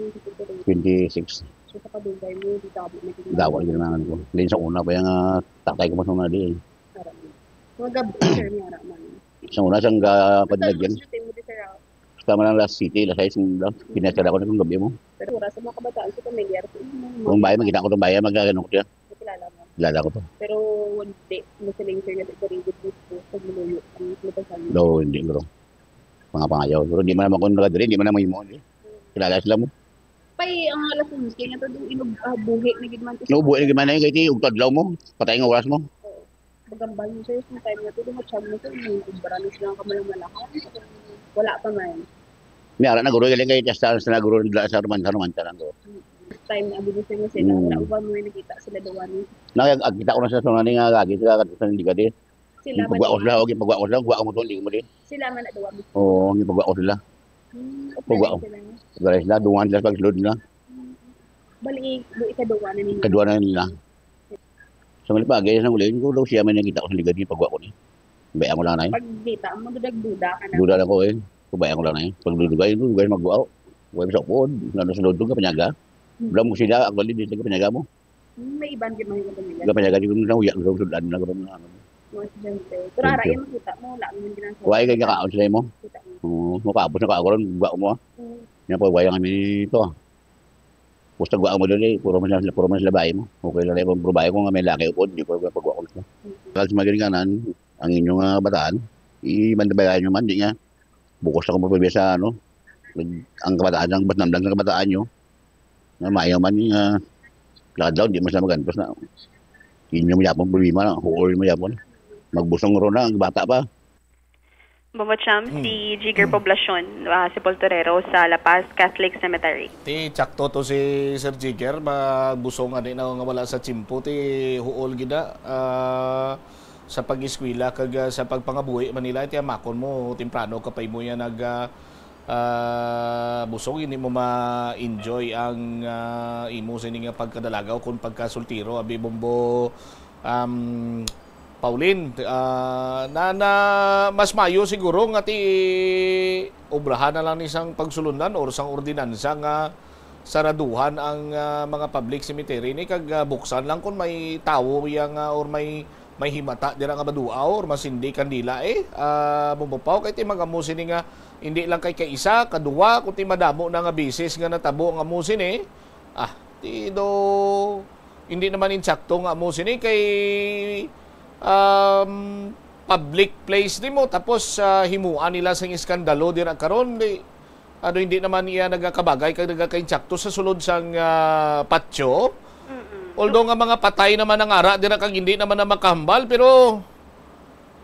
Twenty-six. So, sa kadugay mo, di ka mo naging Dawa, yun ang ano ko. Then sa una pa yung, ah, tatay ko mas una, di, eh. Parang, mga gabi, sir, niya, man. Sa una, siyang ga-, padilagyan. Sa una, sir, ah, Tama lang, last city, last size mo lang. Pinasara ko na kung gabi mo. Pero wala sa mga kabataan, si pamilyar ko, yung mga Kung bayan, makita ko itong bayan, magkagano ko siya. Kilala mo. Kilala ko to. Pero hindi mo sila yung sir na sa David Bispo, pag maluyo, ang lupasan mo. No, hindi, bro. Mga pangayaw. Pero di man naman kung nakadiri, di man naman mo, eh. Kilala sila mo. Pay, ang alas onse nga to, yung inug-, ah, buhi na gid man. No, buhi na gid man na yun, kaya ugtad law mo, patay nga oras mo. Oo. Magambal mo, sir, sa time na to, dumatsyag mo, sir, may obra na silang kamalamalahan. Wala pa man. May ara na, guro, galing kay Tesla, sa naguro, sa Roman, sa Roman, sa naguro. Time na, abot, sir, nga sila, Mm. wala pa mo yung nakita sila daw, ano. Nag-, agkita ko na sa sunod nga gagi, sila, sa hindi ka di. Sila Yung pagwa ko man, sila, okay, pagwa ko sila, gwa ko mo to, hindi mo di. Sila man, nadawa mo. Oo, yung pagwa ko sila. Hmm, Pagwa okay ko. sila. Galing sila, duwan sila, pagsulod na. Hmm. Bali, do ikaduwa na ninyo. Ikaduwa na nila. Sa mga bagay, sa uli, ko daw siya may nakita ko sa ligad niya, pagwa ko niya. Bayaan ko lang na yun. Pagkita mo, dudag-duda ka na. Duda lang ko, eh. Kung bayaan ko lang na yun. Pag dudugay, dudugay, magwa ko. Huwag sa upod, ano sa lodong, kapanyaga. Hmm. Wala mo sila, actually, di sila kapanyaga mo. Hmm, may iban, di man yung kapanyaga. Kapanyaga, di ko na uya, gusto ko sudan na, gusto ko na, ano. Mga estudyante. Pero Thank ara, you. yung makita mo, wala mo yung ginagawa. Why kaya kaon sila mo? Kita mo. Oo, makapos na kaon, gwa mo, ah. Hmm. Yan po, why ang amin ito, ah. Basta gwa mo dali, puro man sila, puro man sila babae mo. Okay lang na yung babae ko nga may laki upod, di ko pagwa ko na. Kag sa mga ginikanan, ang inyong, ah, bataan, ibantabayan nyo man, di nga, bukos ako magpabaya sa, ano, nag-, ang kabataan, ang batnamlang sa kabataan nyo, nga maayo man, nga, lagad daw, di man sila magantos na. Inyo mo yapon, problema na, huol mo yapon. Magbusong ro na, ang bata pa. Bombacham, Hmm. si Jigger Hmm. Poblacion, ah, sepulturero sa La Paz Catholic Cemetery. Ti, tsakto to si Sir Jigger, magbusong ani na nga wala sa tiyempo, ti huol gid na, ah, sa pag-eskwela kag, ah, sa pagpangabuhi man nila, ti amakon mo, temprano ka pa imo yan nag, ah, ah, busog, hindi mo ma-enjoy ang, ah, imo sini nga pagkadalagaw kung pagkasultiro, abi Bombo, um, Pauline, ah, na, na mas mayo siguro nga ti obrahan na lang ni sang pagsulundan or sang ordinansa nga saraduhan ang, ah, mga public cemetery ni kag, ah, buksan lang kung may tawo iya nga or may, may himata dira nga maduaw or masindi kandila, eh. Ah, Bombo Pao, kay ti magamo sini nga hindi lang kay kaisa, kaduwa, kung ti madamo na nga bisis nga natabo ang amo sini, ah, ti do Hindi naman insakto nga amo sini kay, um, public place nimo, tapos, ah, himuan nila sing iskandalo dira karon, di, ano, hindi naman iya nagakabagay kag nagakainsakto sa sulod sang, ah, patio. Mm-mm. Although nga mga patay naman ang ara dira kag hindi naman na makahambal, pero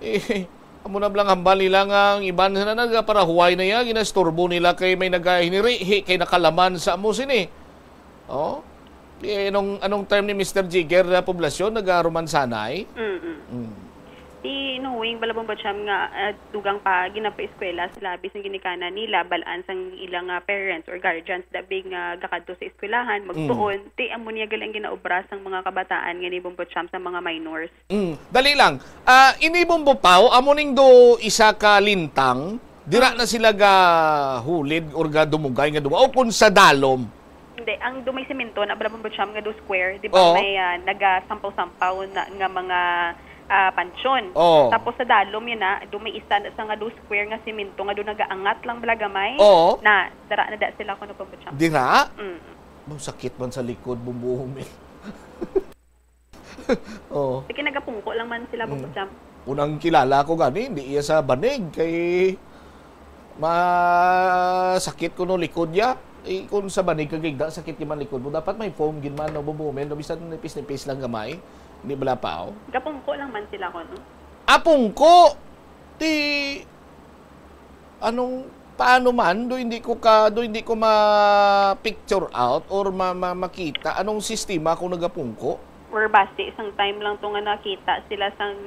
Eh, amo na lang hambal nila nga ang iban na nagaparahuway na iya, ginasturbo nila kay may nagahinirihi kay nakalaman sa amo sini. Oh? Eh, anong, anong term ni Mister Jigger na poblasyon? Nagarumansanay? Mm-mm. Mm. Ti, knowing, bala, Bombo Cham, nga, ah, dugang pa, ginapaeskwela sila, bisan ginikanan nila, balaan sang ilang, ah, parents or guardians, dabi nga gakadto sa eskwelahan, Mm. magtuon. Ti, amo niya gali ang ginaobra sang mga kabataan nga ni Bombo Cham sa mga minors. Mm, dali lang. Ah, ini Bombo Pao, amo ning do isa ka lintang Dira na sila ga hulid or ga dumugay nga duwa o kung sa dalom? Hindi, ang dumay semento na bala, Bombo Cham, nga do square, di ba, Oo. may ah, nagasampaw-sampaw na, nga mga ah, pansyon. Oo. Tapos sa dalom yun na, do may isa na sa nga do square nga semento nga do nagaangat lang bala gamay. Oo. Na, dara na da sila kuno, Bombo Cham. Dira? Mm. Ang sakit man sa likod, Bombo Humil. Oo. Sige, nagapungko lang man sila, Bombo Mm. Cham. Unang kilala ko gani, hindi iya sa banig kay masakit kuno likod ya. Eh, kung sa banig ka gigda, sakit gid man likod mo. Dapat may foam gid man, no, Bombo Humil, no, bisan nipis-nipis lang gamay. Hindi bala pa, oh. Gapungko lang man sila kuno. Apong ko, ti anong paano man do hindi ko ka do hindi ko ma picture out or ma, ma- makita anong sistema kung nagapungko? Or basi, isang time lang to nga nakita sila sang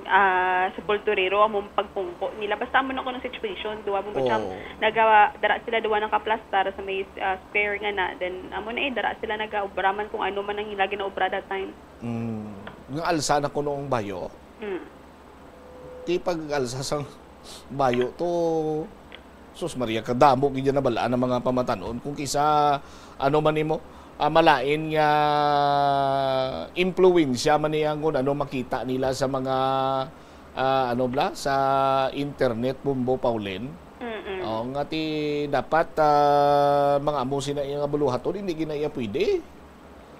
ah, sepulturero among pagpungko nila. Basta amo na ko ng situation, duwa, Bombo Cham. Oo. Naga, dara sila duwa nakaplastar sa may ah, square nga na. Then, amo na eh, dara sila nagaobra man kung ano man ang ila ginaobra that time. Mm. Nga alsa na kuno ang bayo. Mm. Ti pag-alsa sang bayo to, sus Maria, kadamo gid yan nabalaan ang mga pamatanon. Kung kisa, ano man nimo, ah, malain nga impluwensya man niya kung ano makita nila sa mga, ah, ano bla, sa internet, Bombo Pauline. Mm-mm. Oh, nga ti dapat ah, mga amo sina iya nga buluhaton, hindi gina iya pwede.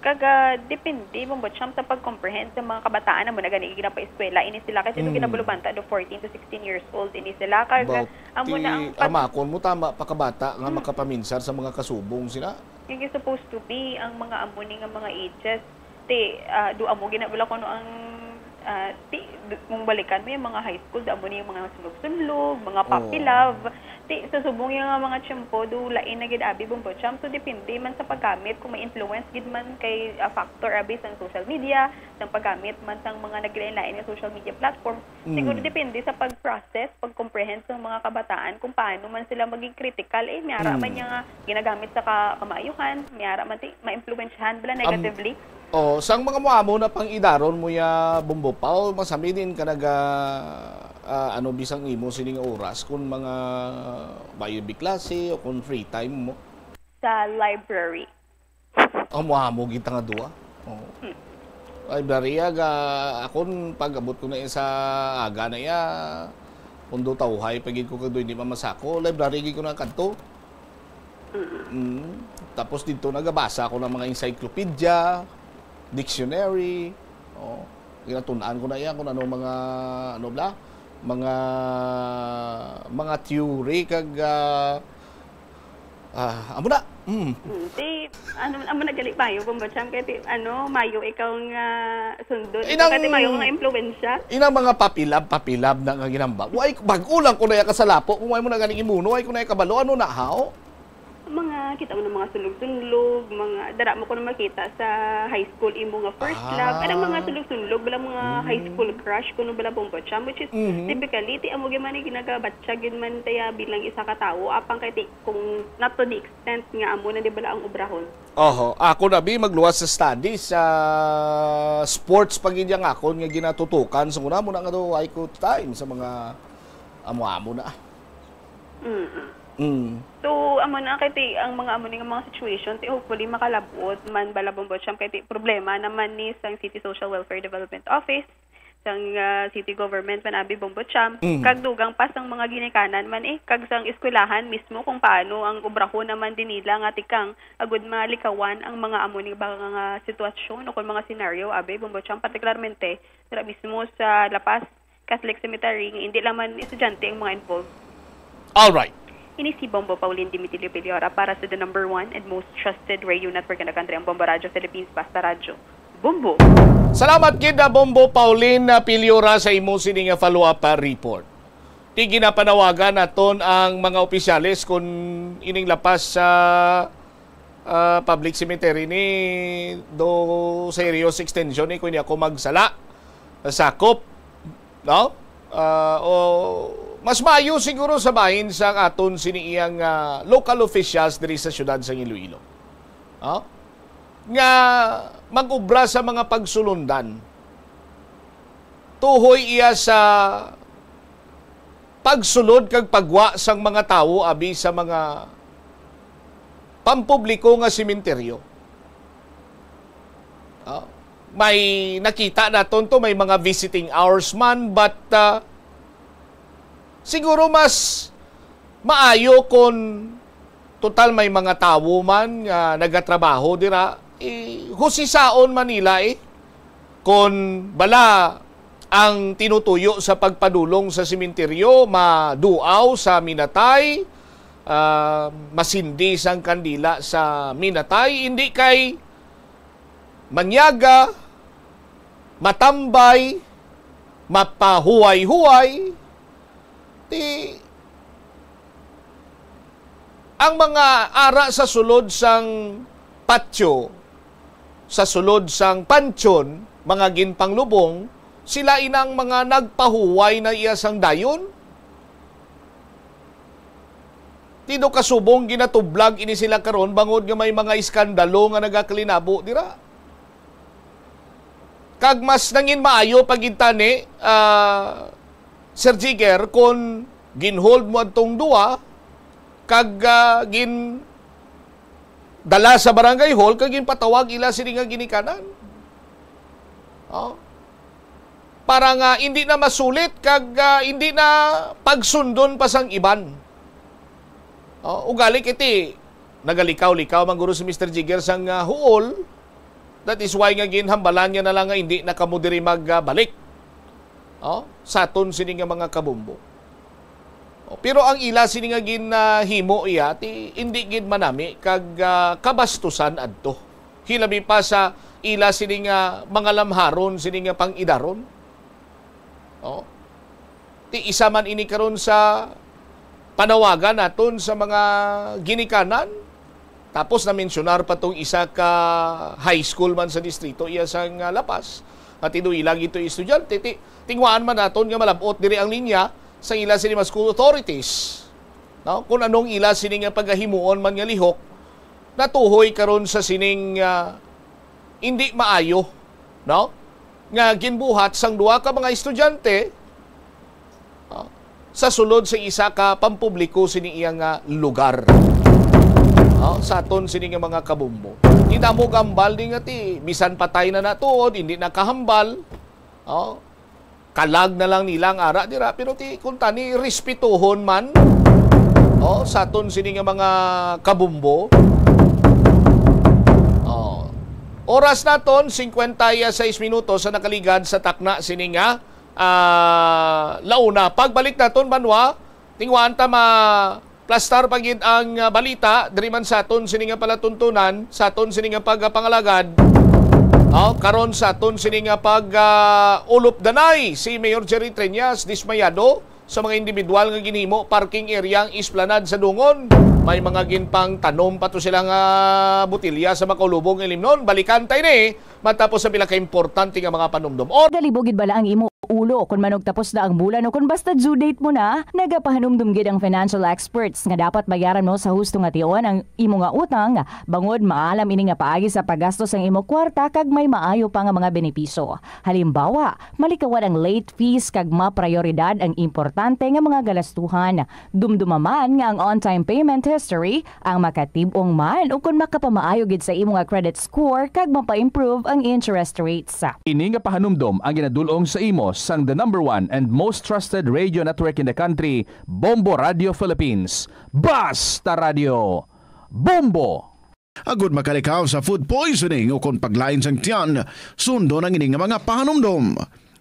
Kaga depende, Bombo Cham, sa pag-comprehend sa mga kabataan na mo na gani ginapaeskwela ini sila kasi Mm. mm. Ginabulubanta do fourteen to sixteen years old ini sila. Kaga Bauti, amo na ang pag- amakon mo tama pa kabata nga Mm. makapaminsar sa mga kasubong sila. Yung is supposed to be ang mga amo ni nga mga ages. Ti, ah, do amo gina wala kuno ang ah, ti, du- kung balikan mo yung mga high school, do amo ni yung mga sunlog-sunlog, mga puppy Oo. love. Ti, sa subong yung nga mga tiyempo, do lain na gid abi, Bombo Cham. So, depende man sa paggamit, kung may influence gid man kay ah, factor abi sa social media, sa paggamit man sa mga naglain-lain nga social media platform. Siguro Mm. depende sa pag-process, pag-comprehend sa mga kabataan kung paano man sila maging critical. Eh, may ara Mm. man niya nga ginagamit sa ka- kamaayuhan, may ara man ti ma-influensyahan bala Am- negatively. Oh, sang mga muamo na pang-idaron mo ya, Bombo Pao, masami din ka naga ah, ano bisang imo sining oras kung mga bayo biklase o kung free time mo? Sa library. Ang muamo gid ta nga duwa. Oh. Library aga akon pag-abot ko na iya sa aga na iya. Kung do tawhay pa gid ko kag do hindi mamasako, library gid ko na kadto. Mm. Tapos dito nagabasa ako ng mga encyclopedia, dictionary. Oh. Ginatun-an ko na iya kung ano mga ano bla, mga mga theory kag ah, ah, amo na. Mm. Hmm, ti, ano, amo na gali mayo, Bombo Cham, kay ti, ano, mayo ikaw nga sundon. Inang- Kay ti mayo nga impluwensya. Inang mga papilab, papilab na nga ginamba. Way, bag-o lang ko na iya kasalapo. Kung way mo na ganing imuno, way ko na iya kabalo. Ano na, how? Mga, kita mo ng mga sunlog-sunlog, mga, dara mo ko na makita sa high school, imo nga first Ah. love. Anong mga sunlog-sunlog, bala mga Mm. high school crush, kuno bala, Bombo Cham, which is Mhm. typically, ti amo gyud man ni ginagabatsyag gyud man taya bilang isa ka tawo. Apang kay ti, kung not to the extent nga amo na di bala ang obrahon. Oho, ako na bi magluwas sa studies sa sports pa gid ang akon nga ginatutukan sa una mo na nga do ay ko time sa mga amo-amo na. Mm-mm. Mm. So, amo na kay ti, ang mga amo ni nga mga situation, ti hopefully makalabot man bala, Bombo Cham, kay ti problema naman ni sang City Social Welfare Development Office, sang ah, city government man abi, Bombo Cham, Mm. kag dugang pa sang mga ginikanan man eh, kag sang eskwelahan mismo kung paano ang obrahon naman din nila nga tikang agud malikawan ang mga amo ni ba nga sitwasyon o kung mga senaryo abi, Bombo Cham, partikularmente dira mismo sa La Paz Catholic Cemetery nga hindi lang man estudyante ang mga involved. All right. Ini si Bombo Pauline Dimitilio Piliora para sa the number one and most trusted radio network in the country, ang Bombo Radio Philippines, Basta Radyo. Bombo! Salamat gid na Bombo Pauline na Piliora sa imo sini nga follow-up ah, report. Ti ginapanawagan naton ang mga opisyales kung ining lapas sa ah, public cemetery ni do serious extension ni kunya ko magsala sakop, no? Ah, o mas maayo siguro sa bahin sa aton sini iyang ah, local officials diri sa siyudad sa Iloilo. No? Nga mag-ubra sa mga pagsulundan. Tuhoy iya sa pagsulod kag pagwa sang mga tawo abi sa mga pampubliko nga sementeryo. Ah, may nakita naton to, may mga visiting hours man, but, ah, siguro mas maayo kon total may mga tawo man nga nagatrabaho dira, eh, husisaon man nila, eh, kon bala ang tinutuyo sa pagpadulong sa sementeryo maduaw sa minatay, ah, masindi sang kandila sa minatay, indi kay manyaga, matambay, mapahuway-huway. Ti, ang mga ara sa sulod sang patio, sa sulod sang pantyon, mga ginpanglubong, sila inang mga nagpahuway na iya sang dayon. Ti do kasubong ginatublag ini sila karon bangod nga may mga iskandalo nga nagakalinabo dira. Kag mas nangin maayo pa gid tani, ah, Sir Jigger, kon ginhold mo adtong duwa, kag, ah, gin-, dala sa barangay hall kag ginpatawag ila sini nga ginikanan. Oh. Para nga hindi na masulit kag, ah, hindi na pagsundon pa sang iban. Oh, ugali kiti, nagalikaw-likaw man guro si Mister Jigger sang, ah, huol. That is why nga ginhambalan niya na lang nga hindi na kamo diri magbalik. Oh, sa aton sini nga mga kabombo. Oh, pero ang ila sini nga ginahimo iya, ti, indi gid manami kag, ah, kabastusan adto. Hilabi pa sa ila sini nga mga lamharon, sini nga pang-idaron. Oh. Ti isa man ini karon sa panawagan naton sa mga ginikanan. Tapos na-mensionar pa tong isa ka high school man sa distrito, iya sang, ah, La Paz, nga tinuilang ito estudyante. Ti, tingwaan man naton nga malab-ot diri ang linya sa ila sini mga school authorities. No? Kung anong ila sini nga pagahimuon man nga lihok, natuhoy karon sa sining, ah, hindi maayo, no? Nga ginbuhat sang duha ka mga estudyante, ah, sa sulod sa isa ka pampubliko sini iya nga lugar. Ah, sa aton sini nga mga kabombo. Di na mo gambal di nga ti, bisan patay na natuod, hindi nakahambal. Oh, kalag na lang nila ang ara dira, pero ti, kung tani, respetuhon man, oh, sa aton sini nga mga kabombo. Oh. Oras naton, singkwenta y seis minutos sa nakaligad sa takna sini nga, ah, launa. Pagbalik naton, banwa, tingwaan ta ma-, plastar pa gid ang, ah, balita diri man sa aton sini nga palatuntunan, sa aton sini nga pagpangalagad. Oh, karon sa aton sini nga pag, ah, ulupdanay, si Mayor Jerry Treñas dismayado sa mga individual nga ginhimo parking area ang esplanade sa Dungon. May mga ginpangtanom pa to sila nga botelya sa makaulubong nga ilimnon. Balikan ta ini matapos sa pila ka importante nga mga panumdom. Or Galibog gid bala ang imo ulo kon manugtapos na ang bulan o kon basta due date mo na? Nagapahanumdom gid ang financial experts nga dapat bayaran mo sa husto nga tion ang imo nga utang, bangod maalam ini nga paagi sa paggasto sang imo kwarta kag may maayo pa nga mga benepisyo. Halimbawa, malikawan ang late fees kag maprayoridad ang importante nga mga galastuhan. Dumduma man nga ang on-time payment history ang makatib-ong man ukon makapamaayo gid sa imo nga credit score kag mapa-improve ang interest rates. Ini nga pahanumdom ang ginadul-ong sa imo sang the number one and most trusted radio network in the country, Bombo Radio Philippines. Basta Radio, Bombo! Agud makalikaw sa food poisoning ukon paglain sang tiyan, sundon ang ini nga mga pahanumdom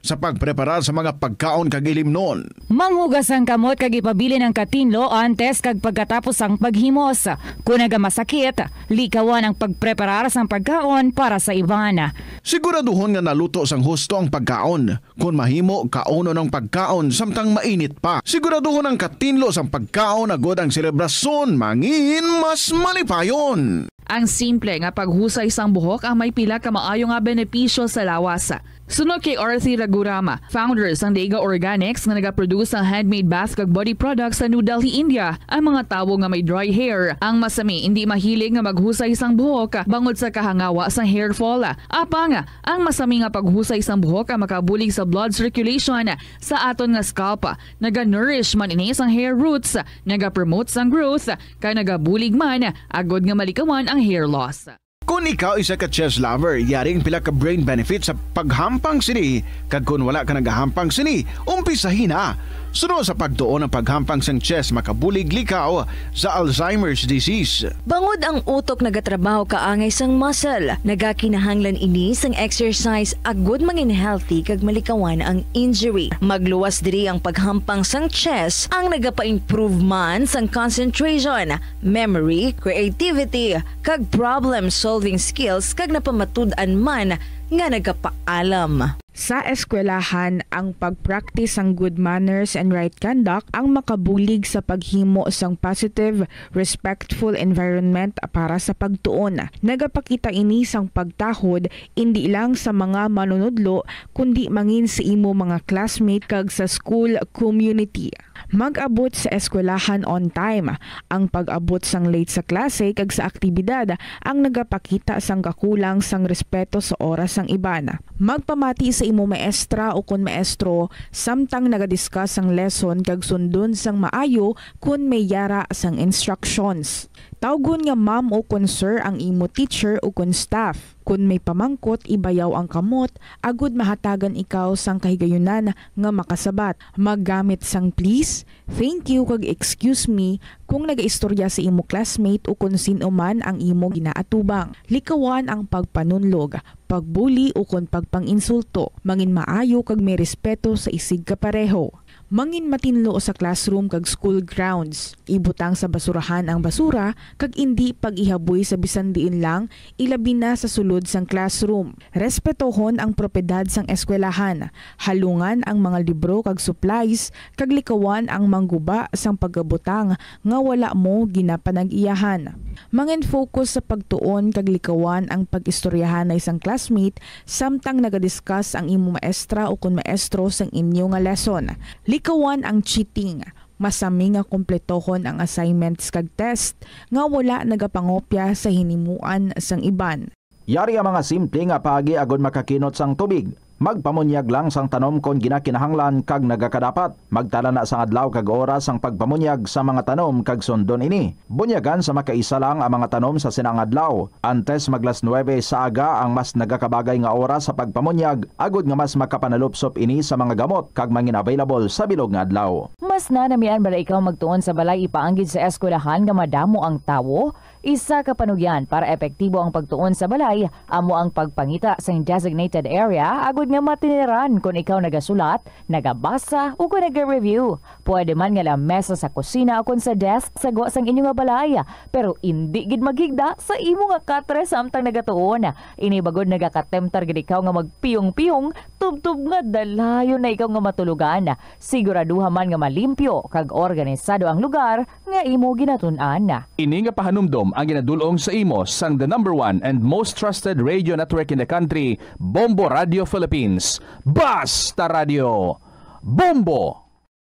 sa pagpreparar sa mga pagkaon kag ilimnon. Manghugas ang kamot kag ipabilin ang katinlo antes kag pagkatapos sang paghimos. Kon nagamasakit, likawan ang pagpreparar sang pagkaon para sa iban. Siguraduhon nga naluto sang husto ang pagkaon. Kon mahimo, kaunon ang pagkaon samtang mainit pa. Siguraduhon ang katinlo sang pagkaon agud ang selebrasyon mangin mas malipayon. Ang simple nga paghusay sang buhok ang may pila ka maayo nga benepisyo sa lawas. Suno kay Arthi Ragurama, founder sang Dega Organics nga nagaproduce sang handmade bath kag body products sa New Delhi, India, ang mga tawo nga may dry hair ang masami indi mahilig nga maghusay sang buhok bangod sa kahangawa sang hair fall. Apang ang masami nga paghusay sang buhok ang makabulig sa blood circulation sa aton nga scalp. Naga-nourish man ini sang hair roots, nagapromote sang growth, kag nagabulig man agod nga malikawan ang hair loss. Kung ikaw isa ka chess lover, yari ang pila ka brain benefits sa paghampang sini, kag kung wala ka nagahampang sini, umpisahi na. Suno sa pagtuon ang paghampang sang chess makabulig likaw sa Alzheimer's disease. Bangod ang utok nagatrabaho kaangay sang muscle, nagakinahanglan ini sang exercise agud mangin healthy kag malikawan ang injury. Magluwas diri ang paghampang sang chess, ang nagapa-improve man sang concentration, memory, creativity, kag problem-solving skills, kag napamatud-an man nga nagapaalam. Sa eskwelahan, ang pag-practice sang good manners and right conduct ang makabulig sa paghimo sang positive, respectful environment para sa pagtuon. Nagapakita ini sang pagtahod indi lang sa mga manunudlo, kundi mangin sa imo mga classmate kag sa school community. Mag-abot sa eskwelahan on time. Ang pag-abot sang late sa klase kag sa aktibidad ang nagapakita sang kakulang sang respeto sa oras sang iban. Magpamati sa imo maestra ukon maestro samtang naga-discuss sang lesson kag sundon sang maayo kon may yara sang instructions. Tawgon nga ma'am ukon sir ang imo teacher ukon staff. Kon may pamangkot, ibayaw ang kamot agud mahatagan ikaw sang kahigayunan nga makasabat. Maggamit sang please, thank you, kag excuse me kung nagaistorya sa imo classmate ukon sin-o man ang imo ginaatubang. Likawan ang pagpanunlog, pagbuli ukon pagpang-insulto. Mangin maayo kag may respeto sa isigkapareho. Mangin matinlo sa classroom kag school grounds. Ibutang sa basurahan ang basura kag indi pag-ihaboy sa bisan diin lang, ilabi na sa sulod sang classroom. Respetohon ang propiedad sang eskwelahan. Halungan ang mga libro kag supplies, kag likawan ang mangguba sang pagabutang nga wala mo ginapanag-iyahan. Mangin-focus sa pagtuon kag likawan ang pag-istoryahanay sang classmate samtang naga-discuss ang imo maestra ukon maestro sang inyo nga lesson. Likawan ang cheating. Masami nga kompletohon ang assignments kag test nga wala nagapangopya sa hinimuan sang iban. Yari ang mga simple nga paagi agud makakinot sang tubig. Magpamunyag lang sang tanom kon ginakinahanglan kag nagakadapat. Magtala na sang adlaw kag oras sang pagpamunyag sa mga tanom kag sundon ini. Bunyagan sa makaisa lang ang mga tanom sa sina nga adlaw. Antes mag las nuebe sa aga ang mas nagakabagay nga oras sa pagpamunyag, agud nga mas makapanalupsop ini sa mga gamot kag mangin-available sa bilog nga adlaw. Mas nanamian bala ikaw magtuon sa balay ipaanggid sa eskwelahan nga madamo ang tawo? Isa ka panugyan para epektibo ang pagtuon sa balay amo ang pagpangita sang designated area agud nga matiniran kon ikaw nagasulat, nagabasa, o kon naga-review. Pwede man nga lamesa sa kusina o kon sa desk sa gwa sang inyo nga balay, pero indi gid maghigda sa imo nga katre samtang nagatuon. Ini bangod nagakatemptar gid ikaw nga magpiyong-piyong tubtob nga dalayon na ikaw nga matulogan. Siguraduha man nga malimpyo kag organisado ang lugar nga imo ginatun-an. Ini nga pahanumdom ang ginadul-ong sa imo sang the number one and most trusted radio network in the country, Bombo Radio Philippines. Basta Radio, Bombo!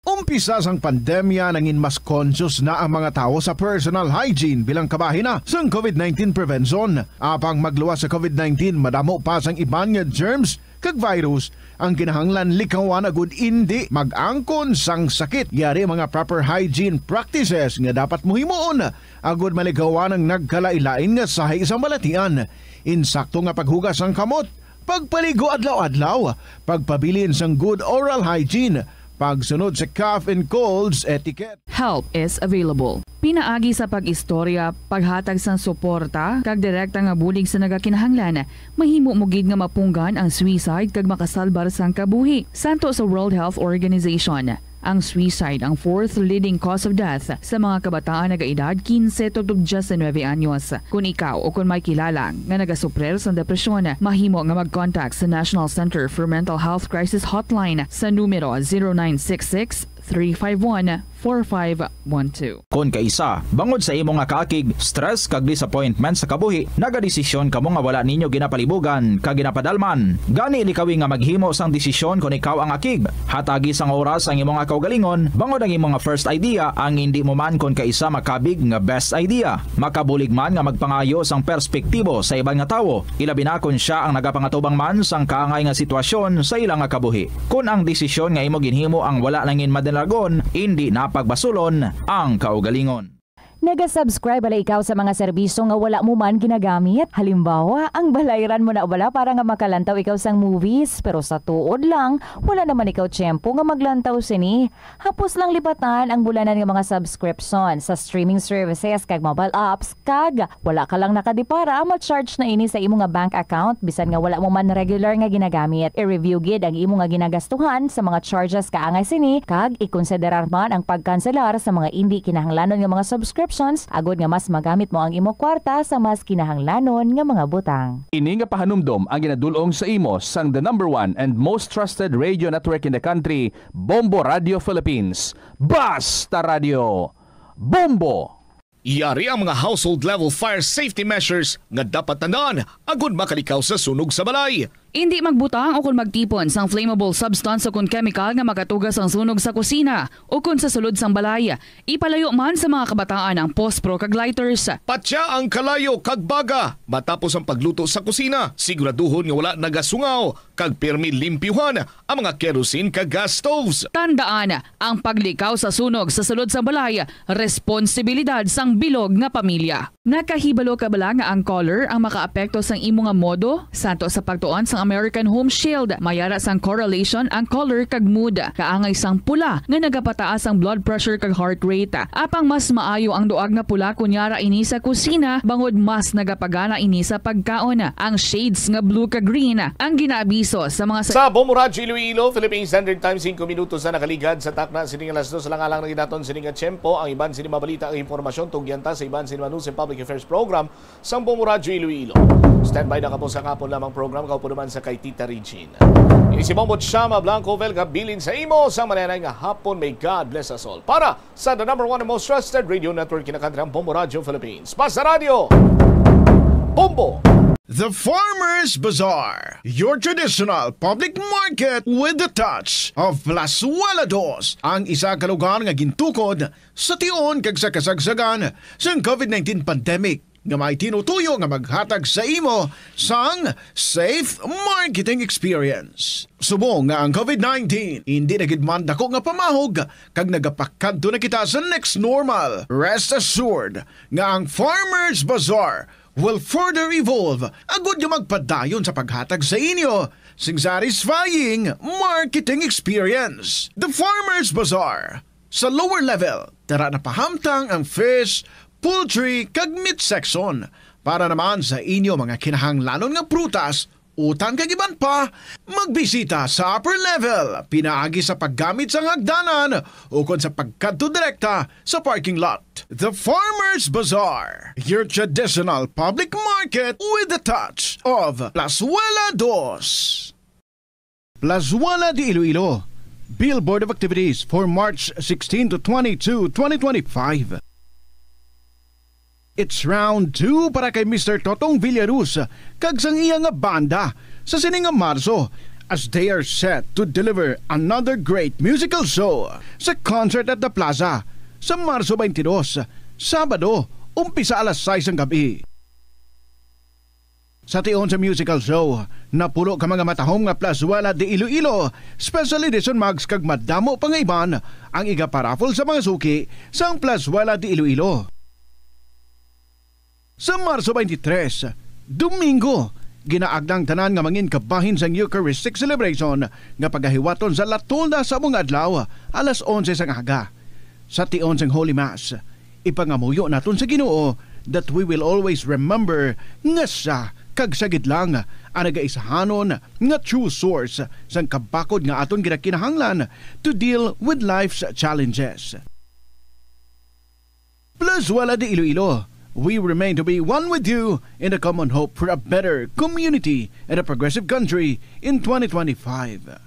Umpisa sang pandemya, nangin mas conscious na ang mga tawo sa personal hygiene bilang kabahin na sang covid nineteen prevention. Apang magluwas sa covid nineteen, madamo pa sang iban nga germs kag virus ang kinahanglan likawan agud indi mag-angkon sang sakit. Yari mga proper hygiene practices nga dapat mo himuon agud malikawan ang nagkalain-lain nga sahi sang balatian. Insakto nga paghugas sang kamot, pagpaligo adlaw-adlaw, pagpabilin sang good oral hygiene, pagsunod sa cough and colds etiquette. Help is available. Pinaagi sa pag-istorya, paghatag sang suporta, kag direkta nga bulig sa nagakinahanglan, mahimo mo gid nga mapunggan ang suicide kag makasalbar sang kabuhi. Santo sa World Health Organization, ang suicide ang fourth leading cause of death sa mga kabataan nagaedad quince tubtob diecinuebe anyos. Kung ikaw o kon may kilala nga nagasuprir sang depresyon, mahimo nga mag-contact sa National Center for Mental Health Crisis Hotline sa numero zero nine six six, three five one, four five one two. Kon kaisa, bangod sa imo nga kaakig, stress kag disappointment sa kabuhi, nagadesisyon kamo nga wala ninyo ginapalibugan kag ginapadalman. Gani likawi nga maghimo sang desisyon kon ikaw ang akig. Hatagi sang oras ang imo nga kaugalingon, bangod ang imo nga first idea ang indi mo man kon kaisa makabig nga best idea. Makabulig man nga magpangayo sang perspektibo sa iban nga tawo, ilabi na kon sia ang nagapangatubang man sang kaangay nga sitwasyon sa ila nga kabuhi. Kon ang desisyon nga imo ginhimo ang wala nangin madalagon, indi na pagbasulon ang kaugalingon. Naga-subscribe bala ikaw sa mga serbisyo nga wala mo man ginagamit? Halimbawa, ang balayran mo na bala para nga makalantaw ikaw sang movies, pero sa tuod lang, wala naman ikaw tiyempo nga maglantaw sini. Hapos lang lipatan ang bulanan nga mga subscription sa streaming services kag mobile apps, kag wala ka lang nakadipara, ma-charge na ini sa imo nga bank account bisan nga wala mo man regular nga ginagamit. I-review gid ang imo nga ginagastuhan sa mga charges kaangay sini, kag ikonsiderar man ang pagkanselar sa mga indi kinahanglanon nga mga subscriptions agod nga mas magamit mo ang imo kwarta sa mas kinahanglanon nga mga butang. Ini nga pahanumdom ang ginadul-ong sa imo sang the number one and most trusted radio network in the country, Bombo Radio Philippines. Basta Radio, Bombo! Yari ang mga household level fire safety measures nga dapat tandaan agud makalikaw sa sunog sa balay. Indi magbutang o kon magtipon sang flammable substance o kon chemical nga makatuga sang sunog sa kusina o kon sa sulod sang balay. Ipalayo man sa mga kabataan ang pospro kag lighters. Patya ang kalayo kag baga matapos ang pagluto sa kusina. Siguraduhon nga wala nagasungaw kag pirmi limpyuhan ang mga kerosene kag gas stoves. Tandaan, ang paglikaw sa sunog sa sulod sang balay, responsibilidad sang bilog nga pamilya. Nakahibalo ka bala nga ang color ang makaapekto sang imo nga modo? Santo sa pagtuon sang American Home Shield, may ara sang correlation ang color kag mood. Kaangay sang pula nga nagapataas ang blood pressure kag heart rate. Apang mas maayo ang duag nga pula kon yara ini sa kusina, bangod mas nagapagana ini sa pagkaon. Ang shades nga blue kag green ang ginaabiso sa mga sa Bombo Radyo Iloilo, Philippine Standard Time, singko minutos na nakaligad sa takna sini nga alas dos. Alang-alang na gid naton sini nga tiyempo. Ang iban sini mabalita ang impormasyon tugyan ta sa iban sini manusa public affairs program sang Bombo Radyo Iloilo. Standby na kamo sa kahapon lamang program, kaupo naman sa kay Tita Regine. Ini si Bombo Chama Blanco Velga, bilin sa imo sa malanay nga hapon. May God bless us all. Para sa the number one and most trusted radio network in the country, ang Bombo Radyo Philippines. Basta Radyo, Bombo! The Farmers Bazaar, your traditional public market with the touch of Plazuela Dos, ang isa ka lugar nga gintukod sa tion kag sa kasagsagan sang covid nineteen pandemic, nga may tinutuyo nga maghatag sa imo sang safe marketing experience. Subong nga ang covid nineteen indi na gid man dako nga pamahog kag nagapakadto na kita sa next normal, rest assured nga ang Farmers Bazaar will further evolve agud nga magpadayon sa paghatag sa inyo sing satisfying marketing experience. The Farmers Bazaar, sa lower level, tara na pahamtang ang fish, poultry, kag meat section. Para naman sa inyo mga kinahanglanon nga prutas, utan kag iban pa, magbisita sa upper level pinaagi sa paggamit sang hagdanan ukon sa pagkadto direkta sa parking lot. The Farmers Bazaar, your traditional public market with a touch of Plazuela Dos. Plazuela de Iloilo, Billboard of Activities for March sixteen to twenty-two, twenty twenty-five. It's round two para kay Mister Totong Villaruz kag sang iya nga banda sa sini nga Marso, as they are set to deliver another great musical show sa Concert at the Plaza sa Marso twenty-two, Sabado, umpisa alas sais sang gab-i. Sa tion sa musical show, napulo ka mga matahom nga Plazuela de Iloilo Special Edition mugs kag madamo pa nga iban ang igaparaffle sa mga suki sang Plazuela de Iloilo. Sa Marso twenty-three, Domingo, ginaagda ang tanan nga mangin kabahin sang Eucharistic celebration nga pagahiwaton sa La Tolda sa mga adlaw, alas onse sang aga. Sa tion sang Holy Mass, ipangamuyo naton sa Ginoo that we will always remember nga siya kag siya gid lang ang nagaisahanon nga true source sang kabakod nga aton ginakinahanglan to deal with life's challenges. Plazuela de Iloilo, we remain to be one with you in the common hope for a better community and a progressive country in twenty twenty-five.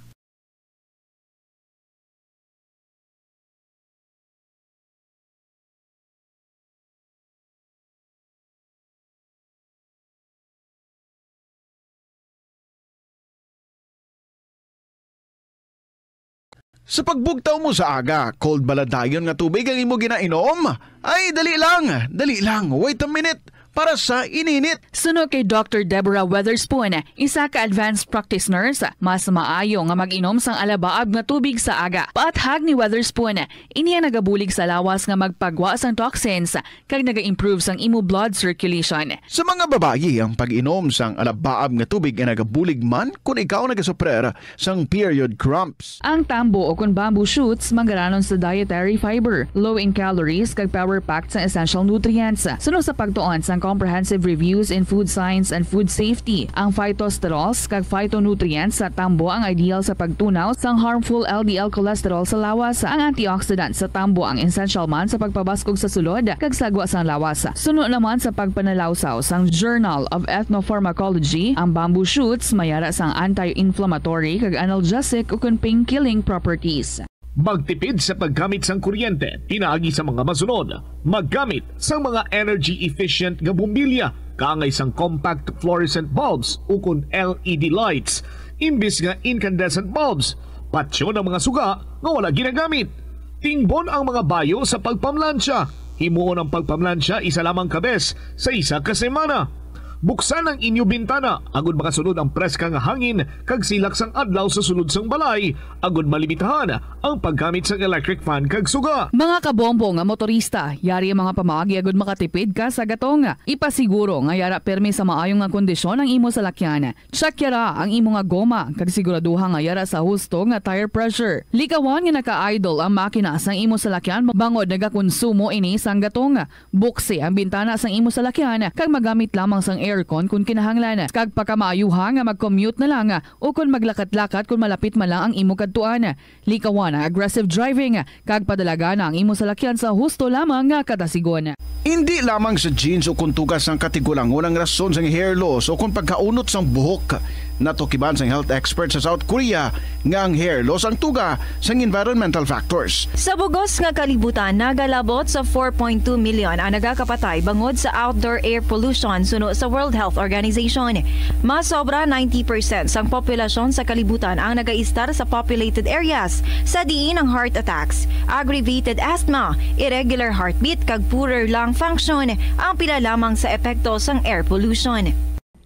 Sa pagbugtaw mo sa aga, cold bala dayon nga tubig ang imo ginainom? Ay, dali lang, dali lang, wait a minute, para sa ininit. Suno kay Doctor Deborah Weatherspoon, isa ka advanced practice nurse, mas maayo nga mag-inom sang alabaab nga tubig sa aga. Paathag ni Weatherspoon, ini ang nagabulig sa lawas nga magpagwa sang toxins kag naga-improve sang imo blood circulation. Sa mga babayi, ang pag-inom sang alabaab nga tubig ay nagabulig man kon ikaw nagasuprer sang period cramps. Ang tambo o kon bamboo shoots magaranon sa dietary fiber, low in calories, kag power-packed sa essential nutrients. Suno sa pagtuon sang Comprehensive Reviews in Food Science and Food Safety, ang phytosterols kag phytonutrients sa tambo ang ideal sa pagtunaw sang harmful L D L cholesterol sa lawas. Ang antioxidant sa tambo ang essential man sa pagpabaskog sa sulod kag sagwa sang lawas. Suno naman sa pagpanalawsaw sang Journal of Ethnopharmacology, ang bamboo shoots may ara sang anti-inflammatory kag analgesic ukon pain-killing properties. Magtipid sa paggamit sang kuryente pinaagi sa mga masunod: maggamit sang mga energy-efficient nga bombilya kaangay sang compact fluorescent bulbs ukon L E D lights imbis nga incandescent bulbs. Patyon ang mga suga nga wala ginagamit. Tingbon ang mga bayo sa pagpamlansya. Himuon ang pagpamlansya isa lamang ka bes sa isa ka semana. Buksan ang inyo bintana agud makasulod ang preska nga hangin kag silak sang adlaw sa sulod sang balay, agud malimitahan ang paggamit sang electric fan kag suga. Mga kabombo nga motorista, yari ang mga pamaagi agud makatipid ka sa gatong. Ipasiguro nga yara permi sa maayo nga kondisyon ang imo salakyan. Check yara ang imo nga goma kag siguraduha nga yara sa husto nga tire pressure. Likawan nga naka-idle ang makina sang imo salakyan bangod nagakonsumo ini sang gatong. Buksi ang bintana sang imo salakyan kag magamit lamang sang aircon kon kinahanglan, kag pakamaayuha nga mag-commute na lang o kon maglakat-lakat kon malapit man lang ang imo kadtuan. Likawan ang aggressive driving kag padalagana ang imo salakyan sa husto lamang nga kadasigon. Indi lamang sa genes o kon tugas sang katigulangon ang rason sang hair loss o kon pagkaunot sang buhok. Natukiban sang health expert sa South Korea nga ang hair loss ang tuga sang environmental factors. Sa bugos nga kalibutan, nagalabot sa four point two million ang nagakapatay bangod sa outdoor air pollution, suno sa World Health Organization. Mas sobra ninety percent sang populasyon sa kalibutan ang nagaistar sa populated areas, sa diin ang heart attacks, aggravated asthma, irregular heartbeat, kag poorer lung function ang pila lamang sa epekto sang air pollution.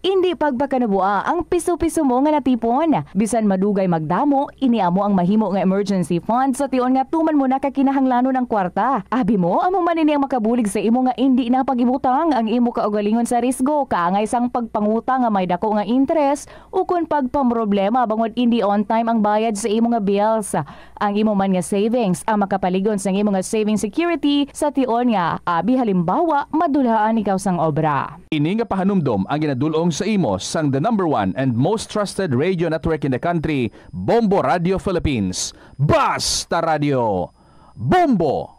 Indi pagpakanabua ang piso-piso mo nga natipon. Bisan madugay magdamo, ini amo ang mahimo nga emergency fund sa tion nga tuman mo na ka kinahanglanon ang kwarta. Abi mo, amo man ini ang makabulig sa imo nga indi na pag-ibutang ang imo kaugalingon sa risgo, kaangay sang pagpangutang nga may dako nga interes, ukon pagpamroblema bangod indi on time ang bayad sa imo nga bills. Ang imo man nga savings ang makapalig-on sang imo nga saving security sa tion nga, abi halimbawa, madulhaan ikaw sang obra. Ini nga pahanumdom ang ginadul-ong sa imo sang the number one and most trusted radio network in the country, Bombo Radio Philippines. Basta Radio, Bombo!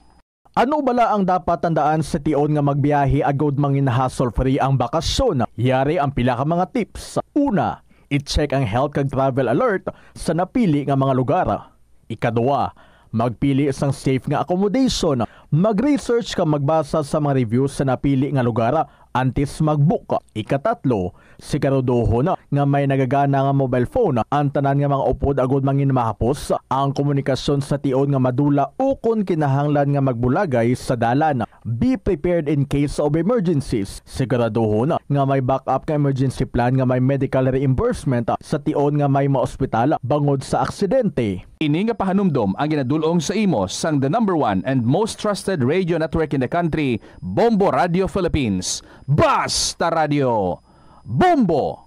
Ano bala ang dapat tandaan sa tion nga magbiyahe agud mangin hassle-free ang bakasyon? Yari ang pila ka mga tips. Una, i-check ang health kag travel alert sa napili nga mga lugar. Ikadua, magpili sang safe nga accommodation. Mag-research kag magbasa sa mga reviews sa napili nga lugar antes mag-book. Ikatatlo, siguraduhon nga may nagagana nga mobile phone ang tanan nga mga upod agud mangin mahapos ang komunikasyon sa tion nga madula ukon kinahanglan nga magbulagay sa dalan. Be prepared in case of emergencies. Siguraduhon nga may backup nga emergency plan nga may medical reimbursement sa tion nga may maospital bangod sa aksidente. Ini nga pahanumdom ang ginadul-ong sa imo sang the number one and most trusted radio network in the country, Bombo Radio Philippines. Basta Radio, Bombo!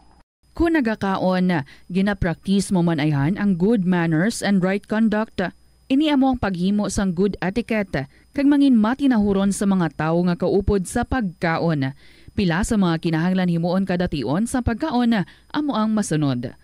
Kon nagakaon, ginapraktis mo man ayhan ang good manners and right conduct. Ini amo ang paghimo sang good etiquette kag mangin matinahuron sa mga tawo nga kaupod sa pagkaon. Pila sa mga kinahanglan himuon kada tion sa pagkaon amo ang masunod.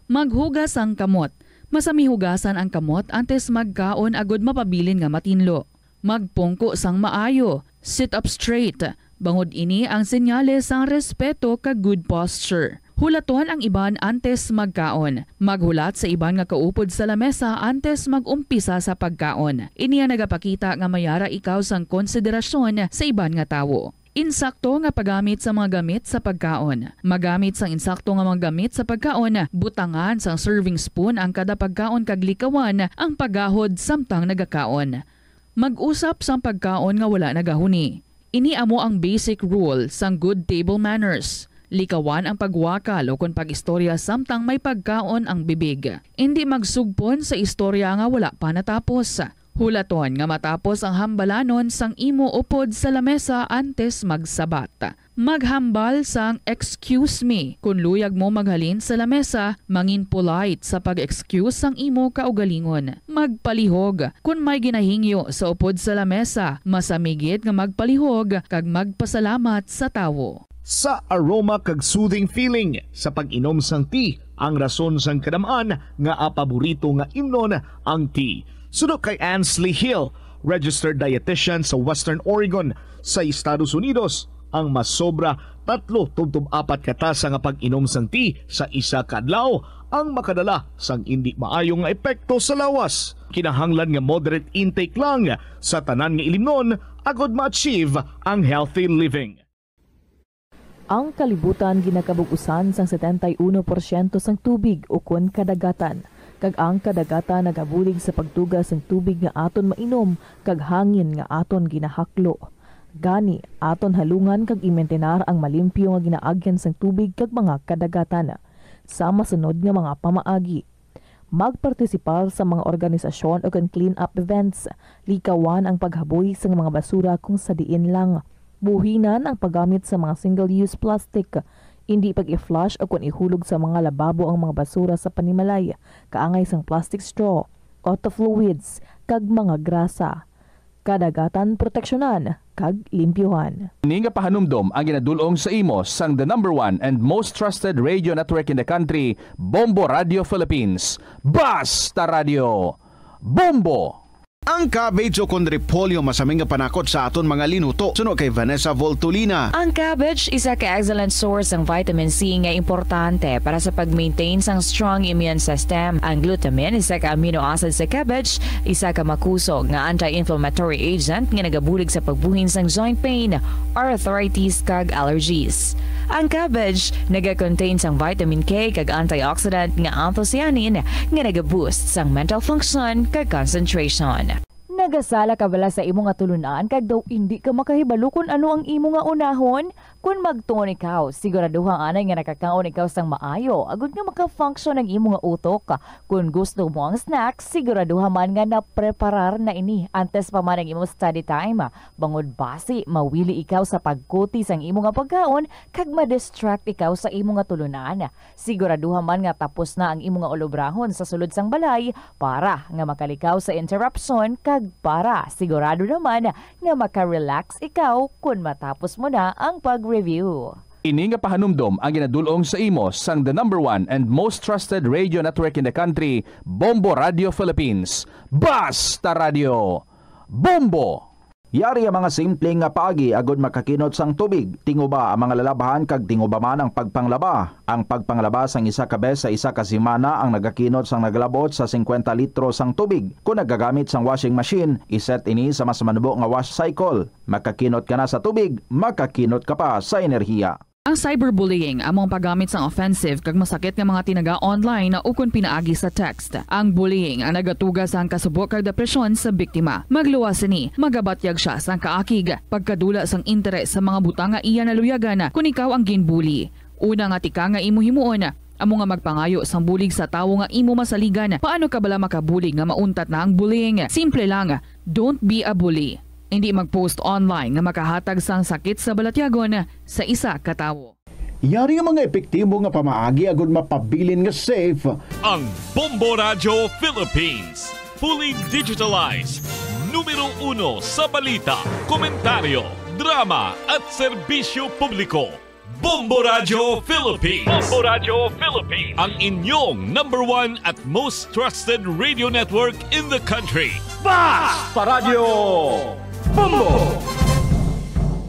Maghugas sang kamot. Masami hugasan ang kamot antes magkaon agud mapabilin nga matinlo. Magpungko sang maayo. Sit up straight, bangod ini ang senyales sang respeto kag good posture. Hulaton ang iban antes magkaon. Maghulat sa iban nga kaupod sa lamesa antes mag-umpisa sa pagkaon. Ini ang nagapakita nga may ara ikaw sang konsiderasyon sa iban nga tawo. Insakto nga paggamit sa mga gamit sa pagkaon. Magamit sang insakto nga mga gamit sa pagkaon, butangan sang serving spoon ang kada pagkaon kag likawan ang paghahod samtang nagakaon. Mag-usap sang pagkaon nga wala nagahuni. Ini amo ang basic rule sang good table manners. Likawan ang pagwakal o kon pag-istorya samtang may pagkaon ang bibig. Indi magsugpon sa istorya nga wala pa natapos. Hulaton nga matapos ang hambalanon sang imo upod sa lamesa antes magsabat. Maghambal sang "Excuse me" kon luyag mo maghalin sa lamesa. Mangin polite sa pag-excuse sang imo kaugalingon. Magpalihog. Kon may ginahingyo sa upod sa lamesa, masamigit nga magpalihog kag magpasalamat sa tawo. Sa aroma kag soothing feeling sa pag-inom sang tea, ang rason sang kadam-an nga paborito nga imnon ang tea. Suno kay Ansley Hill, registered dietitian sa Western Oregon sa Estados Unidos, ang masobra tatlo tubtob apat ka tasa nga pag-inom sang tea sa isa ka adlaw ang makadala sang indi maayo nga epekto sa lawas. Kinahanglan nga moderate intake lang sa tanan nga ilimnon agod ma-achieve ang healthy living. Ang kalibutan ginakabug-usan sang setenta y uno porsyento sang tubig ukon kadagatan, kag ang kadagatan nagabulig sa pagtuga sang tubig nga aton mainom kag hangin nga aton ginahaklo. Gani, aton halungan kag imintenar ang malimpyo nga ginaagyan sang tubig kag mga kadagatan. Sa masunod nga mga pamaagi, magpartisipar sa mga organisasyon ukon clean-up events. Likawan ang paghaboy sang mga basura kung sa diin lang. Buhinan ang paggamit sa mga single-use plastic. Indi pag-i-flush ukon ihulog sa mga lababo ang mga basura sa panimalay, kaangay sang plastic straw, auto fluids, kag mga grasa. Kadagatan proteksyonan kag limpyuhan. Ini nga pahanumdom ang ginadul-ong sa imo sang the number one and most trusted radio network in the country, Bombo Radio Philippines. Basta Radio Bombo! Ang cabbage ukon repolyo masami nga panakot sa aton mga linuto, suno kay Vanessa Voltolina. Ang cabbage isa ka excellent source sang vitamin C nga importante para sa pag-maintain sang strong immune system. Ang glutamine, isa ka amino acid sa cabbage, isa ka makusog nga anti-inflammatory agent nga nagabulig sa pagbuhin sang joint pain, arthritis, kag allergies. Ang cabbage naga-contain sang vitamin K kag antioxidant nga anthocyanin nga naga-boost sang mental function kag concentration. Nagasala ka bala sa imo nga tulunan kag daw indi ka makahibalo kon ano ang imo nga unahon? Kon magtuon ikaw, siguraduha anay nga nakakaon ikaw sang maayo agod nga maka-function ang imo nga utok. Kon gusto mo ang snack, siguraduha man nga napreparar na ini antes pa man ang imo study time, bangod basi mawili ikaw sa pagkuti sang imo nga pagkaon kag ma-distract ikaw sa imo nga tulunan. Siguraduha man nga tapos na ang imo nga ulobrahon sa sulod sang balay para nga makalikaw sa interruption kag para sigurado naman nga maka-relax ikaw kon matapos mo na ang pag-review. Ini nga pahanumdom ang ginadul-ong sa imo sang the number one and most trusted radio network in the country, Bombo Radio Philippines. Basta Radio Bombo! Yari ang mga simple nga paagi agud makakinot sang tubig. Tinguba ang mga lalabhan kag tinguba man ang pagpanglaba. Ang pagpanglaba sang isa ka bes sa isa ka semana ang nagakinot sang nagalabot sa singkwenta litro sang tubig. Kon nagagamit sang washing machine, iset ini sa mas manubo nga wash cycle. Makakinot ka na sa tubig, makakinot ka pa sa enerhiya. Ang cyberbullying amo ang paggamit sang offensive kag masakit nga mga tinaga online ukon pinaagi sa text. Ang bullying ang nagatuga sang kasubo kag depresyon sa biktima. Magluwas sini, magabatyag sia sang kaakig, pagkadula sang interes sa mga butang nga iya naluyagan kon ikaw ang ginbully. Una nga tika nga imo himuon, amo nga magpangayo sang bulig sa tawo nga imo masaligan. Paano ka bala makabulig nga mauntat na ang bullying? Simple lang, don't be a bully. Indi mag-post online nga makahatag sang sakit sa balatyagon sa isa ka tawo. Yari ang mga epektibo nga pamaagi agud mapabilin nga safe. Ang Bombo Radyo Philippines, fully digitalized, numero uno sa balita, komentaryo, drama, at serbisyo publiko. Bombo Radyo Philippines. Bombo Radyo Philippines. Ang inyong number one at most trusted radio network in the country. Basta Radyo Bombo!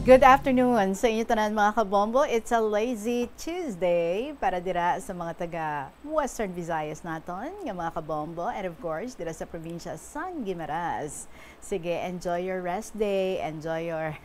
Good afternoon sa inyo tanan, mga kabombo. It's a lazy Tuesday para dira sa mga taga Western Visayas naton nga mga kabombo, and of course dira sa probinsya sang Guimaras. Sige, enjoy your rest day, enjoy your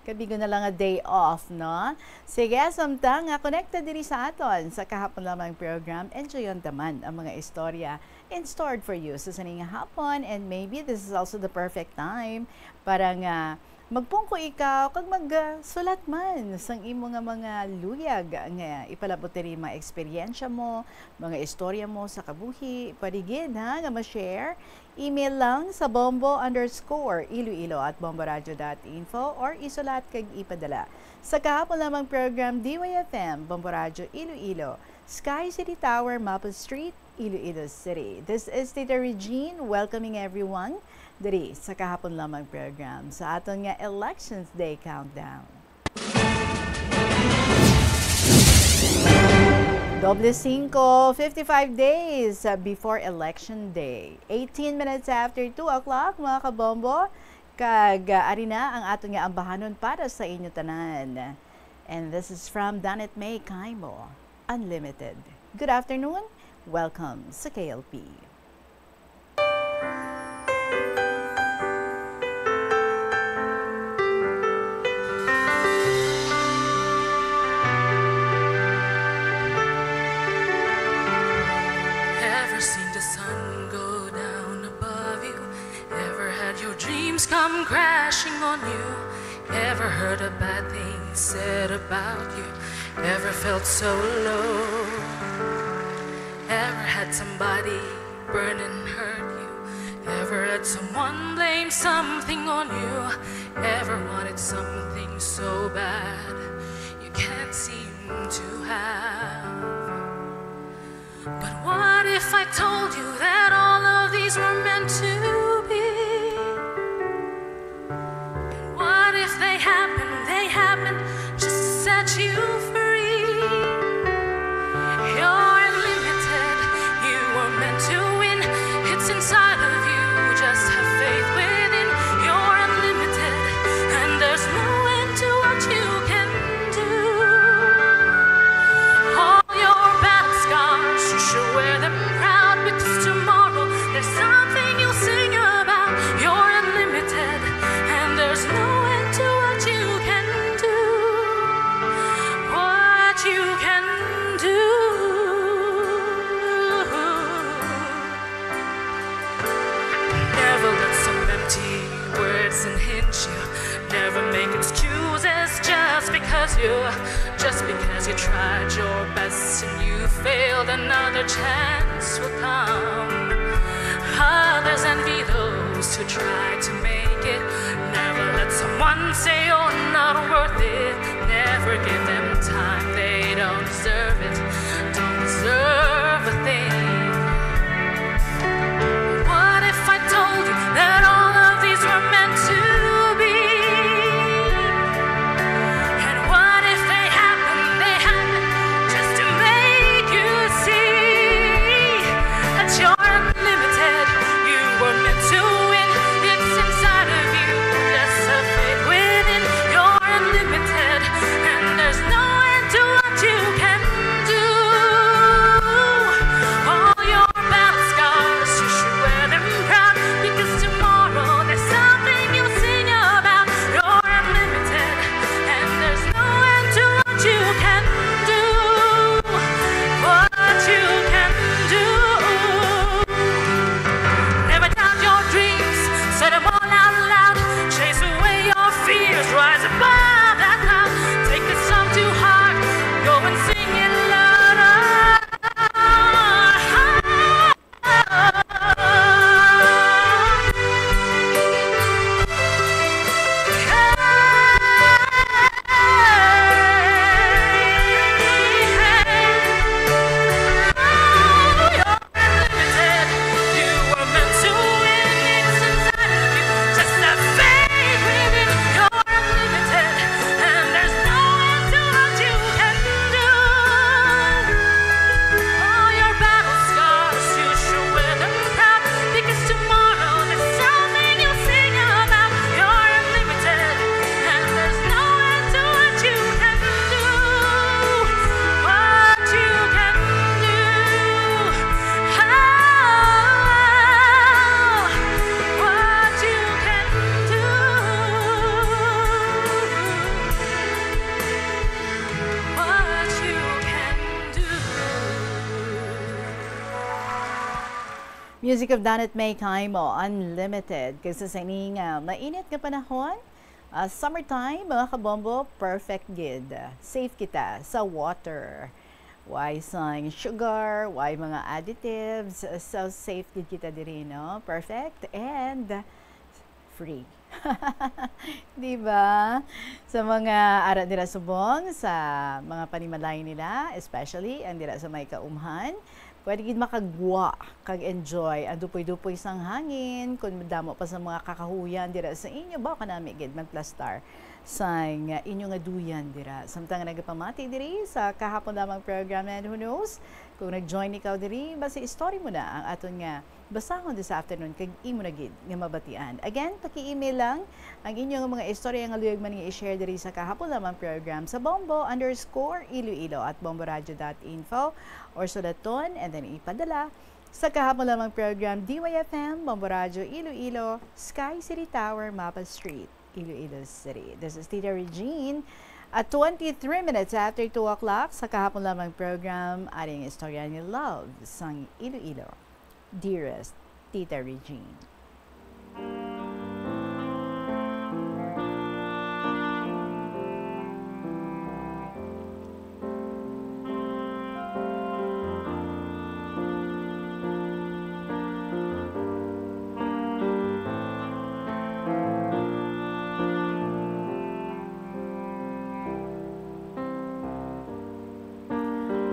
kabigo na lang nga day off, no? Sige, samtang nga connected diri sa aton sa kahapon lamang program, enjoyon ta man ang mga istorya in stored for you sa sini nga hapon, and maybe this is also the perfect time para nga magpungko ikaw kag magsulat man sang imo nga mga luyag nga ipalabot diri, mga eksperyensya mo, mga istorya mo sa kabuhi, pwede gid, ha, nga ma-share. Email lang sa bombo underscore iloilo at bomboradio dot info or isulat kag ipadala sa kahapon lamang program, D Y F M, Bombo Radio Iloilo, Sky City Tower, Maple Street, Iloilo City. This is Tita Regine, welcoming everyone diri sa kahapon lamang program sa aton nga Elections Day Countdown. Doble singko, fifty-five days before Election Day. Eighteen minutes after two o'clock, mga kabombo. Kag, ah, ari na ang aton nga ambahanon para sa inyo tanan. And this is from Danette May Caimo, Unlimited. Good afternoon. Welcome sa K L P. Ever seen the sun go down above you? Ever had your dreams come crashing on you? Ever heard a bad thing said about you? Ever felt so low? Ever had somebody burn and hurt you? Ever had someone blame something on you? Ever wanted something so bad you can't seem to have? But what if I told you that all of these were meant to be? And what if they happen, they happen just to set you free? You're unlimited, you were meant to win. It's inside of you, just have faith within. You're unlimited, and there's no end to what you can do. All your battle scars, you should wear them proud, because tomorrow there's something you'll sing about. You're unlimited, and there's no end to what you can do. What you can do. Never let some empty words unhinge you. Never make excuses just because you, just because you tried your best and you failed. Another chance will come. Others envy those who try to make it. Never let someone say you're not worth it. Never give them time, they don't deserve it. Don't deserve a thing. What if I told you that all of these were meant to be? And what if they happen, they happen just to make you see that you're unlimited? You were meant to win. It's inside of you. Just have faith within. You're unlimited, and there's no end to what you can Music of Danette May Caimo, Unlimited. Kag sa sining, ah, mainit nga panahon, ah, summertime, mga kabombo, perfect gid. Safe kita sa water. Way sang sugar, way mga additives. So, safe gid kita diri, no? Perfect and free. Di ba? Sa mga ara dira subong, sa mga panimalay nila, especially ang dira sa may kaumhan, pwede gid makagwa kag enjoy ang dupoy-dupoy sang hangin, kun madamo pa sa mga kakahuyan dira sa inyo, baw kanami gid magplastar sang inyo nga duyan dira. Samtang nagapamati diri sa kahapon lamang program, and who knows, kung nag-join ikaw diri, basi story mo na ang aton nga basahon this afternoon kag imo na gid nga mabatian. Again, paki-email lang ang inyo nga mga istorya nga luyag man nga i-share diri sa kahapon lamang program sa bombo underscore iloilo at bomboradio dot info, or sulaton and then ipadala sa kahapon lamang program, D Y F M, Bombo Radio Iloilo, Sky City Tower, Mapa Street, Iloilo City. This is Tita Regine. At twenty-three minutes after two o'clock, sa kahapon lamang program, ari ang istorya ni Love sang Iloilo. Dearest Tita Regine.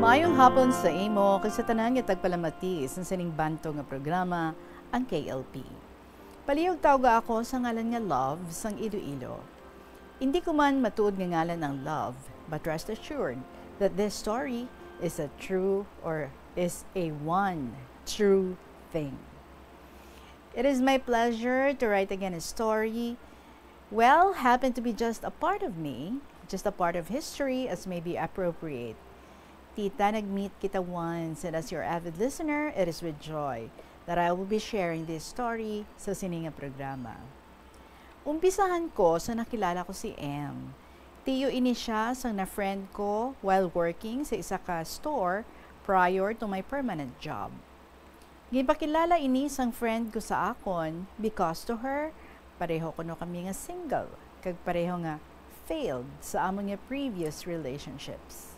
Maayong hapon sa imo kag sa tanan nga tagpalamati sa sining bantog nga programa, ang K L P. Palihog tawga ako sa ngalan nga Love sang Iloilo. Hindi ko man matuod nga ngalan ang Love, but rest assured that this story is a true or is a one true thing. It is my pleasure to write again a story, well, happen to be just a part of me, just a part of history as may be appropriate. Tita, nag-meet kita once, and as your avid listener, it is with joy that I will be sharing this story sa sini nga programa. Umpisahan ko sa nakilala ko si M. Tiyo ini siya sang na-friend ko while working sa isa ka store prior to my permanent job. Ginpakilala ini sang friend ko sa akon because to her, pareho kuno kami nga single, kag pareho nga failed sa amon nga previous relationships.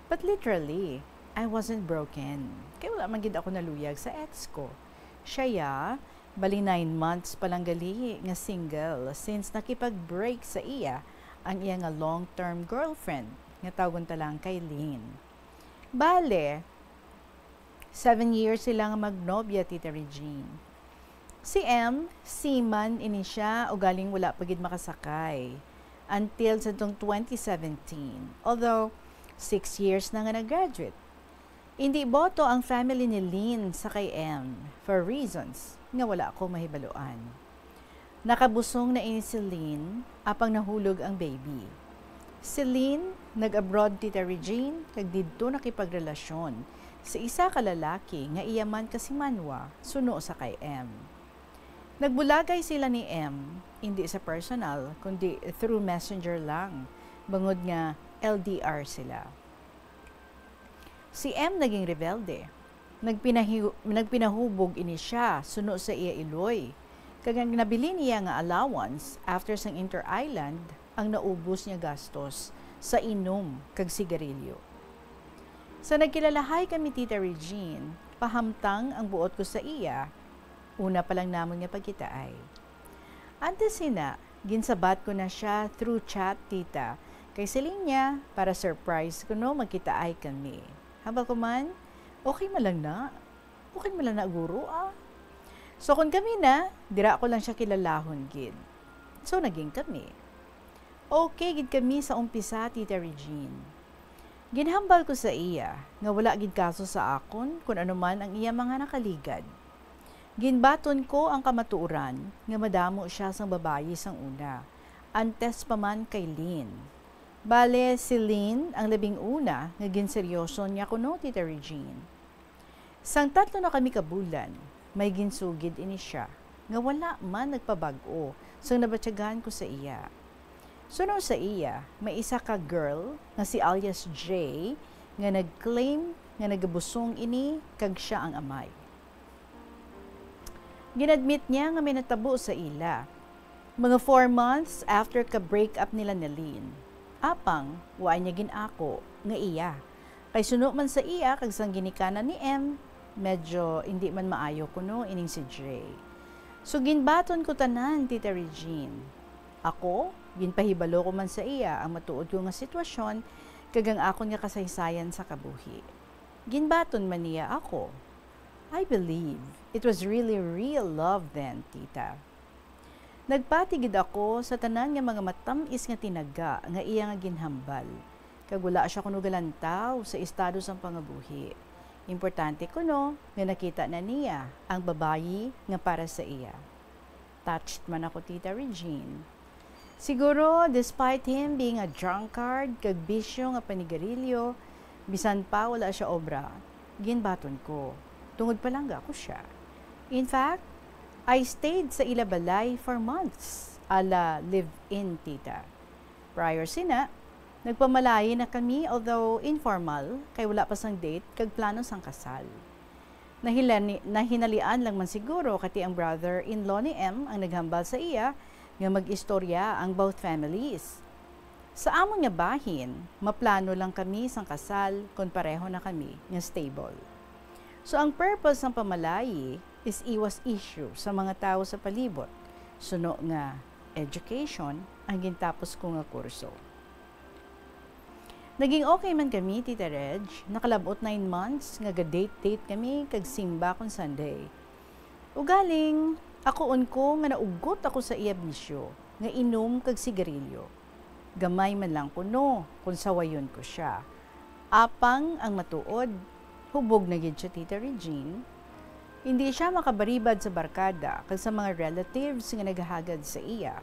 But literally, I wasn't broken. Kay wala man gid ako naluyag sa ex ko. Siya ya, bali nine months pa lang gali nga single since nakipag-break sa iya ang iya nga long-term girlfriend nga tawgon ta lang kay Lynn. Bale, seven years sila nga magnobya, Tita Regine. Si M, seaman ini siya, ugaling wala pa gid makasakay until sa tong twenty seventeen. Although, six years na nga nag-graduate. Indi boto ang family ni Lynn sa kay M for reasons nga wala ko mahibaluan. Nakabusong na ini si Lynn, apang nahulog ang baby. Si Lynn nag-abroad, Tita Regine, kag didto nakipagrelasyon sa isa ka lalaki nga iya man kasimanwa suno sa kay M. Nagbulagay sila ni M, indi sa personal, kundi through messenger lang, bangod nga L D R sila. Si M naging rebelde. Nagpinahi-, nagpinahubog ini siya suno sa iya iloy, kag ang nabilin niya nga allowance after sang inter-island ang naubos niya gastos sa inom kag sigarilyo. Sa nagkilalahay kami, Tita Regine, pahamtang ang buot ko sa iya, una pa lang namon nga pagkitaay. Antes sina, ginsabat ko na siya through chat, Tita, kay siling niya para surprise kuno magkitaay kami. Hambal ko man, "Okay man lang na. Okay man lang na, guro, ah." So, kung kami na, dira ko lang siya kilalahon gid. So, naging kami. Okay gid kami sa umpisa, Tita Regine. Ginhambal ko sa iya nga wala gid kaso sa akon kun ano man ang iya mga nakaligad. Ginbaton ko ang kamatuoran nga madamo siya sang babayi sang una, antes pa man kay Lynn. Bale, si Lynn ang labing una nga ginseryoso niya kuno, Tita Regine. Sang tatlo na kami ka bulan, may ginsugid ini siya nga wala man nagpabag-o sang nabatyagan ko sa iya. Suno sa iya, may isa ka girl nga si alias J nga nag-claim nga nagabusong ini kag siya ang amay. Ginadmit niya nga may natabo sa ila. Mga four months after ka break up nila ni Lynn. Apang, wa niya gin-ako nga iya. Kay suno man sa iya kag sang ginikanan ni M, medyo indi man maayo kuno ining si J. So, ginbaton ko tanan, Tita Regine. Ako, ginpahibalo ko man sa iya ang matuod ko nga sitwasyon kag ang akon nga kasaysayan sa kabuhi. Ginbaton man niya ako. I believe it was really real love then, Tita. Nagpati gid ako sa tanan nga mga matam-is nga tinaga nga iya nga ginhambal, kag wala sia kuno galantaw sa estado sang pangabuhi. Importante kuno nga nakita na niya ang babayi nga para sa iya. Touched man ako, Tita Regine. Siguro, despite him being a drunkard kag bisyo nga panigarilyo, bisan pa wala sia obra, ginbaton ko, tungod palangga ko sia. In fact, I stayed sa ila balay for months, ala live-in, Tita. Prior sina, nagpamalayi na kami, although informal, kay wala pa sang date kag plano sang kasal. Nahilani-, nahinalian lang man siguro kati ang brother-in-law ni M ang naghambal sa iya nga mag-istorya ang both families. Sa amon nga bahin, maplano lang kami sang kasal kon pareho na kami nga stable. So, ang purpose sang pamalayi is iwas issue sa mga tawo sa palibot, suno nga education ang gintapos ko nga kurso. Naging okay man kami, Tita Reg. Nakalab-ot nine months nga ga-date-date kami kag simba kon Sunday. Ugaling, akuon ko nga naugot ako sa iya bisyo nga inom kag sigarilyo. Gamay man lang kuno kon sawayon ko sia. Apang ang matuod, hubog na gid sia, Tita Regine. Hindi sia makabaribad sa barkada kag sa mga relatives nga naghahagad sa iya.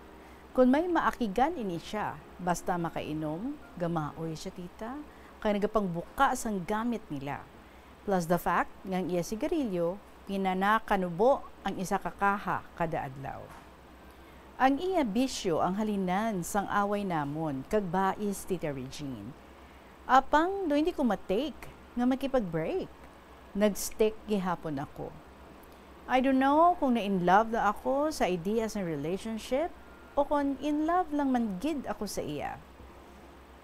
Kon may maakigan ini sia, basta makainom, gamaoy sia, tita, kay nagapangbuka sang gamit nila. Plus the fact nga ang iya sigarilyo, pinanakanubo ang isa ka kaha kada adlaw. Ang iya bisyo ang halinan sang away namon kag bais, Tita Regine. Apang do hindi ko ma-take nga makipag-break. Nag-stick gihapon ako. I don't know kung na-in love na ako sa idea sang relationship o kung in love lang man gid ako sa iya.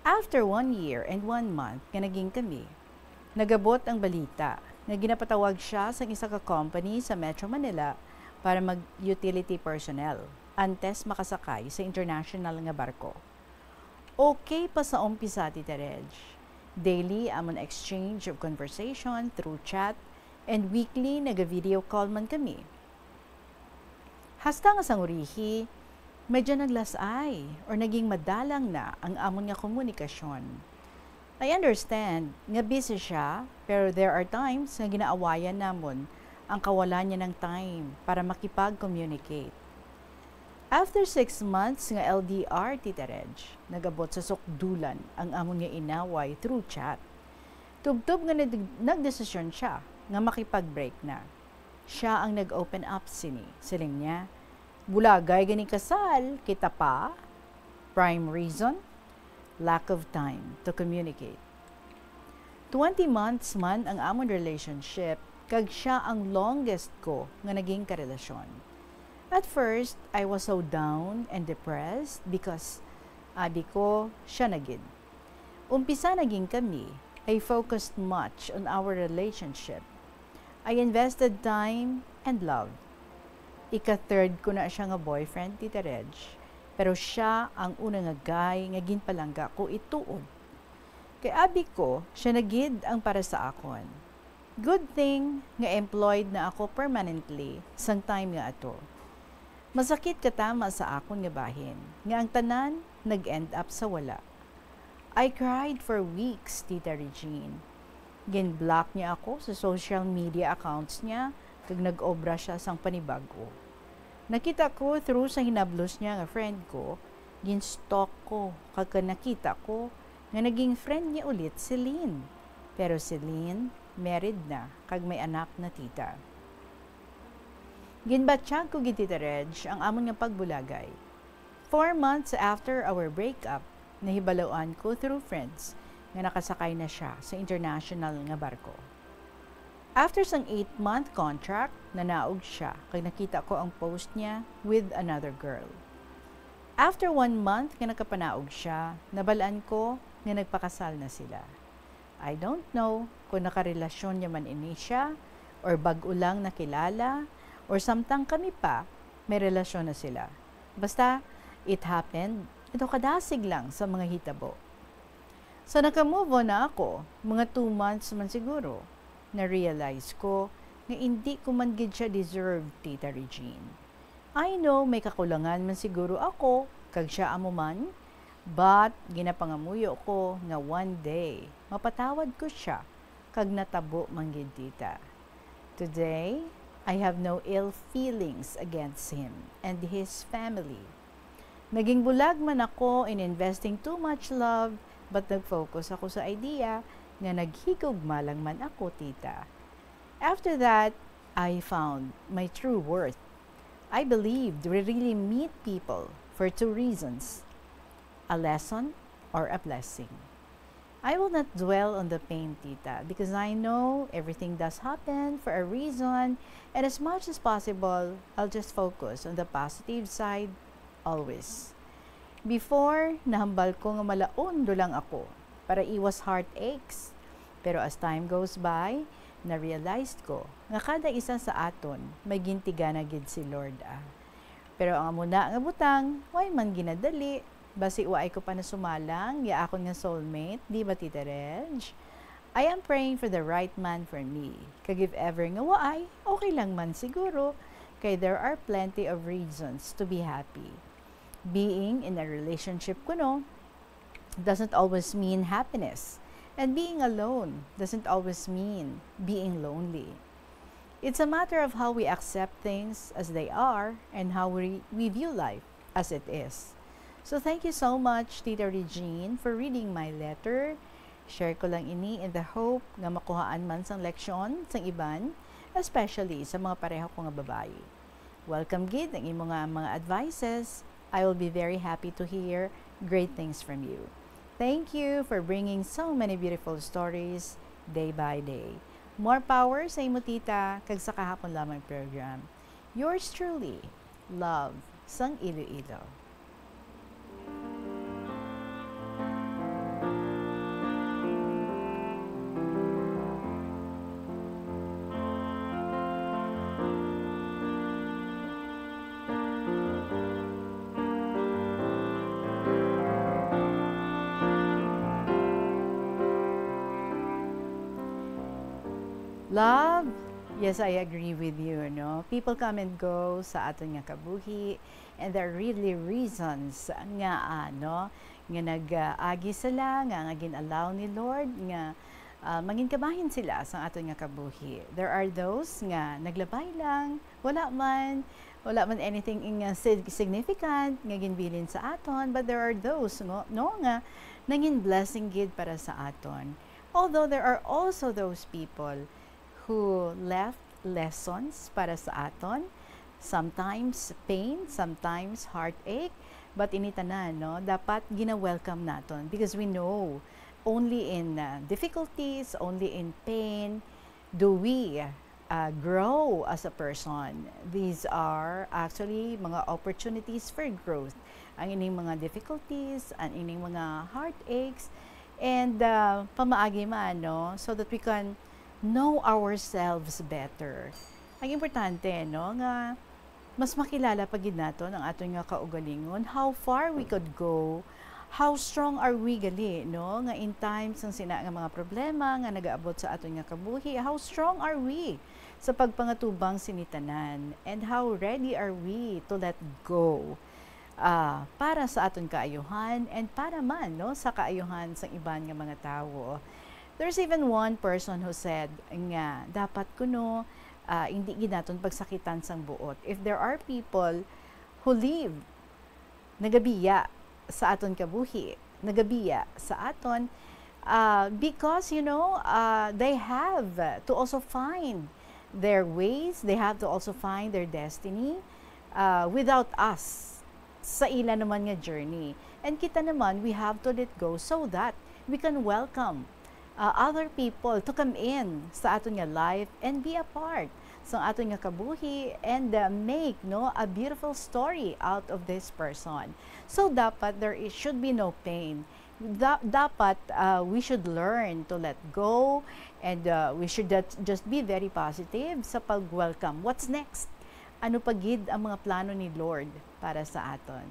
After one year and one month nga naging kami, nagabot ang balita nga ginapatawag sia sang isa ka company sa Metro Manila para mag-utility personnel antes makasakay sa international nga barko. Okay pa sa umpisa, Tita Reg. Daily amon exchange of conversation through chat, and weekly naga-video call man kami. Hasta nga sang urihi, medyo naglas-ay or naging madalang na ang amon nga komunikasyon. I understand nga busy sia, pero there are times nga ginaawayan namon ang kawalan niya ng time para makipag-communicate. After six months nga L D R, Tita Reg, nag-abot sa sukdulan ang amon nga inaway through chat. Tubtob nga nag-, nagdesisyon sia nga makipag-break na. Sia ang nag-open up sini. Siling niya, "Bulagay ganing kasal, kita pa?" Prime reason, lack of time to communicate. Twenty months man ang amon relationship, kag sia ang longest ko nga naging karelasyon. At first, I was so down and depressed because, abi ko, sia na gid. Umpisa naging kami, I focused much on our relationship. I invested time and love. Ika-third ko na sia nga boyfriend, Tita Reg, pero sia ang una nga guy nga ginpalangga ko ituod. Kay abi ko, sia na gid ang para sa akon. Good thing nga employed na ako permanently sang time nga ato. Masakit katama sa akon nga bahin nga ang tanan nag-end up sa wala. I cried for weeks, Tita Regine. Gin-block niya ako sa social media accounts niya kag nag-obra sia sang panibag-o. Nakita ko through sa hinablos niya nga friend ko, gin-stalk ko kag nakita ko nga naging friend niya ulit si Lynn. Pero si Lynn, married na kag may anak na, tita. Ginbatyag ko gid, Tita Reg, ang amon nga pagbulagay. Four months after our breakup, nahibaloan ko through friends nga nakasakay na sia sa international nga barko. After sang eight-month contract, nanaog siya kag nakita ko ang post niya with another girl. After one month nga nakapanaog siya, nabalaan ko nga nagpakasal na sila. I don't know kung nakarelasyon niya man ini siya or bag-o lang nakilala or samtang kami pa may relasyon na sila. Basta, it happened, ito kadasig lang sa mga hitabo. So, naka-move on na ako, mga two months man siguro. Na-realize ko nga indi ko man gid siya deserve, Tita Regine. I know may kakulangan man siguro ako, kag siya amo man, but ginapangamuyo ko nga one day, mapatawad ko siya, kag natabo man gid, Tita. Today, I have no ill feelings against him and his family. Naging bulag man ako in investing too much love, but nag-focus ako sa idea nga naghigugma lang man ako, Tita. After that, I found my true worth. I believed we really meet people for two reasons, a lesson or a blessing. I will not dwell on the pain, Tita, because I know everything does happen for a reason, and as much as possible, I'll just focus on the positive side always. Before, nahambal ko nga malaon do lang ako para iwas heartaches. Pero as time goes by, na-realized ko nga kada isa sa aton may gintigana gid si Lord, ah. Pero ang amo na nga butang, way man ginadali, basi waay ko pa nasumalang ya akon nga soulmate, di ba, Tita Reg? I am praying for the right man for me. Kag if ever nga waay, okay lang man siguro, kay there are plenty of reasons to be happy. Being in a relationship kuno doesn't always mean happiness. And being alone doesn't always mean being lonely. It's a matter of how we accept things as they are and how we, we view life as it is. So thank you so much, Tita Regine, for reading my letter. Share ko lang ini in the hope nga makuhaan man sang leksyon sang iban, especially sa mga pareho ko nga babayi. Welcome gid ang imo nga mga advices. I will be very happy to hear great things from you. Thank you for bringing so many beautiful stories day by day. More power sa imo, Tita, kag sa kahapon lamang program. Yours truly, Love, sang Iloilo. Love, yes, I agree with you, no? People come and go sa aton nga kabuhi, and there are really reasons nga, ano, nga nag-agi sila, nga, nga gin-allow ni Lord, nga, ah, mangin kabahin sila sa aton nga kabuhi. There are those nga naglabay lang, wala man, wala man anything nga sig-, significant nga ginbilin sa aton, but there are those, no, no, nga nangin blessing gid para sa aton. Although there are also those people who left lessons para sa aton, sometimes pain, sometimes heartache, but ini tanan, no, dapat gina-welcome naton because we know only in, uh, difficulties, only in pain do we, uh, grow as a person. These are actually mga opportunities for growth. Ang ining mga difficulties, ang ining mga heartaches, and, uh, pamaagi man, no, so that we can know ourselves better. Ang importante, no, nga mas makilala pa gid naton ang aton nga kaugalingon, how far we could go, how strong are we gali, no, nga in times sang sina nga mga problema nga nagaabot sa aton nga kabuhi, how strong are we sa pagpangatubang sini tanan, and how ready are we to let go, ah, para sa aton kaayuhan and para man, no, sa kaayuhan sang iban nga mga tawo. There's even one person who said nga dapat kuno, ah, hindi gid naton pagsakitan sang buot. If there are people who live, nagabiya sa aton kabuhi, nagabiya sa aton, ah, because, you know, ah, they have to also find their ways, they have to also find their destiny, ah, without us sa ila naman nga journey. And kita naman, we have to let go so that we can welcome, uh, other people to come in sa aton nga life and be a part sa aton nga kabuhi and, uh, make, no, a beautiful story out of this person. So dapat there is, should be no pain. Da- dapat, uh, we should learn to let go and, uh, we should just, just be very positive sa pag-welcome. What's next? Ano pa gid ang mga plano ni Lord para sa aton?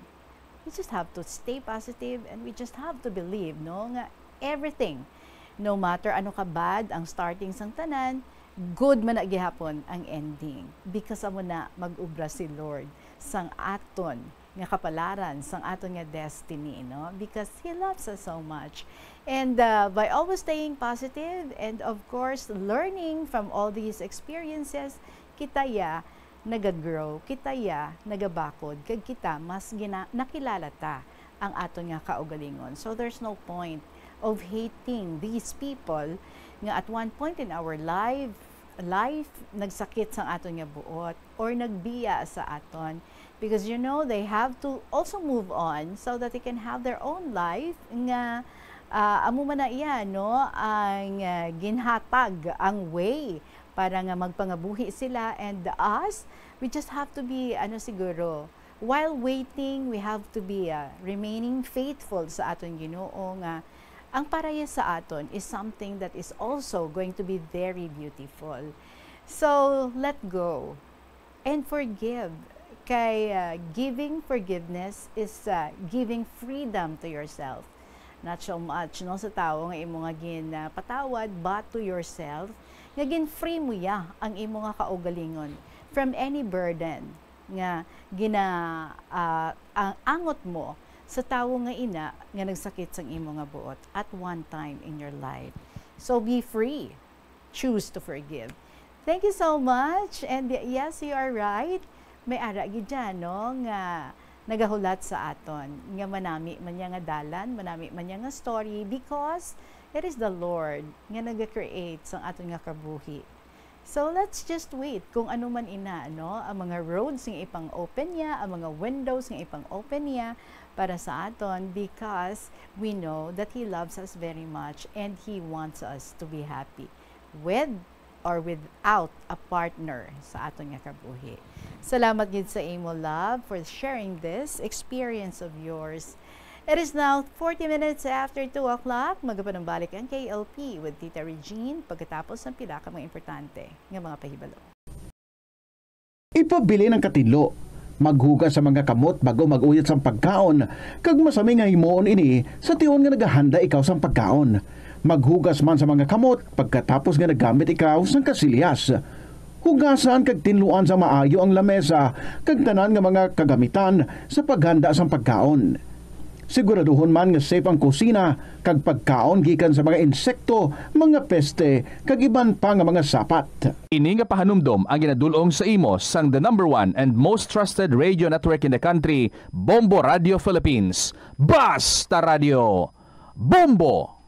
We just have to stay positive and we just have to believe, no, nga everything, no matter ano ka bad ang starting sang tanan, good man na gihapon ang ending. Because amo na mag-ubra si Lord sang aton nga kapalaran, sang aton nga destiny, no? Because He loves us so much. And, uh, by always staying positive and, of course, learning from all these experiences, kita ya nagagrow, kita ya nagabakod, kag kita mas gina-, nakilala ta ang aton nga kaugalingon. So there's no point of hating these people nga at one point in our life, life nagsakit sang aton nga buot or nagbiya sa aton, because, you know, they have to also move on so that they can have their own life nga, ah, amo man na iya, no, ang, ah, ginhatag ang way para nga magpangabuhi sila, and us, we just have to be, ano, siguro, while waiting, we have to be, ah, remaining faithful sa aton Ginoo nga ang paraya sa aton is something that is also going to be very beautiful. So, let go and forgive. Kay, ah, giving forgiveness is, ah, giving freedom to yourself. Not so much, no, sa tawo nga imo nga ginpatawad, but to yourself, nga gin-free mo ya ang imo nga kaugalingon from any burden nga gina-, ah, ang angot mo sa tawo nga ina nga nagsakit sang imo nga buot at one time in your life. So be free. Choose to forgive. Thank you so much. And y-, yes, you are right. May ara gid dyan, no, nga nagahulat sa aton nga manami man niya nga dalan, manami man niya nga story, because it is the Lord nga naga-create sang aton nga kabuhi. So let's just wait kung ano man ina, no, ang mga roads nga ipang-open niya, ang mga windows nga ipang-open niya para sa aton, because we know that He loves us very much and He wants us to be happy with or without a partner sa aton nga kabuhi. Salamat gid sa imo, love, for sharing this experience of yours. It is now forty minutes after two o'clock. Magapanumbalik ang K L P with Tita Regine pagkatapos ng pila ka mga importante nga mga pahibalo. Ipabilin ang katinlo. Maghugas sa mga kamot bago mag-uyot sang pagkaon, kag masami nga himuon ini sa tion nga nagahanda ikaw sang pagkaon. Maghugas man sa mga kamot pagkatapos nga naggamit ikaw sang kasilyas. Hugasan kag tinluan sa maayo ang lamesa kag tanan nga mga kagamitan sa paghanda sang pagkaon. Siguraduhon man nga safe ang kusina kag pagkaon gikan sa mga insekto, mga peste, kag iban pa nga mga sapat. Ini nga pahanumdom ang ginadul-ong sa imo sang the number one and most trusted radio network in the country, Bombo Radio Philippines. Basta Radio, Bombo!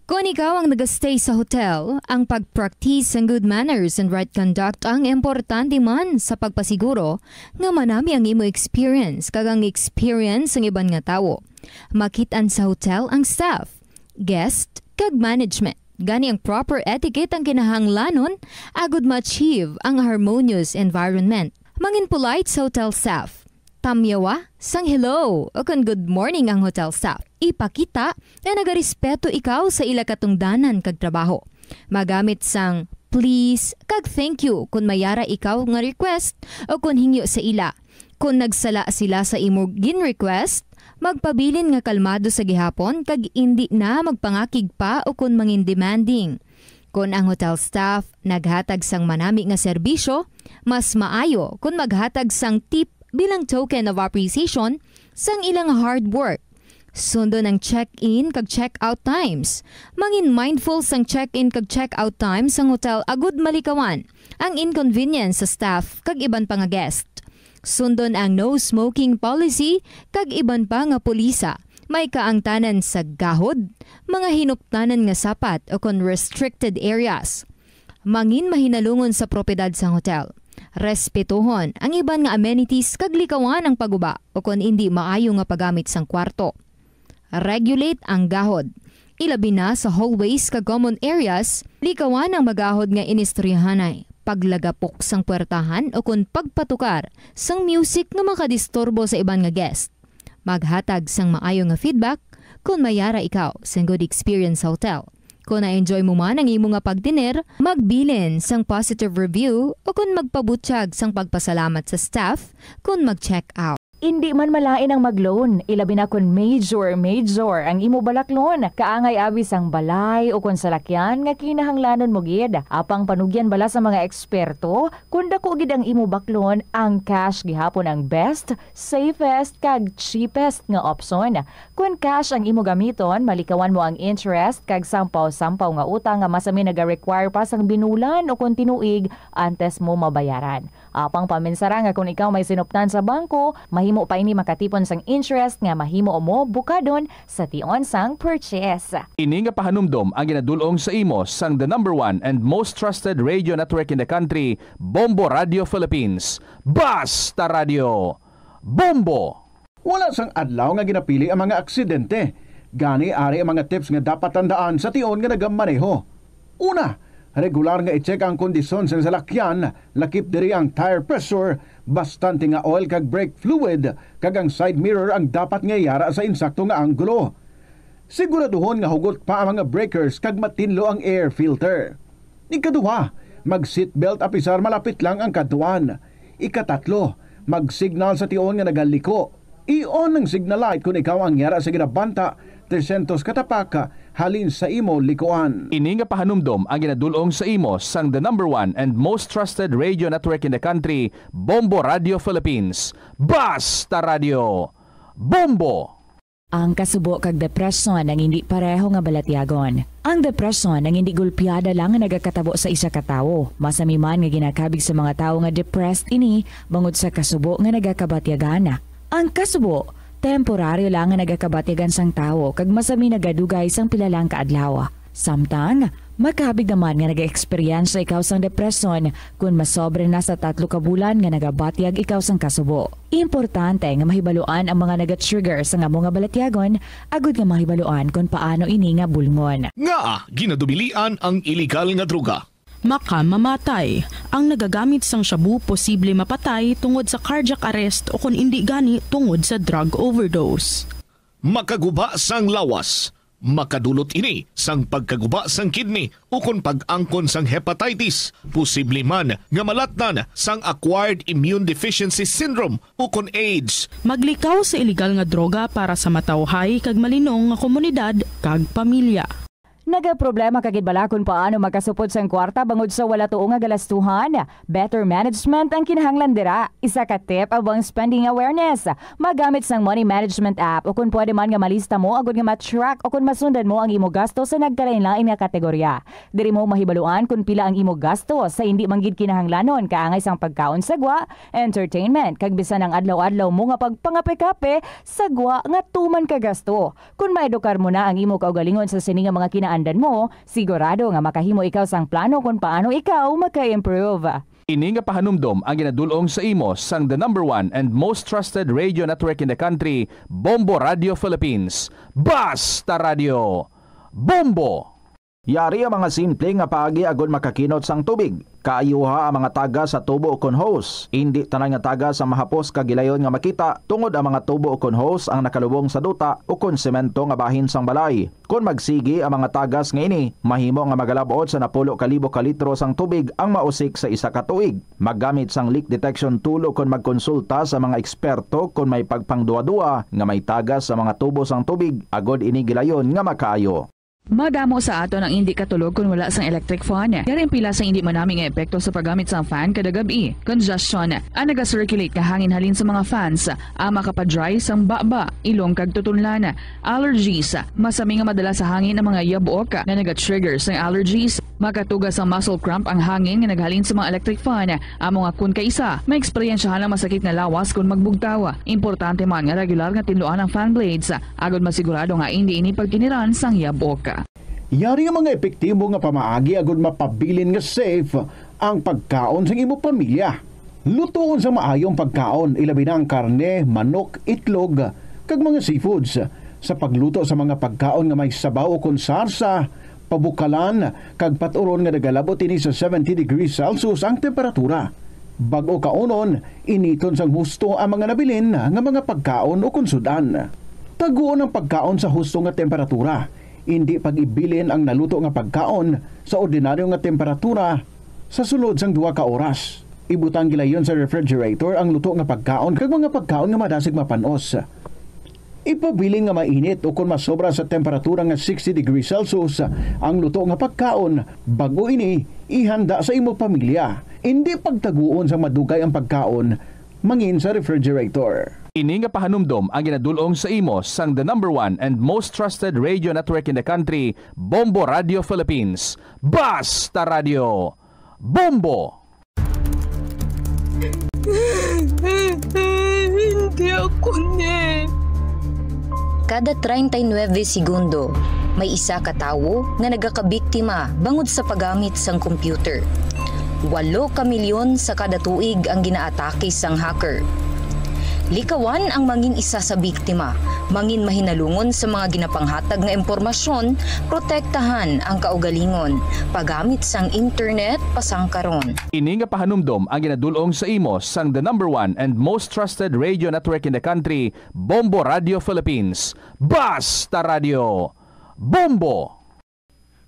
Kon ikaw ang nagastay sa hotel, ang pag-practice sang good manners and right conduct ang importante man sa pagpasiguro nga manami ang imo experience kag ang experience sang iban nga tawo. Makit-an sa hotel ang staff, guest, kag management. Gani ang proper etiquette ang kinahanglanon agud ma-achieve ang harmonious environment. Mangin polite sa hotel staff. Tamyawa sang hello o kon good morning ang hotel staff. Ipakita nga nagarespeto ikaw sa ila katungdanan kag trabaho. Magamit sang please kag thank you kon may ara ikaw nga request o kon hingyo sa ila. Kon nagsala sila sa imo gin-request, magpabilin nga kalmado sa gihapon kag indi na magpangakig pa o kon mangin demanding. Kon ang hotel staff naghatag sang manami nga serbisyo, mas maayo kon maghatag sang tip bilang token of appreciation sang ilang hard work. Sundon ang check-in kag check-out times. Mangin mindful sang check-in kag check-out times sang hotel agud malikawan ang inconvenience sa staff kag iban pa nga guest. Sundon ang no smoking policy kag iban pa nga pulisa. May kaangtanan sa gahod, mga hinuptanan nga sapat o kon restricted areas. Mangin mahinalungon sa propiedad sang hotel. Respetuhon ang iban nga amenities kag likawan ang paguba o kon indi maayo nga paggamit sang kwarto. Regulate ang gahod. ilabi na sa hallways kag common areas, likawan ang magahod nga inistoryahanay, paglagapok sang puwertahan ukon pagpatukar sang music nga makadisturbo sa iban nga guest. Maghatag sang maayo nga feedback kon mayara ikaw sang Good Experience Hotel. Kon na-enjoy mo man ang imo nga pagtener, magbilin sang positive review ukon magpabutyag sang pagpasalamat sa staff kon mag-check out. Indi man malain ang mag-loan, ilabi na kon major, major ang imo balaklon. Kaangay abi sang balay ukon salakyan nga kinahanglanon mo gid. Apang panugyan bala sa mga eksperto, kon dako gid ang imo baklon, ang cash gihapon ang best, safest, kag cheapest nga opsyon. Kon cash ang imo gamiton, malikawan mo ang interest kag sampaw-sampaw nga utang nga masami naga-require pa sang binulan ukon tinuig antes mo mabayaran. Apang paminsara nga kon ikaw may sinuptan sa bangko, mahimo pa ini makatipon sang interest nga mahimo mo bukadon sa tion sang purchase. Ini nga pahanumdom ang ginadul-ong sa imo sang the number one and most trusted radio network in the country, Bombo Radio Philippines. Basta Radio Bombo! Wala sang adlaw nga ginapili ang mga aksidente. Gani, ari ang mga tips nga dapat tandaan sa tion nga nagamaneho. Una, regular nga i-check ang kondisyon sang salakyan, lakip diri ang tire pressure, bastante nga oil kag brake fluid, kag ang side mirror ang dapat nga yara sa insakto nga anggulo. Siguraduhon nga hugot pa ang mga breakers kag matinlo ang air filter. Ikaduha, mag-seatbelt apisar malapit lang ang kadtuan. Ikatatlo, mag-signal sa tion nga nagaliko. I-on ang signal light kon ikaw ang yara sa ginabanta tresyentos ka tapak halin sa imo likuan. Ini nga pahanumdom ang ginadul-ong sa imo sang the number one and most trusted radio network in the country, Bombo Radio Philippines. Basta Radio Bombo! Ang kasubo kag depresyon ang indi pareho nga balatyagon. Ang depresyon ang indi gulpiada lang nga nagakatabo sa isa ka tawo. Masami man nga ginakabig sa mga tawo nga depressed ini bangod sa kasubo nga nagakabatyagan. Ang kasubo, temporaryo lang nga nagakabatyagan sang tawo kag masami nagadugay sang pila lang ka adlaw. Samtang, makabig naman nga nag-eksperyensya ikaw sang depresyon kon masobra na sa tatlo ka bulan nga nagabatyag ikaw sang kasubo. Importante nga mahibaluan ang mga naga-trigger sang amo nga balatyagon agud nga mahibaluan kon paano ini nga bulngon. Ngaa ginadubilian ang iligal nga droga? Makamamatay. Ang nagagamit sang shabu posible mapatay tungod sa cardiac arrest o kon indi gani tungod sa drug overdose. Makaguba sang lawas. Makadulot ini sang pagkaguba sang kidney ukon pag-angkon sang hepatitis. Posible man nga malatnan sang acquired immune deficiency syndrome ukon AIDS. Maglikaw sa iligal nga droga para sa matawhay kag malinong nga komunidad kag pamilya. Nagaproblema ka gid bala kon paano makasupod sang kwarta bangod sa wala tuo nga galastuhan? Better management ang kinahanglan dira. Isa ka tip amo ang spending awareness. Magamit sang money management app, o kon pwede man nga malista mo agud nga ma-track o kon masundan mo ang imo gasto sa nagkalainlain nga kategorya. Diri mo mahibaluan kon pila ang imo gasto sa indi man gid kinahanglanon, kaangay sang pagkaon sa gwa, entertainment, kag bisan ang adlaw-adlaw mo nga pagpangape-kape sa gwa nga tuman ka gasto. Kon maedukar mo na ang imo kaugalingon sa sini nga mga kinaandan mo, sigurado nga makahimo ikaw sang plano kon paano ikaw maka-improve. Ini nga pahanumdom ang ginadul-ong sa imo sang the number one and most trusted radio network in the country, Bombo Radio Philippines. Basta Radio Bombo! Yari ang mga simple nga paagi agud makakinot sang tubig. Kaayuha ang mga tagas sa tubo ukon hose. Indi tanan nga tagas ang mahapos kag gilayon nga makita, tungod ang mga tubo ukon hose ang nakalubong sa duta ukon semento nga bahin sang balay. Kon magsigi ang mga tagas nga ini, mahimo nga magalab-ot sa napulo ka libo ka litro sang tubig ang mausik sa isa ka tuig. Maggamit sang leak detection tool ukon magkonsulta sa mga eksperto kon may pagpangduwa-duwa nga may tagas sa mga tubo sang tubig, agod ini gilayon nga makaayo. Madamo sa aton ang indi katulog kon wala sang electric fan. Yari ang pila sang indi manami nga epekto sa paggamit sang fan kada gab-i. Congestion, ang naga-circulate nga hangin halin sa mga fans, ang makapa-dry sang baba, ilong kag tutunlan. Allergies, masami nga madala sa hangin ang mga yabuok nga naga-trigger sang allergies. Makatuga sang muscle cramp ang hangin nga naghalin sa mga electric fan. Amo nga kon kaisa, maeksperiensyahan ang masakit nga lawas kon magbugtaw. Importante man nga regular nga tinluan ang fan blades, agud masigurado nga indi ini pagtiniran sang yabok. Yari ang mga epektibo nga pamaagi agud mapabilin nga safe ang pagkaon sang imo pamilya. Lutoon sang maayo ang pagkaon, ilabi na ang karne, manok, itlog, kag mga seafoods. Sa pagluto sa mga pagkaon nga may sabaw ukon sarsa, pabukalan, kag pat-uron nga nagalabot ini sa seventy degrees Celsius ang temperatura. Bag-o kaunon, initon sang husto ang mga nabilin nga mga pagkaon ukon sud-an. Taguon ang pagkaon sa husto nga temperatura. Indi pag-ibilin ang naluto nga pagkaon sa ordinaryo nga temperatura sa sulod sang duha ka oras. Ibutang gilayon sa refrigerator ang luto nga pagkaon kag mga pagkaon nga madasig mapan-os. Ipabilin nga mainit ukon masobra sa temperatura nga sixty degrees Celsius ang luto nga pagkaon. Bag-o ini, ihanda sa imo pamilya. Indi pagtaguon sang madugay ang pagkaon mangin sa refrigerator. Ini nga pahanumdom ang ginadul-ong sa imo sang the number one and most trusted radio network in the country, Bombo Radio Philippines. Basta Radio! Bombo! Hindi ako ni. Kada treinta y nueve segundo, may isa ka tawo nga nagakabiktima bangod sa paggamit sang computer. Walo ka milyon sa kada tuig ang ginaatake sang hacker. Likawan ang mangin isa sa biktima, mangin mahinalungon sa mga ginapanghatag nga impormasyon, protektahan ang kaugalingon, paggamit sang internet pasangkaron. Ini nga pahanumdom ang ginadul-ong sa imo sang the number one and most trusted radio network in the country, Bombo Radio Philippines. Basta Radio! Bombo!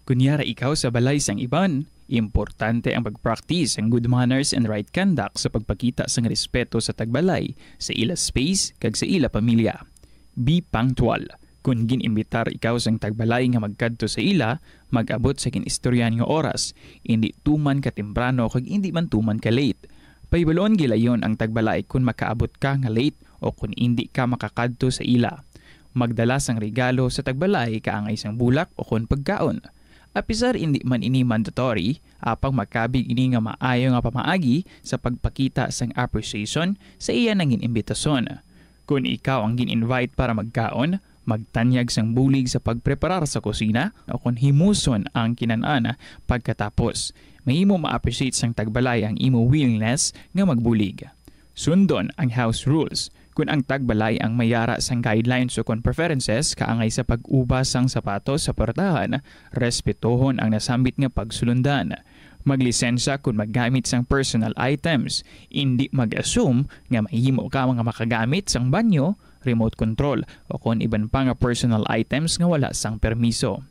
Kon yara ikaw sa balay sang iban, importante ang pag-practice sang good manners and right conduct sa pagpakita sang respeto sa tagbalay, sa ila space, kag sa ila pamilya. Be punctual. Kon gin-imbitar ikaw sang tagbalay nga magkadto sa ila, mag-abot sa gin-istoryahan nga oras, indi tuman ka temprano kag indi man tuman ka late. Pahibaluon gilayon ang tagbalay kon makaabot ka nga late o kon indi ka makakadto sa ila. Magdala sang regalo sa tagbalay kaangay sang bulak o kon pagkaon. Apisar indi man ini mandatory, apang makabig ini nga maayo nga pamaagi sa pagpakita sang appreciation sa iya nangin imbitason. Kon ikaw ang gin-invite para magkaon, magtanyag sang bulig sa pagpreparar sa kusina o kon himuson ang kinan-an pagkatapos. Mahimo ma-appreciate sang tagbalay ang imo willingness nga magbulig. Sundon ang house rules. Kon ang tagbalay ang may yara sang guidelines o kon preferences kaangay sa pag-ubas sang sapatos sa puertahan, respetohon ang nasambit nga pagsulundan. Maglisensya kon maggamit sang personal items. Indi mag-assume nga mahimo ka nga makagamit sang banyo, remote control, o kon iban pa nga personal items nga wala sang permiso.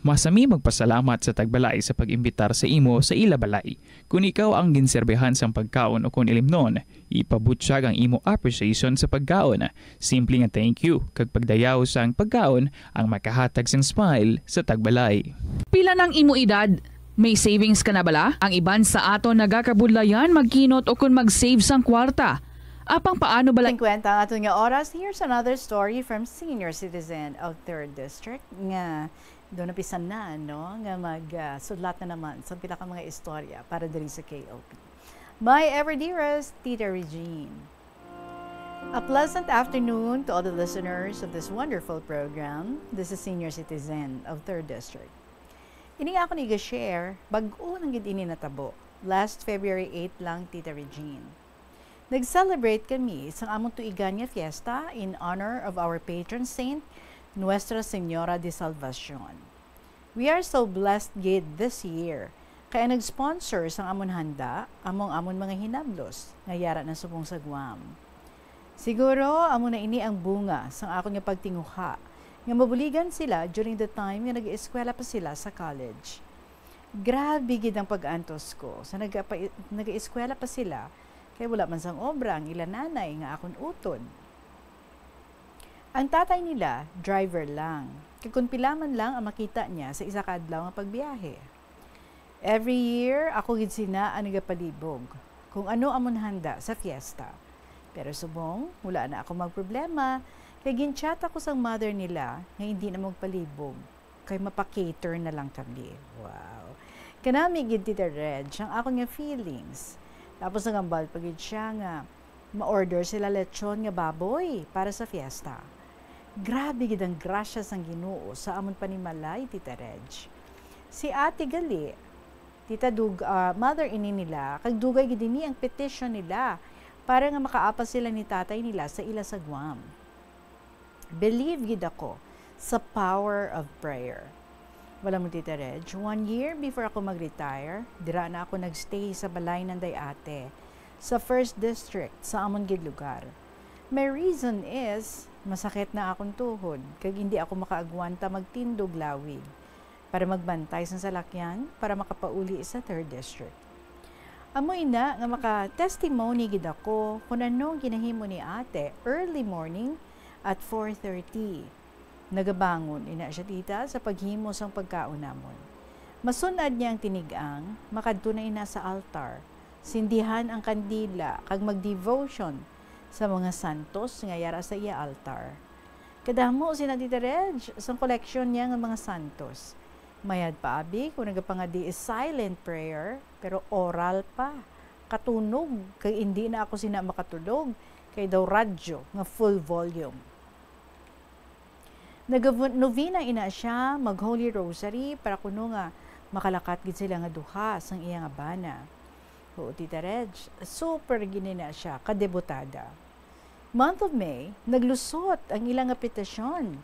Masami magpasalamat sa tagbalay sa pag-imbitar sa imo sa ila balay. Kon ikaw ang ginserbihan sang pagkaon o kon ilimnon, ipabutyag ang imo appreciation sa pagkaon. Simple nga thank you kag pagdayaw sang pagkaon ang makahatag sang smile sa tagbalay. Pila nang imo edad? May savings ka na bala? Ang iban sa aton nagakabudlayan magkinot o kon mag-save sang kwarta. Apang paano bala? Cincuenta ang aton nga oras. Here's another story from senior citizen of third District nga doon na pisan na, no, nga mag, ah, sudlat na naman sa pila ka mga istorya para diri sa K O P. My ever dearest, Tita Regine. A pleasant afternoon to all the listeners of this wonderful program. This is Senior Citizen of third District. Ini nga akon iga-share, bag-o lang gid ini natabo. Last February eight lang, Tita Regine. Nag-celebrate kami sang among tuigan nga fiesta in honor of our patron saint, Nuestra Señora de Salvacion. We are so blessed gid this year, kay ang nag-sponsor sang amon handa amo ang amon mga hinablos nga yara na subong sa Guam. Siguro amo na ini ang bunga sang akon nga pagtinguha nga mabuligan sila during the time nga nag-eskwela pa sila sa college. Grabe gid ang pag-antos ko sa nagapa-, nag-eskwela pa sila, kay wala man sang obra ang ila nanay nga akon utod. Ang tatay nila, driver lang, kag kon pila man lang ang makita niya sa isa ka adlaw nga pagbiyahe. Every year, ako gid sina ang nagapalibog kung ano amon handa sa fiesta. Pero subong, wala na ako magproblema, kay gin-chat ako sang mother nila nga hindi na magpalibog, kay mapa-cater na lang kami. Wow. Kanami gid, Tita Reg, ang akon nga feelings. Tapos nagambal pa gid siya nga ma-order sila lechon nga baboy para sa fiesta. Grabe gid ang grasya sang Ginoo sa amon panimalay, Tita Reg. Si Ate gali, Tita Dug-, ah, mother ini nila, kag dugay gid ini ang petition nila para nga makaapas sila ni tatay nila sa ila sa Guam. Believe gid ako sa power of prayer. Wala mo, Tita Reg, one year before ako mag-retire, dira na ako nagstay sa balay nanday ate, sa first district, sa amon gid lugar. My reason is, masakit na akong tuhod, kag hindi ako makaagwanta magtindog lawig para magbantay sa salakyan para makapauli sa third district. Amo ina nga maka-testimony gid ako kung ano ang ginahimo ni ate early morning at four thirty. Nagabangon ina siya, tita, sa paghimo sang pagkaon namon. Masun-ad niya ang tinigang, makadto na ina sa altar. Sindihan ang kandila kag mag-devotion sa mga santos nga yara sa iya altar. Kadamo sina, Tita Reg, sang koleksyon niya nga mga santos. Mayad pa abi kung nagapangadi is silent prayer, pero oral pa. Katunog, kay indi na ako sina makatulog, kay daw radyo nga full volume. Nagavu-, novena ina siya, mag Holy Rosary, para kuno nga makalakat gid sila nga duha sang iya nga bana. Oo, Tita Reg, super gid ina siya kadebotada. Month of May, naglusot ang ila nga petisyon.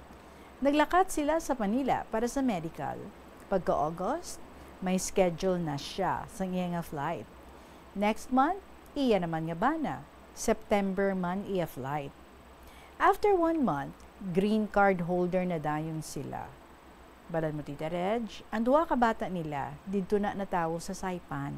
Naglakat sila sa Manila para sa medical. Pagka August, may schedule na siya sang iya nga flight. Next month, iya naman nga bana. September man iya flight. After one month, green card holder na dayon sila. Balan mo, Tita Reg, ang duha ka bata nila didto na natawo sa Saipan.